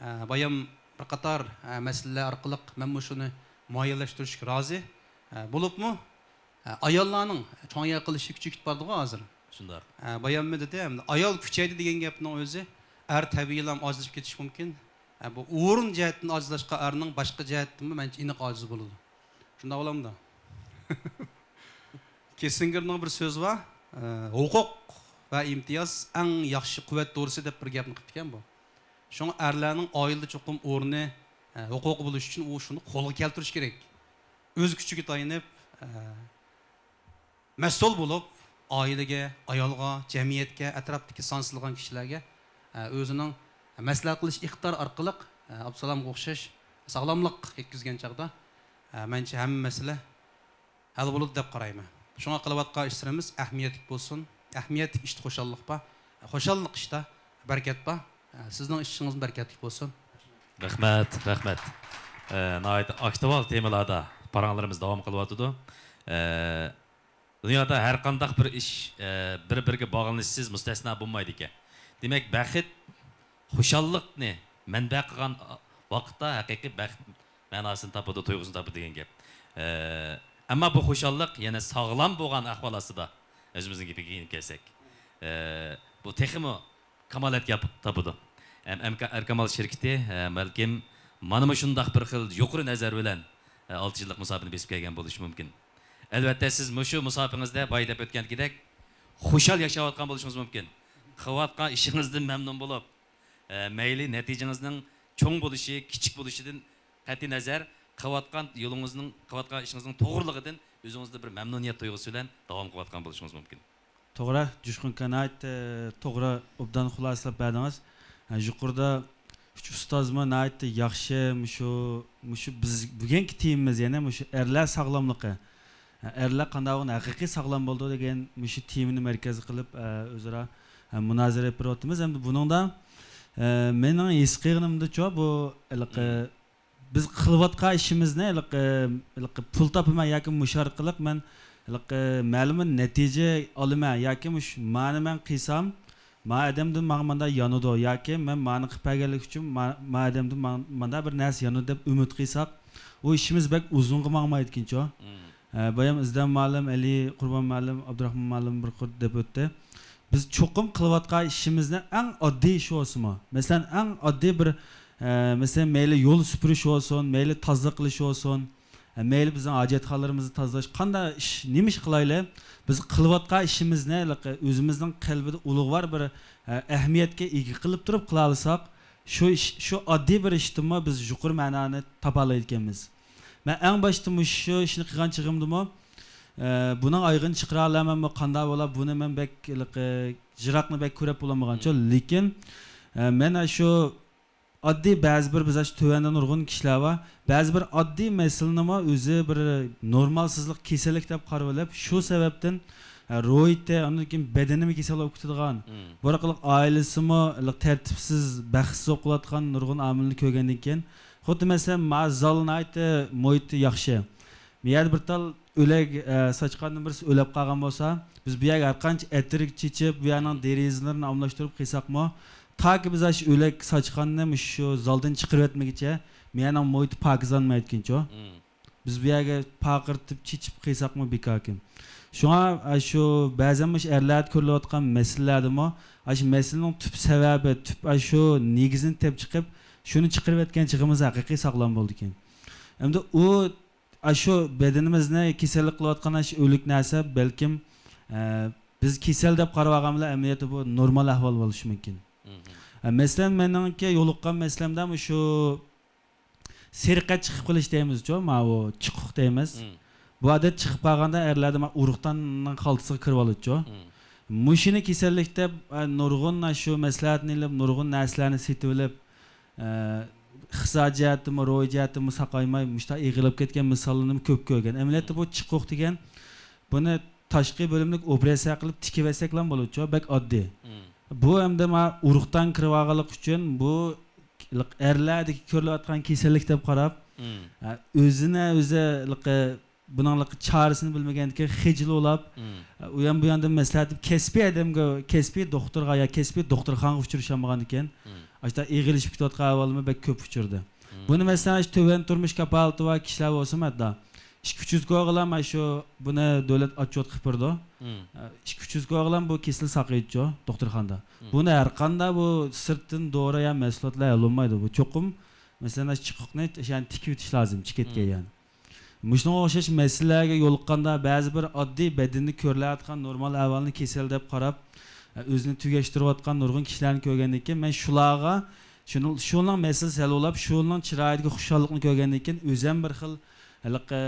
ئە، بايام بىر قاتار، ئە، مەسىلىلەر ئارقىلىق مەنمۇ شۇنى مۇئەييەنلەشتۈرۈشكە رازى. ئە، بولۇپمۇ، ئە، ئاياللارنىڭ چوڭ ئاياق قىلىشى كۈچىيىپ بارىدىغۇ ھازىر. شۇنداق. ئە، بايام دېدى، ئايال كۈچەيدى دېگەن گەپنىڭ ئۆزى ئەر تەبىئىيلا ئاجىزلىشىپ كېتىشى مۇمكىن. ئە، بۇ ئورۇن جەھەتتىن ئاجىزلاشقان ئەرنىڭ باشقا جەھەتتىنمۇ مەنچە ئېنىق ئاجىز بولىدۇ. شۇنداق بولامدۇ؟ كىسسىنگېرنىڭ بىر سۆزى بار، ئە، ھوقۇق ۋە ئىمتىياز ئەڭ ياخشى قۇۋۋەت دورىسى دەپ بىر گەپنى قىپتىكەن بۇ. شۇڭا ئەرلەرنىڭ ئائىلىدە چوقۇم ئورنى، ھوقۇقى بولۇش ئۈچۈن ئۇ شۇنى قولغا كەلتۈرۈش كېرەك. ئۆز كۈچىگە تايىنىپ، مەسئۇل بولۇپ، ئائىلىگە، ئايالغا، جەمئىيەتكە، ئەتراپتىكى سانسىزلىغان كىشىلەرگە، ئە، ئۆزىنىڭ مەسلىھەت قىلىش ئىقتىدارى ئارقىلىق، ئە، ئابدۇسالامغا ئوخشاش ساغلاملىق يەتكۈزگەن چاغدا، ئە، مەنچە ھەممە مەسىلە ھەل بولىدۇ دەپ قارايمەن. شۇڭا قىلىۋاتقان ئىشلىرىمىز ئەھمىيەتلىك بولسۇن. ئەھمىيەتلىك ئىشتا خۇشاللىق بار. خۇشاللىق ئىشتا بەرىكەت بار. ئە، سىزنىڭ ئىشىڭىزمۇ بەرىكەتلىك بولسۇن. رەھمەت، رەھمەت. ئە، ناھايىتى ئاكتۇئال تېمىلاردا پاراڭلىرىمىز داۋام قىلىۋاتىدۇ. ئە، دۇنيادا ھەر قانداق بىر ئىش، ئە، بىر-بىرىگە باغلىنىشسىز مۇستەسنا بولمايدىكەن. دېمەك، بەخت خۇشاللىقنى مەنبە قىلغان ۋاقىتتا ھەقىقىي بەخت مەناسىنى تاپىدۇ، تۇيغۇسىنى تاپىدۇ دېگەن گەپ. ئە، ئەمما بۇ خۇشاللىق يەنە ساغلام بولغان ئەھۋال ئاستىدا، ئۆزىمىزنىڭ گېپىگە كېلىپ كەلسەك، ئە، بۇ تېخىمۇ كامالەتكە ياپ-، تاپىدۇ. ئەم-، ئەمكا-، ئەركامال شىركىتى، ئە، بەلكىم مانا مۇشۇنداق بىر خىل يۇقىرى نەزەر بىلەن، ئە، ئالتە يىللىق مۇساپىنى بېسىپ كەلگەن بولۇشى مۇمكىن. ئەلۋەتتە، سىز مۇشۇ مۇساپىڭىزدە بايا دەپ ئۆتكەندىكىدەك خۇشال ياشاۋاتقان بولۇشىڭىز مۇمكىن. قىلىۋاتقان ئىشىڭىزدىن مەمنۇن بولۇپ، ئە، مەيلى نەتىجىڭىزنىڭ چوڭ بولۇشى، كىچىك بولۇشىدىن قەتئىينەزەر، قىلىۋاتقان يولىڭىزنىڭ، قىلىۋاتقان ئىشىڭىزنىڭ توغرىلىقىدىن ئۆزىڭىزدە بىر مەمنۇنىيەت تۇيغۇسى بىلەن داۋام قىلىۋاتقان بولۇشىڭىز مۇمكىن. توغرا، جۇشقۇن ئاكا، ناھايىتى توغرا، ئوبدان خۇلاسىلەپ بەردىڭىز. ھە، يۇقىرىدا ئۈچ ئۇستازمۇ ناھايىتى ياخشى، مۇشۇ، مۇشۇ بىز بۈگۈنكى تېمىمىز، يەنى مۇشۇ ئەرلەر ساغلاملىقى. ھە، ئەرلەر قانداق بولغاندا ھەقىقىي ساغلام بولىدۇ دېگەن مۇشۇ تېمىنى مەركەز قىلىپ، ئە، ئۆزئارا، ھە، مۇنازىرە ئېلىپ بېرىۋاتىمىز. ئەمدى بۇنىڭدا، ئە، مېنىڭ ھېس قىلغىنىمدىچۇ، بۇ ھېلىقى بىز قىلىۋاتقان ئىشىمىزنى ھېلىقى، ھېلىقى پۇل تاپىمەن ياكى مۇشۇ ئارقىلىق مەن ھېلىقى مەلۇم بىر نەتىجە ئالىمەن ياكى مۇشۇ مانى مەن قىلسام، ما ئادەمدىن ماڭا ماندا يانىدۇ ياكى مەن مانى قىلىپ بەرگەنلىك ئۈچۈن ما، ما ئادەمدىن ماڭ-، ماندا بىر نەرسە يانىدۇ دەپ ئۈمىد قىلساق، ئۇ ئىشىمىز بەك ئۇزۇنغا ماڭمايدىكىنچۇ. ھە، بايام ئىزدەن مۇئەللىم، ئەلى قۇربان مۇئەللىم، ئابدۇراخمان مۇئەللىم بىر قۇر دەپ ئۆتتى. بىز چوقۇم قىلىۋاتقان ئىشىمىزنى ئەڭ ئاددىي ئىش بولسىمۇ، مەسىلەن، ئەڭ ئاددىي بىر، ئە، مەسىلەن، مەيلى يول سۈپۈرۈش بولسۇن، مەيلى تازىلىق قىلىش بولسۇن، ئە، مەيلى بىزنىڭ ھاجەتخانىلىرىمىزنى تازىلاش، قانداق ئىش، نېمە ئىش قىلايلى، بىز قىلىۋاتقان ئىشىمىزنى ئۆزىمىزنىڭ قەلبىدە ئۇلۇغۋار بىر، ئە، ئەھمىيەتكە ئىگە قىلىپ تۇرۇپ قىلالىساق، شۇ ئىش، شۇ ئاددىي بىر ئىشتىنمۇ بىز يۇقىرى مەنانى تاپالايدىكەنمىز. مەن ئەڭ باشتا مۇشۇ ئىشنى قىلغان چېغىمدىمۇ، ئە، بۇنىڭ ئايىغىنى چىقىرالامەنمۇ، قانداق بولا، بۇنى مەن بەك ھېلىقى يىراقنى بەك كۆرۈپ بولالمىغانچۇ. لېكىن، ئە، مەن ئاشۇ ئاددىي بەزى بىر، بىز ئاشۇ تۆۋەندە نۇرغۇن كىشىلەر بار. بەزى بىر ئاددىي مەسىلىنىمۇ ئۆزى بىر نورمالسىزلىق، كېسەللىك دەپ قارىۋېلىپ، شۇ سەۋەبتىن، ئە، روھىيىتى، ئاندىن كېيىن بەدىنىمۇ كېسەل بولۇپ كېتىدىغان، بۇ ئارقىلىق ئائىلىسىمۇ تەرتىپسىز، بەختسىز بولۇپ قېلىۋاتقان نۇرغۇن ئامىلنى كۆرگەندىن كېيىن، خۇددى مەسىلەن، ما زال ناھايىتى مۇھىتى ياخشى. بۇ يەردە بىر تال ئۆلەك، ئە، ساچقاندىن بىرسى ئۆلۈپ قالغان بولسا، بىز بۇ يەرگە ھەر قانچە ئەتىرگۈ چېچىپ، بۇ يەرنىڭ دېرىزىلىرىنى ئالماشتۇرۇپ قىلساقمۇ، تاكى بىز ئاشۇ ئۆلەك ساچقاننى مۇشۇ زالدىن چىقىرىۋەتمىگىچە، بۇ يەرنىڭ مۇھىتى پاكىزلانمايدىكەنچۇ. بىز بۇ يەرگە پارقىرىتىپ چېچىپ قىلساقمۇ بىكاركەن. شۇڭا، ئە، شۇ بەزەن مۇشۇ ئەرلەردە كۆرۈلۈۋاتقان مەسىلىلەردىمۇ ئاشۇ مەسىلىنىڭ تۈپ سەۋەبى، تۈپ ئاشۇ نېگىزىنى تېپىپ چىقىپ، شۇنى چىقىرىۋەتكەن چېغىمىزدا ھەقىقىي ساغلام بولىدىكەن. ئەمدى ئۇ ئاشۇ بەدىنىمىزنى كېسەللىك قىلىۋاتقان ئاشۇ ئۆلۈك نەرسە بەلكىم، ئە، بىز كېسەل دەپ قاراۋالغان بىلەن ئەمەلىيەتتە بۇ نورمال ئەھۋال بولۇشى مۇمكىن. ئە، مەسىلەن، مېنىڭكى يولۇققان مەسىلەمدە مۇشۇ سېرىق ئەت چىقىپ قېلىش دەيمىزچۇ، ماۋۇ چىقۇق دەيمىز. بۇ ئادەت چىقىپ قالغاندا ئەرلەردە ما ئۇرۇقداننىڭ خالتىسىغا كىرىۋالىدىچۇ. مۇشۇنى كېسەللىك دەپ، ئە، نۇرغۇن شۇ مەسلىھەتنى ئېلىپ، نۇرغۇن نەرسىلەرنى سېتىۋېلىپ، ئە، ئىقتىسادىي جەھەتتىنمۇ، روھىي جەھەتتىنمۇ ساقايماي، مۇشۇنداق ئېغىرلاپ كەتكەن مىساللىرىنىمۇ كۆپ كۆرگەن. ئەمەلىيەتتە بۇ چىقۇق دېگەن، بۇنى تاشقى بۆلۈملۈك ئوپېراتسىيە قىلىپ تىكىۋەتسەكلا بولىدۇچۇ، بەك ئاددىي. بۇ ئەمدى ما ئۇرۇقدان كىرىۋالغانلىقى ئۈچۈن بۇ ئەرلەردىكى كۆرۈلۈۋاتقان كېسەللىك دەپ قاراپ، ئە، ئۆزىنى ئۆزى بۇنىڭ چارىسىنى بىلمىگەندىكىن خىجىل بولاپ، ئە، ئۇيان بۇياندىن مەسلىھەت، كەسپىي ئادەمگە، كەسپىي دوختۇرغا يا كەسپىي دوختۇرخانىغا ئۇچرىشالمىغاندىكىن، ئاشۇنداق ئېغىرلىشىپ كېتىۋاتقان ئەھۋالمۇ بەك كۆپ ئۇچرىدى. بۇنى، مەسىلەن، ئاشۇ تۆۋەن تۇرمۇش كاپالىتى بار كىشىلەر بولسىمۇ ھەتتا ئىككى، ئۈچ يۈز كوغىلا مانا شۇ بۇنى دۆلەت ئاتچوت قىلىپ بېرىدۇ. ئىككى، ئۈچ يۈز كوغىلا بۇ كېسىلى ساقىيىدۇچۇ دوختۇرخانىدا. بۇنى ھەر قانداق بۇ سىرتتىن دورا يا مەھسۇلاتلار ھەل بولمايدۇ. بۇ چوقۇم، مەسىلەن، ئاشۇ چىقىقنى يەنى تىكىۋېتىش لازىم، چېكەتكە يەنى. مۇشۇنىڭغا ئوخشاش مەسىلىلەرگە يولۇققاندا، بەزى بىر ئاددىي بەدىنىدە كۆرۈلۈۋاتقان نورمال ئەھۋالنى كېسەل دەپ قاراپ، ئۆزىنى تۈگەشتۈرۈۋاتقان نۇرغۇن كىشىلەرنى كۆرگەندىن كېيىن، مەن شۇلارغا، شۇنىڭ، شۇنىڭ مەسىلىسى ھەل بولاپ، شۇنىڭ چىرايىدىكى خۇشاللىقنى كۆرگەندىن كېيىن، ئۆزۈم بىر خىل ھېلىقى،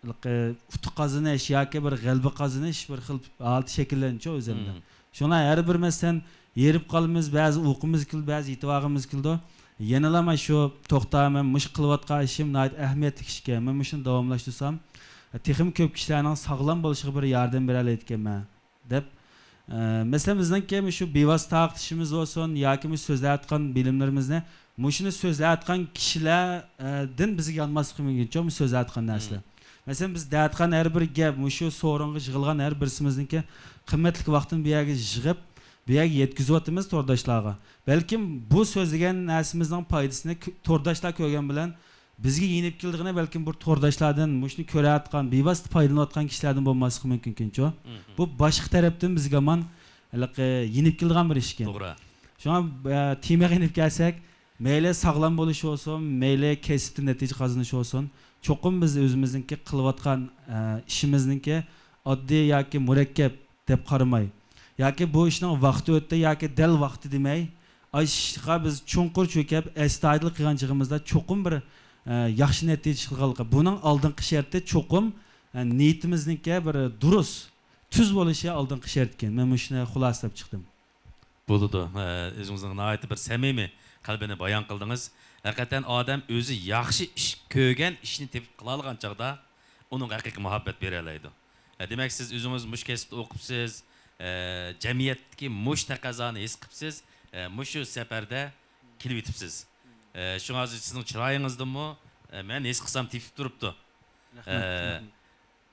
ھېلىقى ئۇتۇق قازىنىش ياكى بىر غەلىبە قازىنىش بىر خىل ھالىتى شەكىللەنچۇ ئۆزۈمدە. مم. شۇڭا ھەر بىر مەسىلەن، ھېرىپ قالىمىز، بەزى ئۇقىمىز كېلىدۇ، بەزى يېتىۋالغىمىز كېلىدۇ. يەنىلا مەن شۇ توختامەن، مۇشۇ قىلىۋاتقان ئىشىم ناھايىتى ئەھمىيەتلىك ئىشكەن، مەن مۇشۇنى داۋاملاشتۇرسام، تېخىمۇ كۆپ كىشىلەرنىڭ ساغلام بولۇشىغا بىر ياردەم بېرەلەيدىكەنمەن دەپ، ئە، مەسىلەن، بىزنىڭكى مۇشۇ بىۋاسىتە تارقىتىشىمىز بولسۇن ياكى مۇشۇ سۆزلەۋاتقان بىلىملىرىمىزنى مۇشۇنى سۆزلەۋاتقان كىشىلەردىن بىزگە يانماسلىقى مۇمكىنچۇ، مۇشۇ سۆزلەۋاتقان نەرسىلەر. مم. مەسىلەن، بىز دەۋاتقان ھەر بىر گەپ، مۇشۇ سورۇنغا يىغىلغان ھەر بىرسىمىزنىڭكى قىممەتلىك ۋاقتىنى بۇ يەرگە يىغىپ، بۇ يەرگە يەتكۈزۈۋاتىمىز تورداشلارغا. بەلكىم بۇ سۆزلىگەن نەرسىمىزنىڭ پايدىسىنى كۆ-، تورداشلار كۆرگەن بىلەن بىزگە يېنىپ كېلىدىغىنى بەلكىم بىر تورداشلاردىن، مۇشۇنى كۆرۈۋاتقان، بىۋاسىتە پايدىلىنىۋاتقان كىشىلەردىن بولماسلىقى مۇمكىنكەنچۇ؟ مم. بۇ باشقا تەرەپتىن بىزگە ھامان ھېلىقى يېنىپ كېلىدىغان بىر ئىشكەن. توغرا. شۇڭا، ئە، تېمىغا يېنىپ كەلسەك، مەيلى ساغلام بولۇش بولسۇن، مەيلى كەسىپتە نەتىجە قازىنىش بولسۇن، چوقۇم بىز ئۆزىمىزنىڭكى قىلىۋاتقان، ئە، ئىشىمىزنىڭكى ئاددىي ياكى مۇرەككەپ دەپ قارىماي، ياكى بۇ ئىشنىڭ ۋاقتى ئۆتتى ياكى دەل ۋاقتى دېمەي، ئاشۇ ئىشقا بىز چوڭقۇر چۆكۈپ، ئەستايىدىل قىلغان چېغىمىزدا چوقۇم بىر، ئە، ياخشى نەتىجە چىقىدىغانلىقى. بۇنىڭ ئالدىنقى شەرتى چوقۇم، ئە، نىيىتىمىزنىڭكى بىر دۇرۇس، تۈز بولۇشى ئالدىنقى شەرتكەن. مەن مۇشۇنى خۇلاسىلەپ چىقتىم. بولىدۇ. ئە، ئۆزىڭىزنىڭ ناھايىتى بىر سەمىمىي قەلبىنى بايان قىلدىڭىز. ھەقىقەتەن ئادەم ئۆزى ياخشى ئىش كۆرگەن ئىشنى تېپىپ قىلالىغان چاغدا ئۇنىڭغا ھەقىقىي مۇھەببەت بېرەلەيدۇ. ئە، دېمەك، سىز ئۆزىڭىز مۇشۇ كەسىپتە ئوقۇپسىز، ئە، جەمئىيەتتىكى مۇشۇ تەقەززانى ھېس قىپسىز، ئە، مۇشۇ سەپەردە كېلىۋېتىپسىز. ئە، شۇڭا ھازىر سىزنىڭ چىرايىڭىزدىنمۇ، ئە، مەن ھېس قىلسام تېپىپ تۇرۇپتۇ. رەھمەت، ئە، رەھمەت.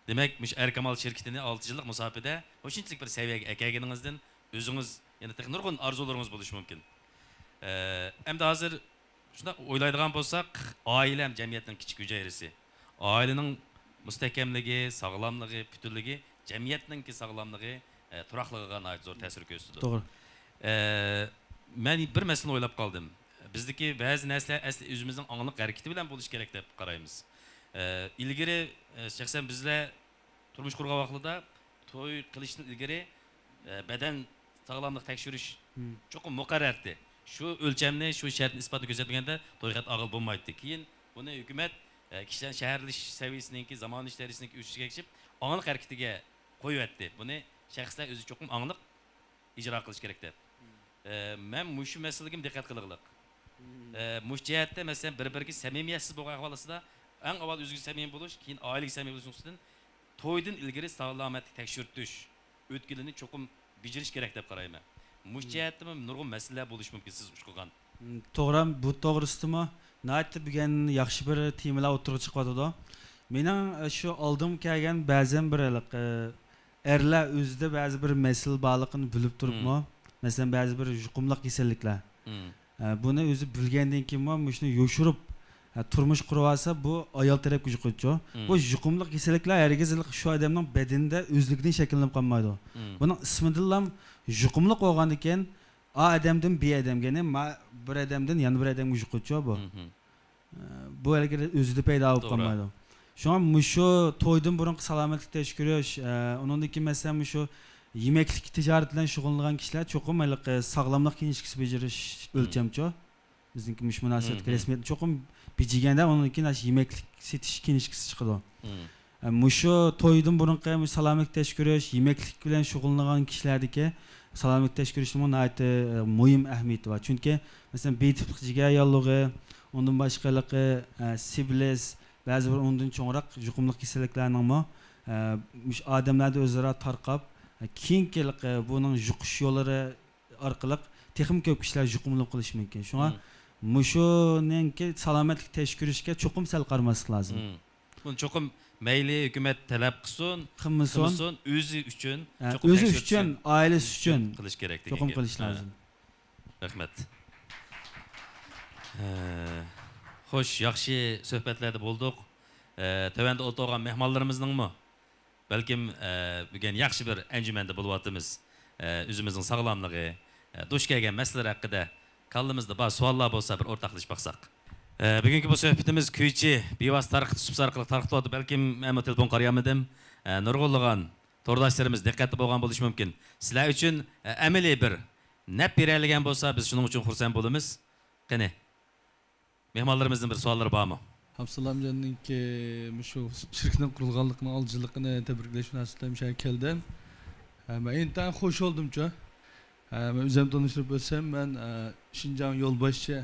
دېمەك، مۇشۇ ئەركامال شىركىتىنى ئالتە يىللىق مۇساپىدە مۇشۇنچىلىك بىر سەۋىيەگە ئەكەلگىنىڭىزدىن ئۆزىڭىز يەنە تېخى نۇرغۇن ئارزۇلىرىڭىز بولۇشى مۇمكىن. ئە، ئەمدى ھازىر شۇنداق ئويلايدىغان بولساق، ئائىلە ھەم جەمئىيەتنىڭ كىچىك ھۈجەيرىسى. ئائىلىنىڭ مۇستەھكەملىكى، ساغلاملىقى، پۈتۈنلۈكى جەمئىيەتنىڭكى ساغلاملىقى، ئە، تۇراقلىقىغا ناھايىتى زور تەسىر كۆرسىتىدۇ. توغرا. ئە، مەن بىر مەسىلىنى ئويلاپ قالدىم. بىزدىكى بەزى نەرسىلەر ئەسلى ئۆزىمىزنىڭ ئاڭلىق ھەرىكىتى بىلەن بولۇشى كېرەك دەپ قارايمىز. ئە، ئىلگىرى، ئە، شەخسەن بىزلەر تۇرمۇش قۇرغان ۋاقتىدا توي قىلىشتىن ئىلگىرى، ئە، بەدەن ساغلاملىق تەكشۈرۈش مم. چوقۇم مۇقەررەر ئىدى. شۇ ئۆلچەمنى، شۇ شەرتنى، ئىسپاتنى كۆرسەتمىگەندە توي قەتئىي ئالغىلى بولمايتتى. كېيىن بۇنى ھۆكۈمەت، ئە، كىشىلەرنىڭ شەھەرلىشىش سەۋىيەسىنىڭكى، زامانىۋىلىشىش دەرىجىسىنىڭكى ئۆسۈشىگە ئەگىشىپ، ئاڭلىق ھەرىكىتىگە قويۇۋەتتى. بۇنى شەخسلەر ئۆزى چوقۇم ئاڭلىق ئىجرا قىلىشى كېرەك دەپ. مم. ئە، مەن مۇشۇ مەسىلىگىمۇ دىققەت قىلغىلىق. مم. ئە، مۇشۇ جەھەتتە، مەسىلەن، بىر-بىرىگە سەمىمىيەتسىز بولغان ئەھۋال ئاستىدا، ئەڭ ئاۋۋال ئۆزىگە سەمىمىي بولۇش، كېيىن ئائىلىگە سەمىمىي بولۇش نۇقتىسىدىن تويدىن ئىلگىرى سالامەتلىك تەكشۈرتۈش ئۆتكىلىنى چوقۇم بېجىرىش كېرەك دەپ قارايمەن. مۇشۇ مم. جەھەتتىمۇ نۇرغۇن مەسىلىلەر بولۇشى مۇمكىن، سىز ئۇچرىغان. مم، توغرا، بۇ توغرىسىدىمۇ ناھايىتى بۈگۈن ياخشى بىر تېمىلار ئوتتۇرىغا چىقىۋاتىدۇ. مېنىڭ، ئە، شۇ ئالدىمغا كەلگەن بەزەن بىر ھېلىقى، ئە، ئەرلەر ئۆزىدە بەزى بىر مەسىلە بارلىقىنى بىلىپ تۇرۇپمۇ، مم. مەسىلەن، بەزى بىر يۇقۇملۇق كېسەللىكلەر. مم. ئە، بۇنى ئۆزى بىلگەندىن كېيىنمۇ مۇشۇنى يوشۇرۇپ، ئە، تۇرمۇش قۇرۇۋالسا، بۇ ئايال تەرەپكە يۇقىدۇ. مم. بۇ يۇقۇملۇق كېسەللىكلەر ھەرگىز شۇ ئادەمنىڭ بەدىنىدە ئۆزلۈكىدىن شەكىللىنىپ قالمايدۇ. مم. بۇنىڭ ئىسمىدىنلا يۇقۇملۇق بولغاندىكىن، ئا ئادەمدىن بى ئادەمگە، يەنى ما-، بىر ئادەمدىن يەنە بىر ئادەمگە يۇقىدۇ بۇ. مم. بۇ ھەرگىز ئۆزىدە پەيدا بولۇپ توغرا. قالمايدۇ. شۇڭا مۇشۇ تويدىن بۇرۇنقى سالامەتلىك تەكشۈرۈش، ئە، ئۇنىڭدىن كېيىن، مەسىلەن، مۇشۇ يېمەكلىك تىجارىتى بىلەن شۇغۇللىنىدىغان كىشىلەر چوقۇم ھېلىقى ساغلاملىق كىنىشكىسى بېجىرىش مم. ئۆلچەمچۇ. بىزنىڭكى مۇشۇ مۇناسىۋەتكە مم. رەسمىيەتنى چوقۇم بېجىگەندە، ئۇنىڭدىن كېيىن ئاشۇ يېمەكلىك سېتىش كىنىشكىسى چىقىدۇ. مم. ئە، مۇشۇ تويدىن بۇرۇنقى مۇشۇ سالامەتلىك تەكشۈرۈش، يېمەكلىك بىلەن شۇغۇللىنىدىغان كىشىلەردىكى سالامەتلىك تەكشۈرۈشنىڭمۇ ناھايىتى، ئە، مۇھىم ئەھمىيىتى بار. چۈنكى، مەسىلەن، بى تىپلىق جىگەر ياللۇغى، ئۇندىن باشقا ھېلىقى، ئە، سىفلىس، بەزى بىر ئۇنىڭدىن چوڭراق يۇقۇملۇق كېسەللىكلەرنىڭمۇ، ئە، مۇشۇ ئادەملەردە ئۆزئارا تارقاپ، ئە، كېيىنكى ھېلىقى بۇنىڭ يۇقۇش يوللىرى ئارقىلىق تېخىمۇ كۆپ كىشىلەر يۇقۇملىنىپ قېلىشى مۇمكىن. شۇڭا مم. مۇشۇنىڭكى سالامەتلىك تەكشۈرۈشكە چوقۇم سەل قارىماسلىق لازىم. مم. بۇنى چوقۇم مەيلى ھۆكۈمەت تەلەپ قىلسۇن، قىلمىسۇن. قىلمىسۇن، ئۆزى ئۈچۈن ھە، چوقۇم ئۆزى تەكشۈرتۈشنى ئۈچۈن، ئائىلىسى ئۈچۈن قىلىش كېرەك دېگەن چوقۇم گەپ. قىلىش ھە. لازىم. رەھمەت. ھە. خوش، ياخشى سۆھبەتلەردە بولدۇق. ھە، تۆۋەندە ئولتۇرغان مېھمانلىرىمىزنىڭمۇ بەلكىم، ئە، بۈگۈن ياخشى بىر ئەنجۈمەندە بولۇۋاتىمىز. ئە، ئۆزىمىزنىڭ ساغلاملىقى، ئە، دۇچ كەلگەن مەسىلىلەر ھەققىدە كاللىمىزدا بار سوئاللار بولسا بىر ئورتاقلىشىپ باقساق. ئە، بۈگۈنكى بۇ سۆھبىتىمىز كۈيچى بىۋاسىتە تارقىتىش سۇپىسى ئارقىلىق تارقىتىلىۋاتىدۇ. بەلكىم مەنمۇ تېلېفون قارىيالمىدىم. ئە، نۇرغۇنلىغان تورداشلىرىمىز دىققەتتە بولغان بولۇشى مۇمكىن. سىلەر ئۈچۈن، ئە، ئەمەلىي بىر نەپ بېرەلىگەن بولسا، بىز شۇنىڭ ئۈچۈن خۇرسەن بولىمىز. قېنى، مېھمانلىرىمىزنىڭ بىر سوئاللىرى بارمۇ؟ ئابدۇسالامجاننىڭكى مۇشۇ شىركىتىنىڭ قۇرۇلغانلىقىنىڭ ئالدىنچىلىقىنى تەبرىكلەش مۇناسىۋىتىدە مۇشۇ يەرگە كەلدىم. ھە، مەن ئىنتايىن خوش بولدۇمچۇ. ھە، مەن ئۆزۈم تونۇشتۇرۇپ ئۆتسەم، مەن، ئە، شىنجاڭ يولباشچى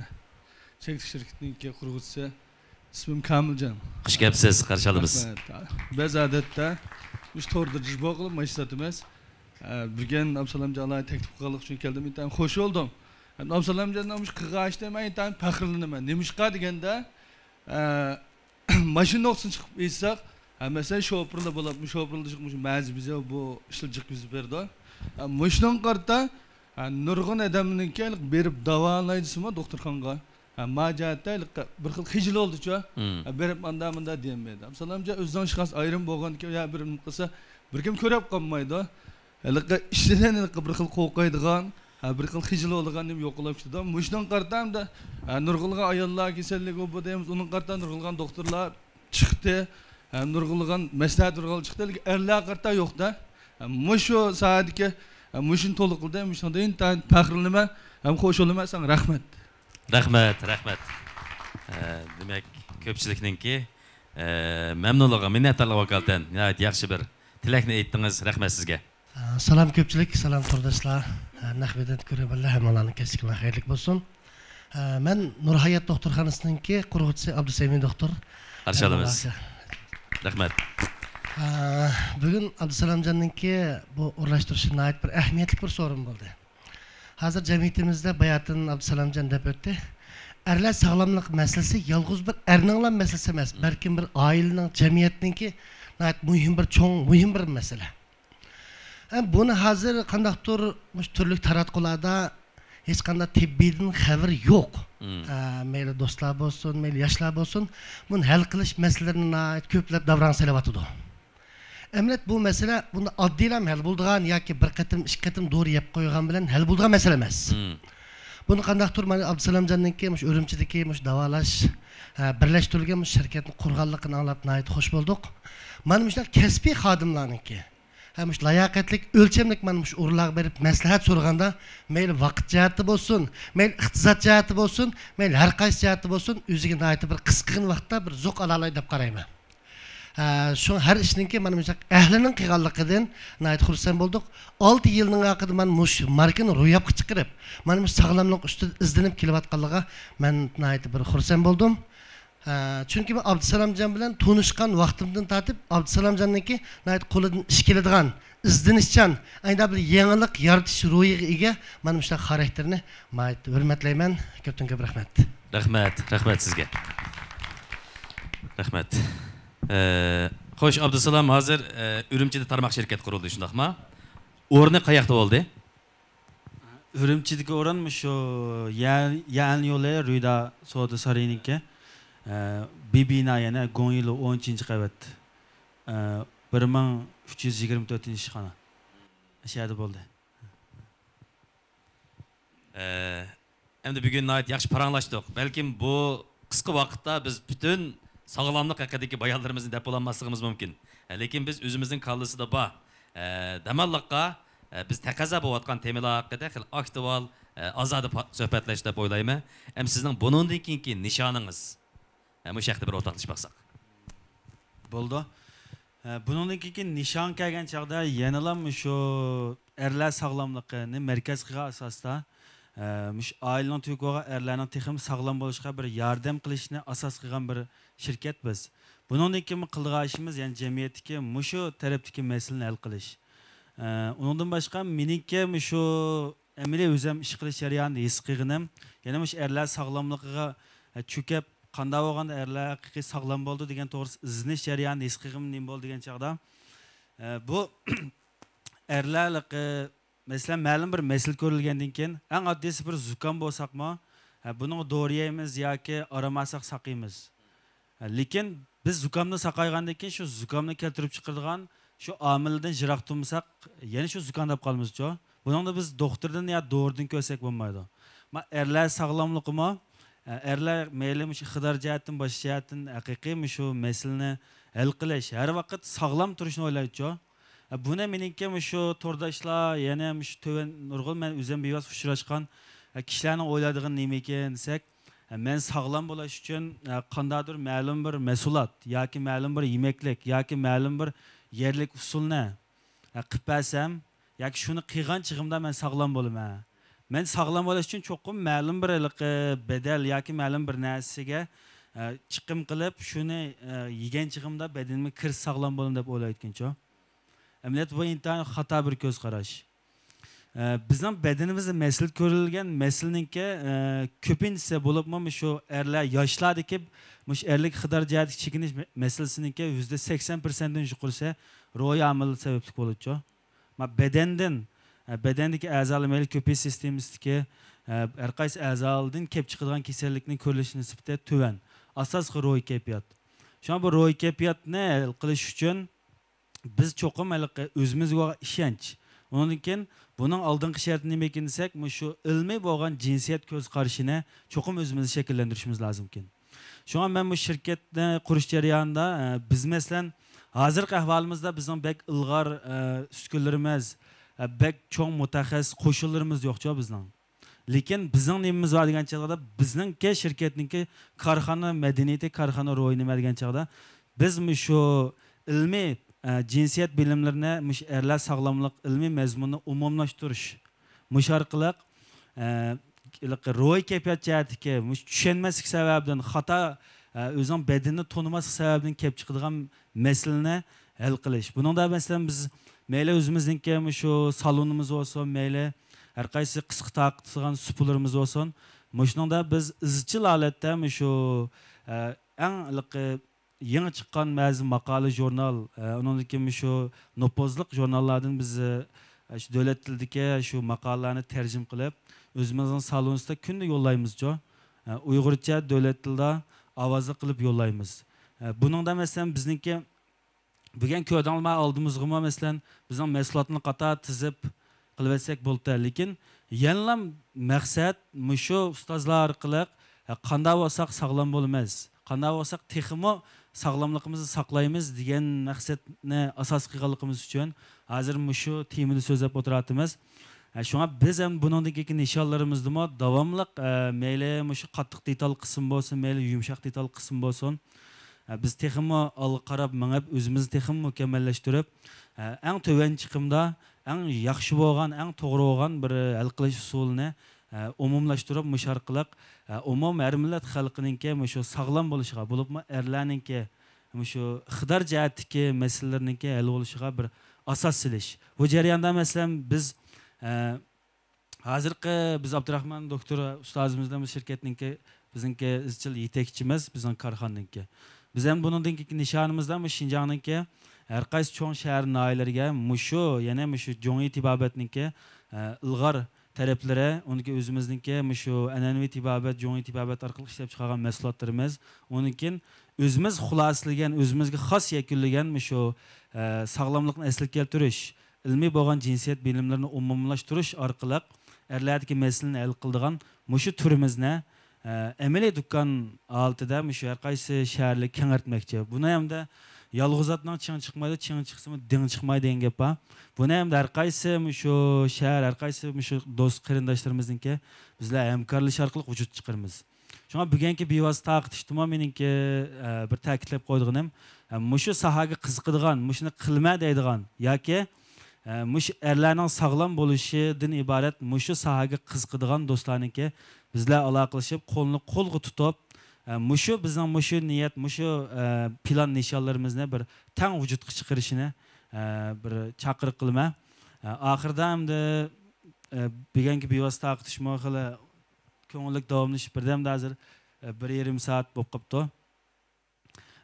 چەكلىك شىركىتىنىڭكى قۇرغۇچىسى، ئىسمىم كامىلجان. خۇش كەپسىز، قارشى ئالىمىز. رەھمەت. بىز ئادەتتە مۇشۇ توردا جىش بوغۇلۇپ ماشىنا ساتىمىز. ئە، بۈگۈن ئابدۇسالامجان ئالاھىدە تەكلىپ قىلغانلىقى ئۈچۈن كەلدىم، ئىنتايىن خوش بولدۇم. ھەم ئابدۇسالامجاننىڭ مۇشۇ قىلغان ئىشىدىن مەن ئىنتايىن پەخىرلىنىمەن. نېمىشقا دېگەندە، ئە، ماشىنا نۇقتىسىدىن چىقىپ ئېيتساق، ھە، مەسىلەن، شوپۇرلار بولۇپ، شوپۇرلار مۇشۇ مەزى بىزە بۇ ئىشلار جىق يۈز بېرىدۇ. ھە، مۇشۇنىڭغا قارىتا، ھە، نۇرغۇن ئادەمنىڭكى بېرىپ داۋالاي دېسىمۇ دوختۇرخانىغا، ھە، ما جەھەتتە بىر خىل خىجىل بولدىچۇ. ھە، بېرىپ ماندا مۇندا دېيەلمەيدۇ. ئابدۇسالامجان ئۆزىنىڭ شەخس ئايرىم بولغاندىكىن، يا بىر نېمە قىلسا، بىر كىم كۆرۈپ قالمايدۇ. ھېلىقى ئىشىدىن ھېلىقى بىر خىل قورقايدىغان، ھە، بىر خىل خىجىل بولىدىغان نېمە يوقىلاپ كېتىدۇ. مۇشۇنىڭغا قارىتا ھەمدە، ھە، نۇرغۇنلىغان ئاياللار كېسەللىكى بۇ دەيمىز، ئۇنىڭغا قارىتا نۇرغۇنلىغان دوختۇرلار چىقتى، ھە، نۇرغۇنلىغان مەسلىھەت نۇرغۇنلىغان چىقتى. لېكىن ئەرلەرگە قارىتا يوق-دە. ھە، مۇشۇ ساھەدىكى، ھە، مۇشۇنى تولۇق قىلدى. مۇشۇنىڭدىن ئىنتايىن پەخىرلىنىمەن ھەم خوش بولىمەن. ساڭا رەھمەت. رەھمەت، رەھمەت. ئە، دېمەك، كۆپچىلىكنىڭكى، ئە، مەمنۇنلۇقىغا، مىننەتدارلىقىغا ۋاكالىتەن ناھايىتى ياخشى بىر تىلەكنى ئېيتتىڭىز. رەھمەت سىزگە. سالام كۆپچىلىك، سالام تورداشلار. نەق مەيدان كۆرۈرمەنلەر، ھەممىڭلارنىڭ كەچلىكىڭلار خەيرلىك بولسۇن. مەن نۇر ھايات دوختۇرخانىسىنىڭكى قۇرغۇچىسى ئابدۇسەمىد دوختۇر. قارشى ئالىمىز. ھەممىڭلارغا. رەھمەت. بۈگۈن ئابدۇسالامجاننىڭكى بۇ ئورۇنلاشتۇرۇشى ناھايىتى بىر ئەھمىيەتلىك بىر سورۇن بولدى. ھازىر جەمئىيىتىمىزدە باياتىن ئابدۇسالامجان دەپ ئۆتتى. ئەرلەر ساغلاملىق مەسىلىسى يالغۇز بىر ئەرنىڭلا مەسىلىسى ئەمەس، بەلكىم بىر ئائىلىنىڭ، جەمئىيەتنىڭكى ناھايىتى مۇھىم بىر چوڭ، مۇھىم بىر مەسىلە. ھەم بۇنى ھازىر قانداقتۇر مۇشۇ تۈرلۈك تاراتقۇلاردا ھېچقانداق تېببىيدىن خەۋىرى يوق. مم. ئە، مەيلى دوستلار بولسۇن، مەيلى ياشلار بولسۇن، بۇنى ھەل قىلىش مەسىلىلىرىنى ناھايىتى كۆپلەپ داۋراڭ سېلىۋاتىدۇ. ئەمەلىيەت بۇ مەسىلە بۇنداق ئاددىيلا ھەل بولىدىغان ياكى بىر قېتىم، ئىككى قېتىم دورا يەپ قويغان بىلەن ھەل بولىدىغان مەسىلە ئەمەس. مم. بۇنى قانداقتۇر مانا ئابدۇسالامجاننىڭكى مۇشۇ ئۈرۈمچىدىكى مۇشۇ داۋالاش، ھە، بىرلەشتۈرۈلگەن مۇشۇ شىركەتنى قۇرغانلىقىنى ئاڭلاپ ناھايىتى خوش بولدۇق. مانا مۇشۇنداق كەسپىي خادىملارنىڭكى، ھە، مۇشۇ لاياقەتلىك، ئۆلچەملىك مانا مۇشۇ ئورۇنلارغا بېرىپ مەسلىھەت سورىغاندا، مەيلى ۋاقىت جەھەتتە بولسۇن، مەيلى ئىقتىساد جەھەتتە بولسۇن، مەيلى ھەر قايسى جەھەتتە بولسۇن، ئۆزىگە ناھايىتى بىر قىسقىغىنە ۋاقىتتا بىر زوق ئالالايدۇ دەپ قارايمەن. ھە، شۇ ھەر ئىشنىڭكى مانا مۇشۇنداق ئەھلىنىڭ قىلغانلىقىدىن ناھايىتى خۇرسەن بولدۇق. ئالتە يىلنىڭ ئارقىدا مانا مۇشۇ ماركىنى روياپقا چىقىرىپ، مانا مۇشۇ ساغلاملىق ئۈستىدە ئىزدىنىپ كېلىۋاتقانلىقىغا مەن ناھايىتى بىر خۇرسەن بولدۇم. ھە، چۈنكى مەن ئابدۇسالامجان بىلەن تونۇشقان ۋاقتىمدىن تارتىپ، ئابدۇسالامجاننىڭكى ناھايىتى قولىدىن ئىش كېلىدىغان، ئىزدىنىشچان، ئەينى بىر يېڭىلىق يارىتىش روھىغا ئىگە مانا مۇشۇنداق خاراكتېرنى ناھايىتى ھۆرمەتلەيمەن. كۆپتىن كۆپ رەھمەت. رەھمەت، رەھمەت سىزگە. رەھمەت. ئە، خوش، ئابدۇسالام، ھازىر، ئە، ئۈرۈمچىدە تارماق شىركەت قۇرۇلدى، شۇنداقما؟ ئورنى قاياقتا بولدى؟ ئۈرۈمچىدىكى ئورۇن مۇشۇ يە-، يەئەن يولى رۇيدا سودا سارىيىنىڭكى، ئە، بىر بىنا يەنە گوڭيىلۇ ئون ئۈچىنچى قەۋەت، ئە، بىر مىڭ ئۈچ يۈز يىگىرمە تۆتىنچى ئىشخانا. شۇ يەردە بولدى. ئە، ئەمدى بۈگۈن ناھايىتى ياخشى پاراڭلاشتۇق. بەلكىم بۇ قىسقا ۋاقىتتا بىز پۈتۈن ساغلاملىق ھەققىدىكى بايانلىرىمىزنى دەپ بولالماسلىقىمىز مۇمكىن. ئە، لېكىن بىز ئۆزىمىزنىڭ كاللىسىدا بار، ئە، دەماللىققا، ئە، بىز تەقەززا بولۇۋاتقان تېمىلار ھەققىدە خېلى ئاكتۇئال، ئە، ئازادە پا-، سۆھبەتلەشتى دەپ ئويلايمەن. ئەمدى سىزنىڭ بۇنىڭدىن كېيىنكى نىشانىڭىز؟ ھە، مۇشۇ ھەقتە بىر ئورتاقلىشىپ باقساق. بولىدۇ. ھە، بۇنىڭدىن كېيىنكى نىشان كەلگەن چاغدا يەنىلا مۇشۇ ئەرلەر ساغلاملىقىنى مەركەز قىلغان ئاساستا، ھە، مۇشۇ ئائىلىنىڭ تۈۋىگە بولغان ئەرلەرنىڭ تېخىمۇ ساغلام بولۇشىغا بىر ياردەم قىلىشنى ئاساس قىلغان بىر شىركەت بىز. بۇنىڭدىن كېيىن قىلىدىغان ئىشىمىز يەنى جەمئىيەتتىكى مۇشۇ تەرەپتىكى مەسىلىنى ھەل قىلىش. ھە، ئۇنىڭدىن باشقا مېنىڭكى مۇشۇ ئەمەلىي ئۆزۈم ئىش قىلىش جەريانىدا ھېس قىلغىنىم، يەنە مۇشۇ ئەرلەر ساغلاملىقىغا، ئە، چۆكۈپ، قانداق بولغاندا ئەرلەر ھەقىقىي ساغلام بولىدۇ دېگەن توغرىسىدا ئىزدىنىش جەريانىدا ھېس قىلغىنىم نېمە بولدى دېگەن چاغدا، ئە، بۇ ئەرلەرلىقى، مەسىلەن، مەلۇم بىر مەسىلە كۆرۈلگەندىن كېيىن، ئەڭ ئاددىيسى بىر زۇكام بولساقمۇ، ئە، بۇنىڭغا دورا يەيمىز ياكى ئارام ئالساق ساقىيىمىز. لېكىن بىز زۇكامنى ساقايغاندىن كېيىن شۇ زۇكامنى كەلتۈرۈپ چىقىرىدىغان شۇ ئامىلدىن يىراق تۇرمىساق، يەنە شۇ زۇكام دەپ قالىمىزچۇ؟ بۇنىڭدا بىز دوختۇردىن يا دورىدىن كۆرسەك بولمايدۇ. ما ئەرلەر ساغلاملىقىمۇ، ئەرلەر مەيلى مۇشۇ ئىقتىدار جەھەتتىن، باشقا جەھەتتىن ھەقىقىي مۇشۇ مەسىلىنى ھەل قىلىش، ھەر ۋاقىت ساغلام تۇرۇشنى ئويلايدۇچۇ؟ بۇنى مېنىڭكى مۇشۇ تورداشلار، يەنە مۇشۇ تۆۋەن نۇرغۇن، مەن ئۆزۈم بىۋاسىتە ئۇچراشقان كىشىلەرنىڭ ئويلايدىغىنى نېمىكىن دېسەك، مەن ساغلام بولۇش ئۈچۈن قانداقتۇر مەلۇم بىر مەھسۇلات ياكى مەلۇم بىر يېمەكلىك ياكى مەلۇم بىر يەرلىك ئۇسۇلنى قىلىپ بەرسەم ياكى شۇنى قىلغان چېغىمدا مەن ساغلام بولىمەن. مەن ساغلام بولۇش ئۈچۈن چوقۇم مەلۇم بىر ھېلىقى بەدەل ياكى مەلۇم بىر نەرسىگە، ئە، چىقىم قىلىپ، شۇنى، ئە، يېگەن چېغىمدا بەدىنىمگە كىرسە ساغلام بولىمەن دەپ ئويلايدىكەنچۇ. ئەمەلىيەتتە بۇ ئىنتايىن خاتا بىر كۆز قاراش. ئە، بىزنىڭ بەدىنىمىزدە مەسىلە كۆرۈلگەن مەسىلىنىڭكى، ئە، كۆپىنچىسى بولۇپمۇ مۇشۇ ئەرلەر، ياشلاردىكى مۇشۇ ئەرلىك ئىقتىدار جەھەتتىكى چېكىنىش مە-، مەسىلىسىنىڭكى يۈزدە سەكسەن پىرسەنتتىن يۇقىرىسى روھىي ئامىللار سەۋەبلىك بولىدۇ. ما بەدەندىن، ئە، بەدەندىكى ئەزالار مەيلى كۆپىيىش سىستېمىسىدىكى، ئە، ھەر قايسى ئەزالىرىدىن كېلىپ چىقىدىغان كېسەللىكنىڭ كۆرۈلۈش نىسبىتى تۆۋەن. ئاساسلىقى روھىي كەيپىيات. شۇڭا بۇ روھىي كەيپىياتنى ھەل قىلىش ئۈچۈن بىز چوقۇم ھېلىقى ئۆزىمىزگە بولغان ئىشەنچ. ئۇنىڭدىن كېيىن بۇنىڭ ئالدىنقى شەرتى نېمە ئىكەن دېسەك، مۇشۇ ئىلمىي بولغان جىنسىيەت كۆز قارىشىنى چوقۇم ئۆزىمىزدە شەكىللەندۈرۈشىمىز لازىمكەن. شۇڭا مەن بۇ شىركەتنى قۇرۇش جەريانىدا، ئە، بىز، مەسىلەن، ھازىرقى ئەھۋالىمىزدا بىزنىڭ بەك ئىلغار، ئە، ئۈسكۈنىلىرىمىز، ئە، بەك چوڭ مۇتەخەسسىس قوشۇنلىرىمىز يوقچۇ بىزنىڭ. لېكىن بىزنىڭ نېمىمىز بار دېگەن چاغدا، بىزنىڭكى شىركەتنىڭكى كارخانا مەدەنىيىتى، كارخانا روھى نېمە دېگەن چاغدا، بىز مۇشۇ ئىلمىي، ئە، جىنسىيەت بىلىملىرىنى، مۇشۇ ئەرلەر ساغلاملىق ئىلمىي مەزمۇنىنى ئومۇملاشتۇرۇش، مۇشۇ ئارقىلىق، ئە، ھېلىقى روھىي كەيپىيات جەھەتتىكى مۇشۇ چۈشەنمەسلىك سەۋەبىدىن، خاتا، ئە، ئۆزىنىڭ بەدىنىنى تونۇماسلىق سەۋەبىدىن كېلىپ چىقىدىغان مەسىلىنى ھەل قىلىش. بۇنىڭدا، مەسىلەن، بىز مەيلى ئۆزىمىزنىڭكى مۇشۇ سالونىمىز بولسۇن، مەيلى ھەر قايسى قىسقا تارقىتىدىغان سۇپىلىرىمىز بولسۇن، مۇشۇنىڭدا بىز ئىزچىل ھالەتتە مۇشۇ، ئە، ئەڭ ھېلىقى يېڭى چىققان بەزى ماقالە، ژۇرنال، ئە، ئۇنىڭدىن كېيىن مۇشۇ نوپۇزلۇق ژۇرناللاردىن بىز، ئە، شۇ دۆلەت تىلىدىكى شۇ ماقالىلەرنى تەرجىمە قىلىپ، ئۆزىمىزنىڭ سالونىسىدا كۈندە يوللايمىزچۇ. ئە، ئۇيغۇرچە دۆلەت تىلىدا ئاۋازلىق قىلىپ يوللايمىز. ئە، بۇنىڭدا، مەسىلەن، بىزنىڭكى بۈگۈن كۆردۈڭلارمۇ ئالدىمىزغىمۇ، مەسىلەن، بىزنىڭ مەھسۇلاتنى قاتار تىزىپ قىلىۋەتسەك بولدى. لېكىن يەنىلا مەقسەت مۇشۇ ئۇستازلار ئارقىلىق، ھە، قانداق بولساق ساغلام بولىمىز، قانداق بولساق تېخىمۇ ساغلاملىقىمىزنى ساقلايمىز دېگەن مەقسەتنى ئاساس قىلغانلىقىمىز ئۈچۈن ھازىر مۇشۇ تېمىدا سۆزلەپ ئولتۇراتىمىز. ھە، شۇڭا بىز ھەم بۇنىڭدىن كېيىنكى نىشانلىرىمىزدىمۇ داۋاملىق، ئە، مەيلى مۇشۇ قاتتىق دېتال قىسمى بولسۇن، مەيلى يۇمشاق دېتال قىسمى بولسۇن، ئە، بىز تېخىمۇ ئالغا قاراپ مېڭىپ، ئۆزىمىزنى تېخىمۇ مۇكەممەللەشتۈرۈپ، ئە، ئەڭ تۆۋەن چىقىمدا ئەڭ ياخشى بولغان، ئەڭ توغرا بولغان بىر ھەل قىلىش ئۇسۇلىنى، ئە، ئومۇملاشتۇرۇپ، مۇشۇ ئارقىلىق، ئە، ئومۇم ھەر مىللەت خەلقىنىڭكى مۇشۇ ساغلام بولۇشىغا، بولۇپمۇ ئەرلەرنىڭكى مۇشۇ ئىقتىدار جەھەتتىكى مەسىلىلىرىنىڭكى ھەل بولۇشىغا بىر ئاساس سېلىش. بۇ جەرياندا، مەسىلەن، بىز، ئە، ھازىرقى بىز ئابدۇراخمان دوكتور ئۇستازىمىز بىلەن بۇ شىركەتنىڭكى، بىزنىڭكى ئىزچىل يېتەكچىمىز، بىزنىڭ كارخانىنىڭكى. بىز ھەم بۇنىڭدىن كېيىنكى نىشانىمىزدا مۇشۇ شىنجاڭنىڭكى ھەر قايسى چوڭ شەھەر، ناھىيەلەرگە مۇشۇ، يەنە مۇشۇ جۇڭيى تېبابەتنىڭكى، ئە، ئىلغار تەرەپلىرى، ئۇنىڭكى ئۆزىمىزنىڭكى مۇشۇ ئەنئەنىۋى تېبابەت، جۇڭيى تېبابەت ئارقىلىق ئىشلەپچىقارغان مەھسۇلاتلىرىمىز، ئۇنىڭدىن كېيىن ئۆزىمىز خۇلاسىلىگەن، ئۆزىمىزگە خاس يەكۈنلىگەن مۇشۇ، ئە، ساغلاملىقنى ئەسلىگە كەلتۈرۈش، ئىلمىي بولغان جىنسىيەت بىلىملىرىنى ئومۇملاشتۇرۇش ئارقىلىق ئەرلەردىكى مەسىلىنى ھەل قىلىدىغان مۇشۇ تۈرىمىزنى، ئە، ئەمەلىي دۇكان ھالىتىدە مۇشۇ ھەر قايسى شەھەرلەرگە كېڭەيتمەكچى. بۇنى ھەمدە يالغۇز ئاتنىڭ چىڭى چىقمايدۇ، چىڭى چىقسىمۇ دېڭى چىقمايدۇ دېگەن گەپ بار. بۇنى ھەمدە ھەر قايسى مۇشۇ شەھەر، ھەر قايسى مۇشۇ دوست قېرىنداشلىرىمىزنىڭكى بىزلەر ھەمكارلىشىش ئارقىلىق ۋۇجۇدقا چىقىرىمىز. شۇڭا بۈگۈنكى بىۋاسىتە تارقىتىشتىمۇ مېنىڭكى، ئە، بىر تەكىتلەپ قويىدىغىنىم، ئە، مۇشۇ ساھەگە قىزىقىدىغان، مۇشۇنى قىلىمەن دەيدىغان ياكى، ئە، مۇشۇ ئەرلەرنىڭ ساغلام بولۇشىدىن ئىبارەت مۇشۇ ساھەگە قىزىقىدىغان دوستلارنىڭكى بىزلەر ئالاقىلىشىپ، قولنى قولغا تۇتۇپ، ئە، مۇشۇ بىزنىڭ مۇشۇ نىيەت، مۇشۇ، ئە، پىلان نىشانلىرىمىزنى بىر تەڭ ۋۇجۇدقا چىقىرىشىنى، ئە، بىر چاقىرىق قىلىمەن. ئە، ئاخىرىدا ئەمدى، ئە، بۈگۈنكى بىۋاسىتە تارقىتىشمۇ خېلى كۆڭۈللۈك داۋاملىشىپ بېرىدۇ. ئەمدى ھازىر، ئە، بىر يېرىم سائەت بولۇپ قاپتۇ.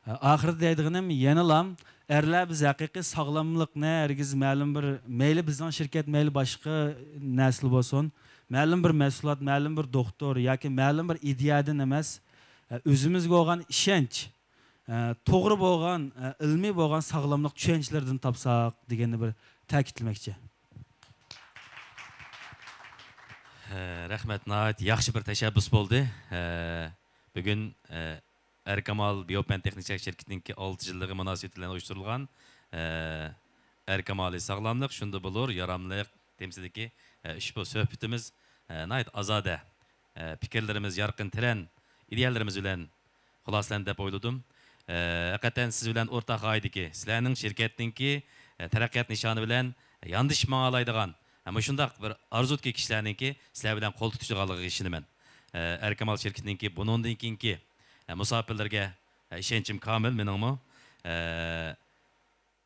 ئە، ئاخىرىدا دەيدىغىنىم يەنىلا، ئەرلەر بىز ھەقىقىي ساغلاملىقنى ھەرگىز مەلۇم بىر، مەيلى بىزنىڭ شىركەت، مەيلى باشقا نەرسىلەر بولسۇن، مەلۇم بىر مەھسۇلات، مەلۇم بىر دوختۇر ياكى مەلۇم بىر ئىدىيەدىن ئەمەس، ئە، ئۆزىمىزگە بولغان ئىشەنچ، ئە، توغرا بولغان، ئە، ئىلمىي بولغان ساغلاملىق چۈشەنچىلىرىدىن تاپساق دېگەننى بىر تەكىتلىمەكچى. ھە، رەھمەت، ناھايىتى ياخشى بىر تەشەببۇس بولدى. ھە، بۈگۈن، ئە، ئەركامال بىيوپەن تېخنىك چەك شىركىتىنىڭكى ئالتە يىللىقى مۇناسىۋىتى بىلەن ئۇيۇشتۇرۇلغان، ئە، ئەركىمالى ساغلاملىق شۇندا بولۇر ياراملىق تېمىسىدىكى، ئە، ئۇشبۇ سۆھبىتىمىز، ئە، ناھايىتى ئازادە، ئە، پىكىرلىرىمىز يارقىن تىرەن، ئىدىيەلىرىمىز بىلەن خۇلاسىلەندى دەپ ئويلىدىم. ئە، ھەقىقەتەن سىز بىلەن ئورتاق غايىدىكى، سىلەرنىڭ شىركەتنىڭكى، ئە، تەرەققىيات نىشانى بىلەن ياندىشىپ ماڭالايدىغان، ئە، مۇشۇنداق بىر ئارزۇدىكى كىشىلەرنىڭكى سىلەر بىلەن قول تۇتۇشىدىغانلىقىغا ئىشىنىمەن. ئە، ئەركىمال شىركىتىنىڭكى بۇنىڭدىن كېيىنكى، ئە، مۇساپىرلىرىگە، ئە، ئىشەنچىم كامىل مېنىڭمۇ. ئە،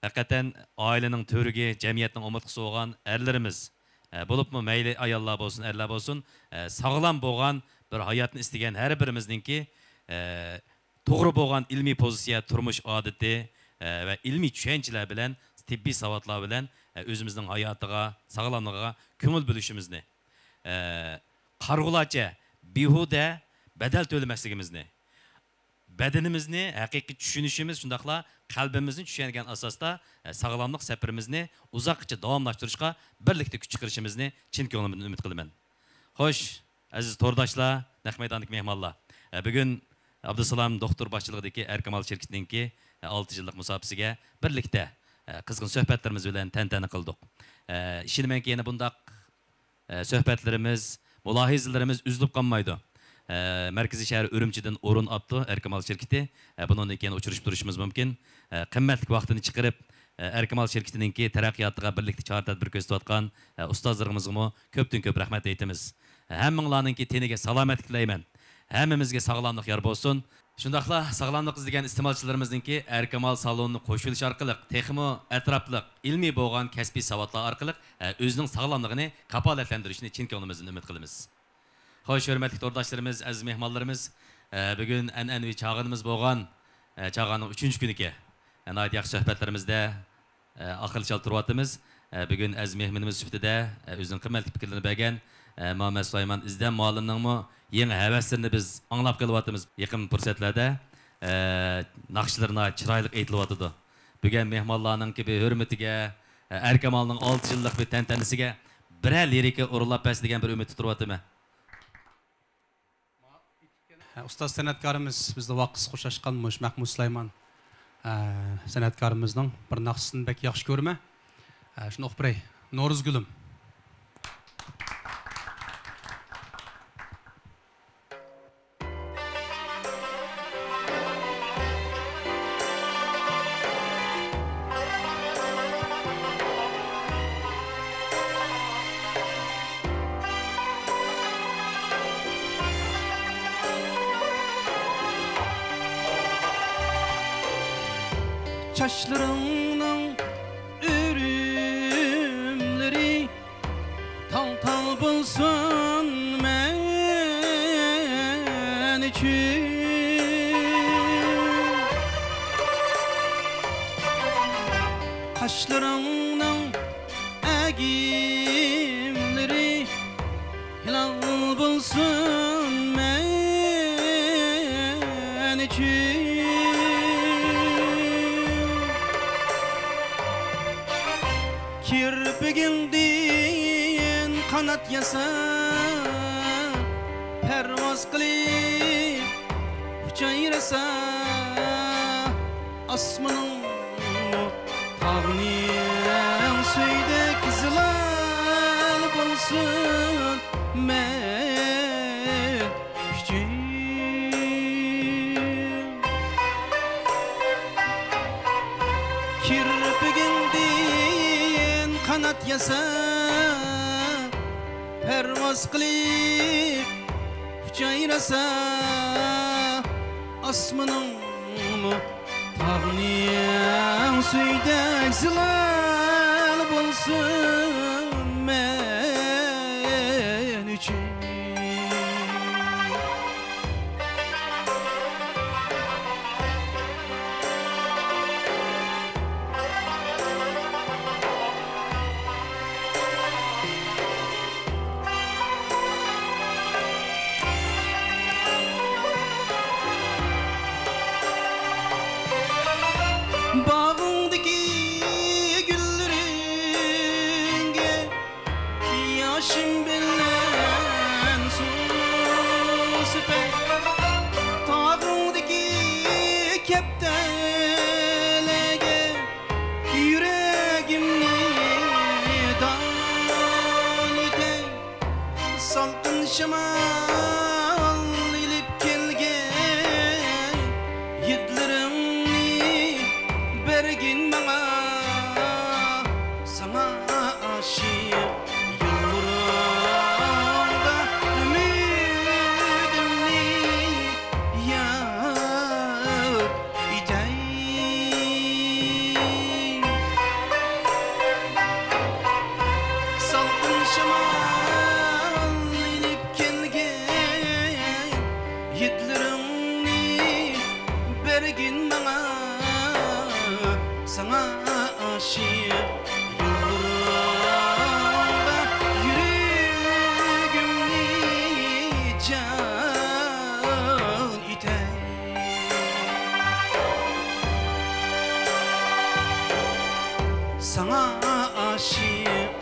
ھەقىقەتەن ئائىلىنىڭ تۈۋرۈكى، جەمئىيەتنىڭ ئومۇرتقىسى بولغان ئەرلىرىمىز، ئە، بولۇپمۇ مەيلى ئاياللار بولسۇن، ئەرلەر بولسۇن، ئە، ساغلام بولغان بىر ھاياتنى ئىستىگەن ھەر بىرىمىزنىڭكى، ئە، توغرا بولغان ئىلمىي پوزىتسىيە، تۇرمۇش ئادىتى، ئە، ۋە ئىلمىي چۈشەنچىلەر بىلەن، تېببىي ساۋاتلار بىلەن، ئە، ئۆزىمىزنىڭ ھاياتىغا، ساغلاملىقىغا كۆڭۈل بۆلۈشىمىزنى، ئە، قارىغۇلارچە بىھۇدە بەدەل تۆلىمەسلىكىمىزنى، بەدىنىمىزنى ھەقىقىي چۈشىنىشىمىز، شۇنداقلا قەلبىمىزنى چۈشەنگەن ئاساستا، ئە، ساغلاملىق سەپىرىمىزنى ئۇزاققىچە داۋاملاشتۇرۇشقا بىرلىكتە كۈچ چىقىرىشىمىزنى چىن كۆڭلۈمدىن ئۈمىد قىلىمەن. خوش، ئەزىز تورداشلار، نەق مەيداندىكى مېھمانلار. ئە، بۈگۈن ئابدۇسالام دوختۇر باشچىلىقىدىكى ئەركىمال شىركىتىنىڭكى، ئە، ئالتە يىللىق مۇساپىسىگە بىرلىكتە، ئە، قىزغىن سۆھبەتلىرىمىز بىلەن تەنتەنە قىلدۇق. ئە، ئىشىنىمەنكى، يەنە بۇنداق ئە، سۆھبەتلىرىمىز، مۇلاھىزىلىرىمىز ئۈزۈلۈپ قالمايدۇ. ئە، مەركىزىي شەھەر ئۈرۈمچىدىن ئورۇن ئاپتۇ ئەركىمال شىركىتى. ئە، بۇنىڭدىن كېيىن ئۇچرىشىپ تۇرۇشىمىز مۇمكىن. ئە، قىممەتلىك ۋاقتىنى چىقىرىپ، ئە، ئەركىمال شىركىتىنىڭكى تەرەققىياتىغا بىرلىكتە چارە-تەدبىر كۆرسىتىۋاتقان، ئە، ئۇستازلىرىمىزغىمۇ كۆپتىن كۆپ رەھمەت ئېيتىمىز. ئە، ھەممىڭلارنىڭكى تېنىگە سالامەتلىك تىلەيمەن. ھەممىمىزگە ساغلاملىق يار بولسۇن. شۇنداقلا ساغلاملىق ئىزدىگەن ئىستېمالچىلىرىمىزنىڭكى ئەركىمال سالونىنى قوشۇۋېلىش ئارقىلىق تېخىمۇ ئەتراپلىق، ئىلمىي بولغان كەسپىي ساۋاتلار ئارقىلىق، ئە، ئۆزىنىڭ ساغلاملىقىنى كاپالەتلەندۈرۈشىنى چىن كۆڭلىمىزدىن ئۈمىد قىلىمىز. خوش، ھۆرمەتلىك تورداشلىرىمىز، ئەزىز مېھمانلىرىمىز، ئە، بۈگۈن ئەنئەنىۋى چاغانىمىز بولغان، ئە، چاغانىڭ ئۈچىنچى كۈنىكى، ئە، ناھايىتى ياخشى سۆھبەتلىرىمىزدە، ئە، ئاخىرلىشىۋاتىمىز. ئە، بۈگۈن ئەزىز مېھمىنىمىز سۈپىتىدە، ئە، ئۆزىنىڭ قىممەتلىك پىكىرلىرىنى بەرگەن، ئە، مۇھەممەد سۇلايمان ئىزدەم مۇئەللىمنىڭمۇ يېڭى ھەۋەسلىرىنى بىز ئاڭلاپ قېلىۋاتىمىز. يېقىن پۇرسەتلەردە، ئە، ناخشىلىرى ناھايىتى چىرايلىق ئېيتىلىۋاتىدۇ. بۈگۈن مېھمانلارنىڭكى بىر ھۆرمىتىگە، ئە، ئەركىمالنىڭ ئالتە يىللىق بىر تەنتەنىسىگە بىرەر لىرىكا ئورۇنلاپ بەرسە دېگەن بىر ئۈمىدتە تۇرۇۋاتىمەن. ئۇستاز سەنئەتكارىمىز بىزدە ۋاقىتسىز خوشلاشقان مۇشۇ مەھمۇد سۇلايمان، ئە، سەنئەتكارىمىزنىڭ بىر ناخشىسىنى بەك ياخشى كۆرىمەن. ئە، شۇنى ئوقۇپ بېرەي. نورۇزگۈلۈم. چاچلىرىڭنىڭ ئۆرۈملىرى تاڭ-تاڭ بولسۇن مەن ئۈچۈن. قاشلىرىڭنىڭ ئەگىملىرى ھىلال بولسۇن مەن ئۈچۈن. كىرپىكىڭدىن قانات ياسا، پەرۋاز قىلىپ ئۇچايرىسا، ئاسمىنىڭمۇ تاغنىڭ سۈيىدەك زىلال بولسۇن مەن ئۈچۈن. كىرپىكىڭدىن قانات ياسا، پەرۋاز قىلىپ ئۇچايرىسا، ئاسمىنىڭمۇ تاغنىڭ سۈيىدەك زىلال بولسۇن مەن ئۈچۈن. باغىڭدىكى گۈللىرىڭگە شامال ئېلىپ كەلگەن ھىدلىرىڭنى بەرگىن ماڭا، ساڭا ئاشىق يوللىرىڭدا ئۈمىدىمنى يار ئېتەي. سالقىن شامال ئېلىپ كەلگەن ھىدلىرىڭنى بەرگىن ماڭا، ساڭا ئاشىق يوللىرىڭدا يۈرىكىمنى جان ئېتەي. ساڭا ئاشىق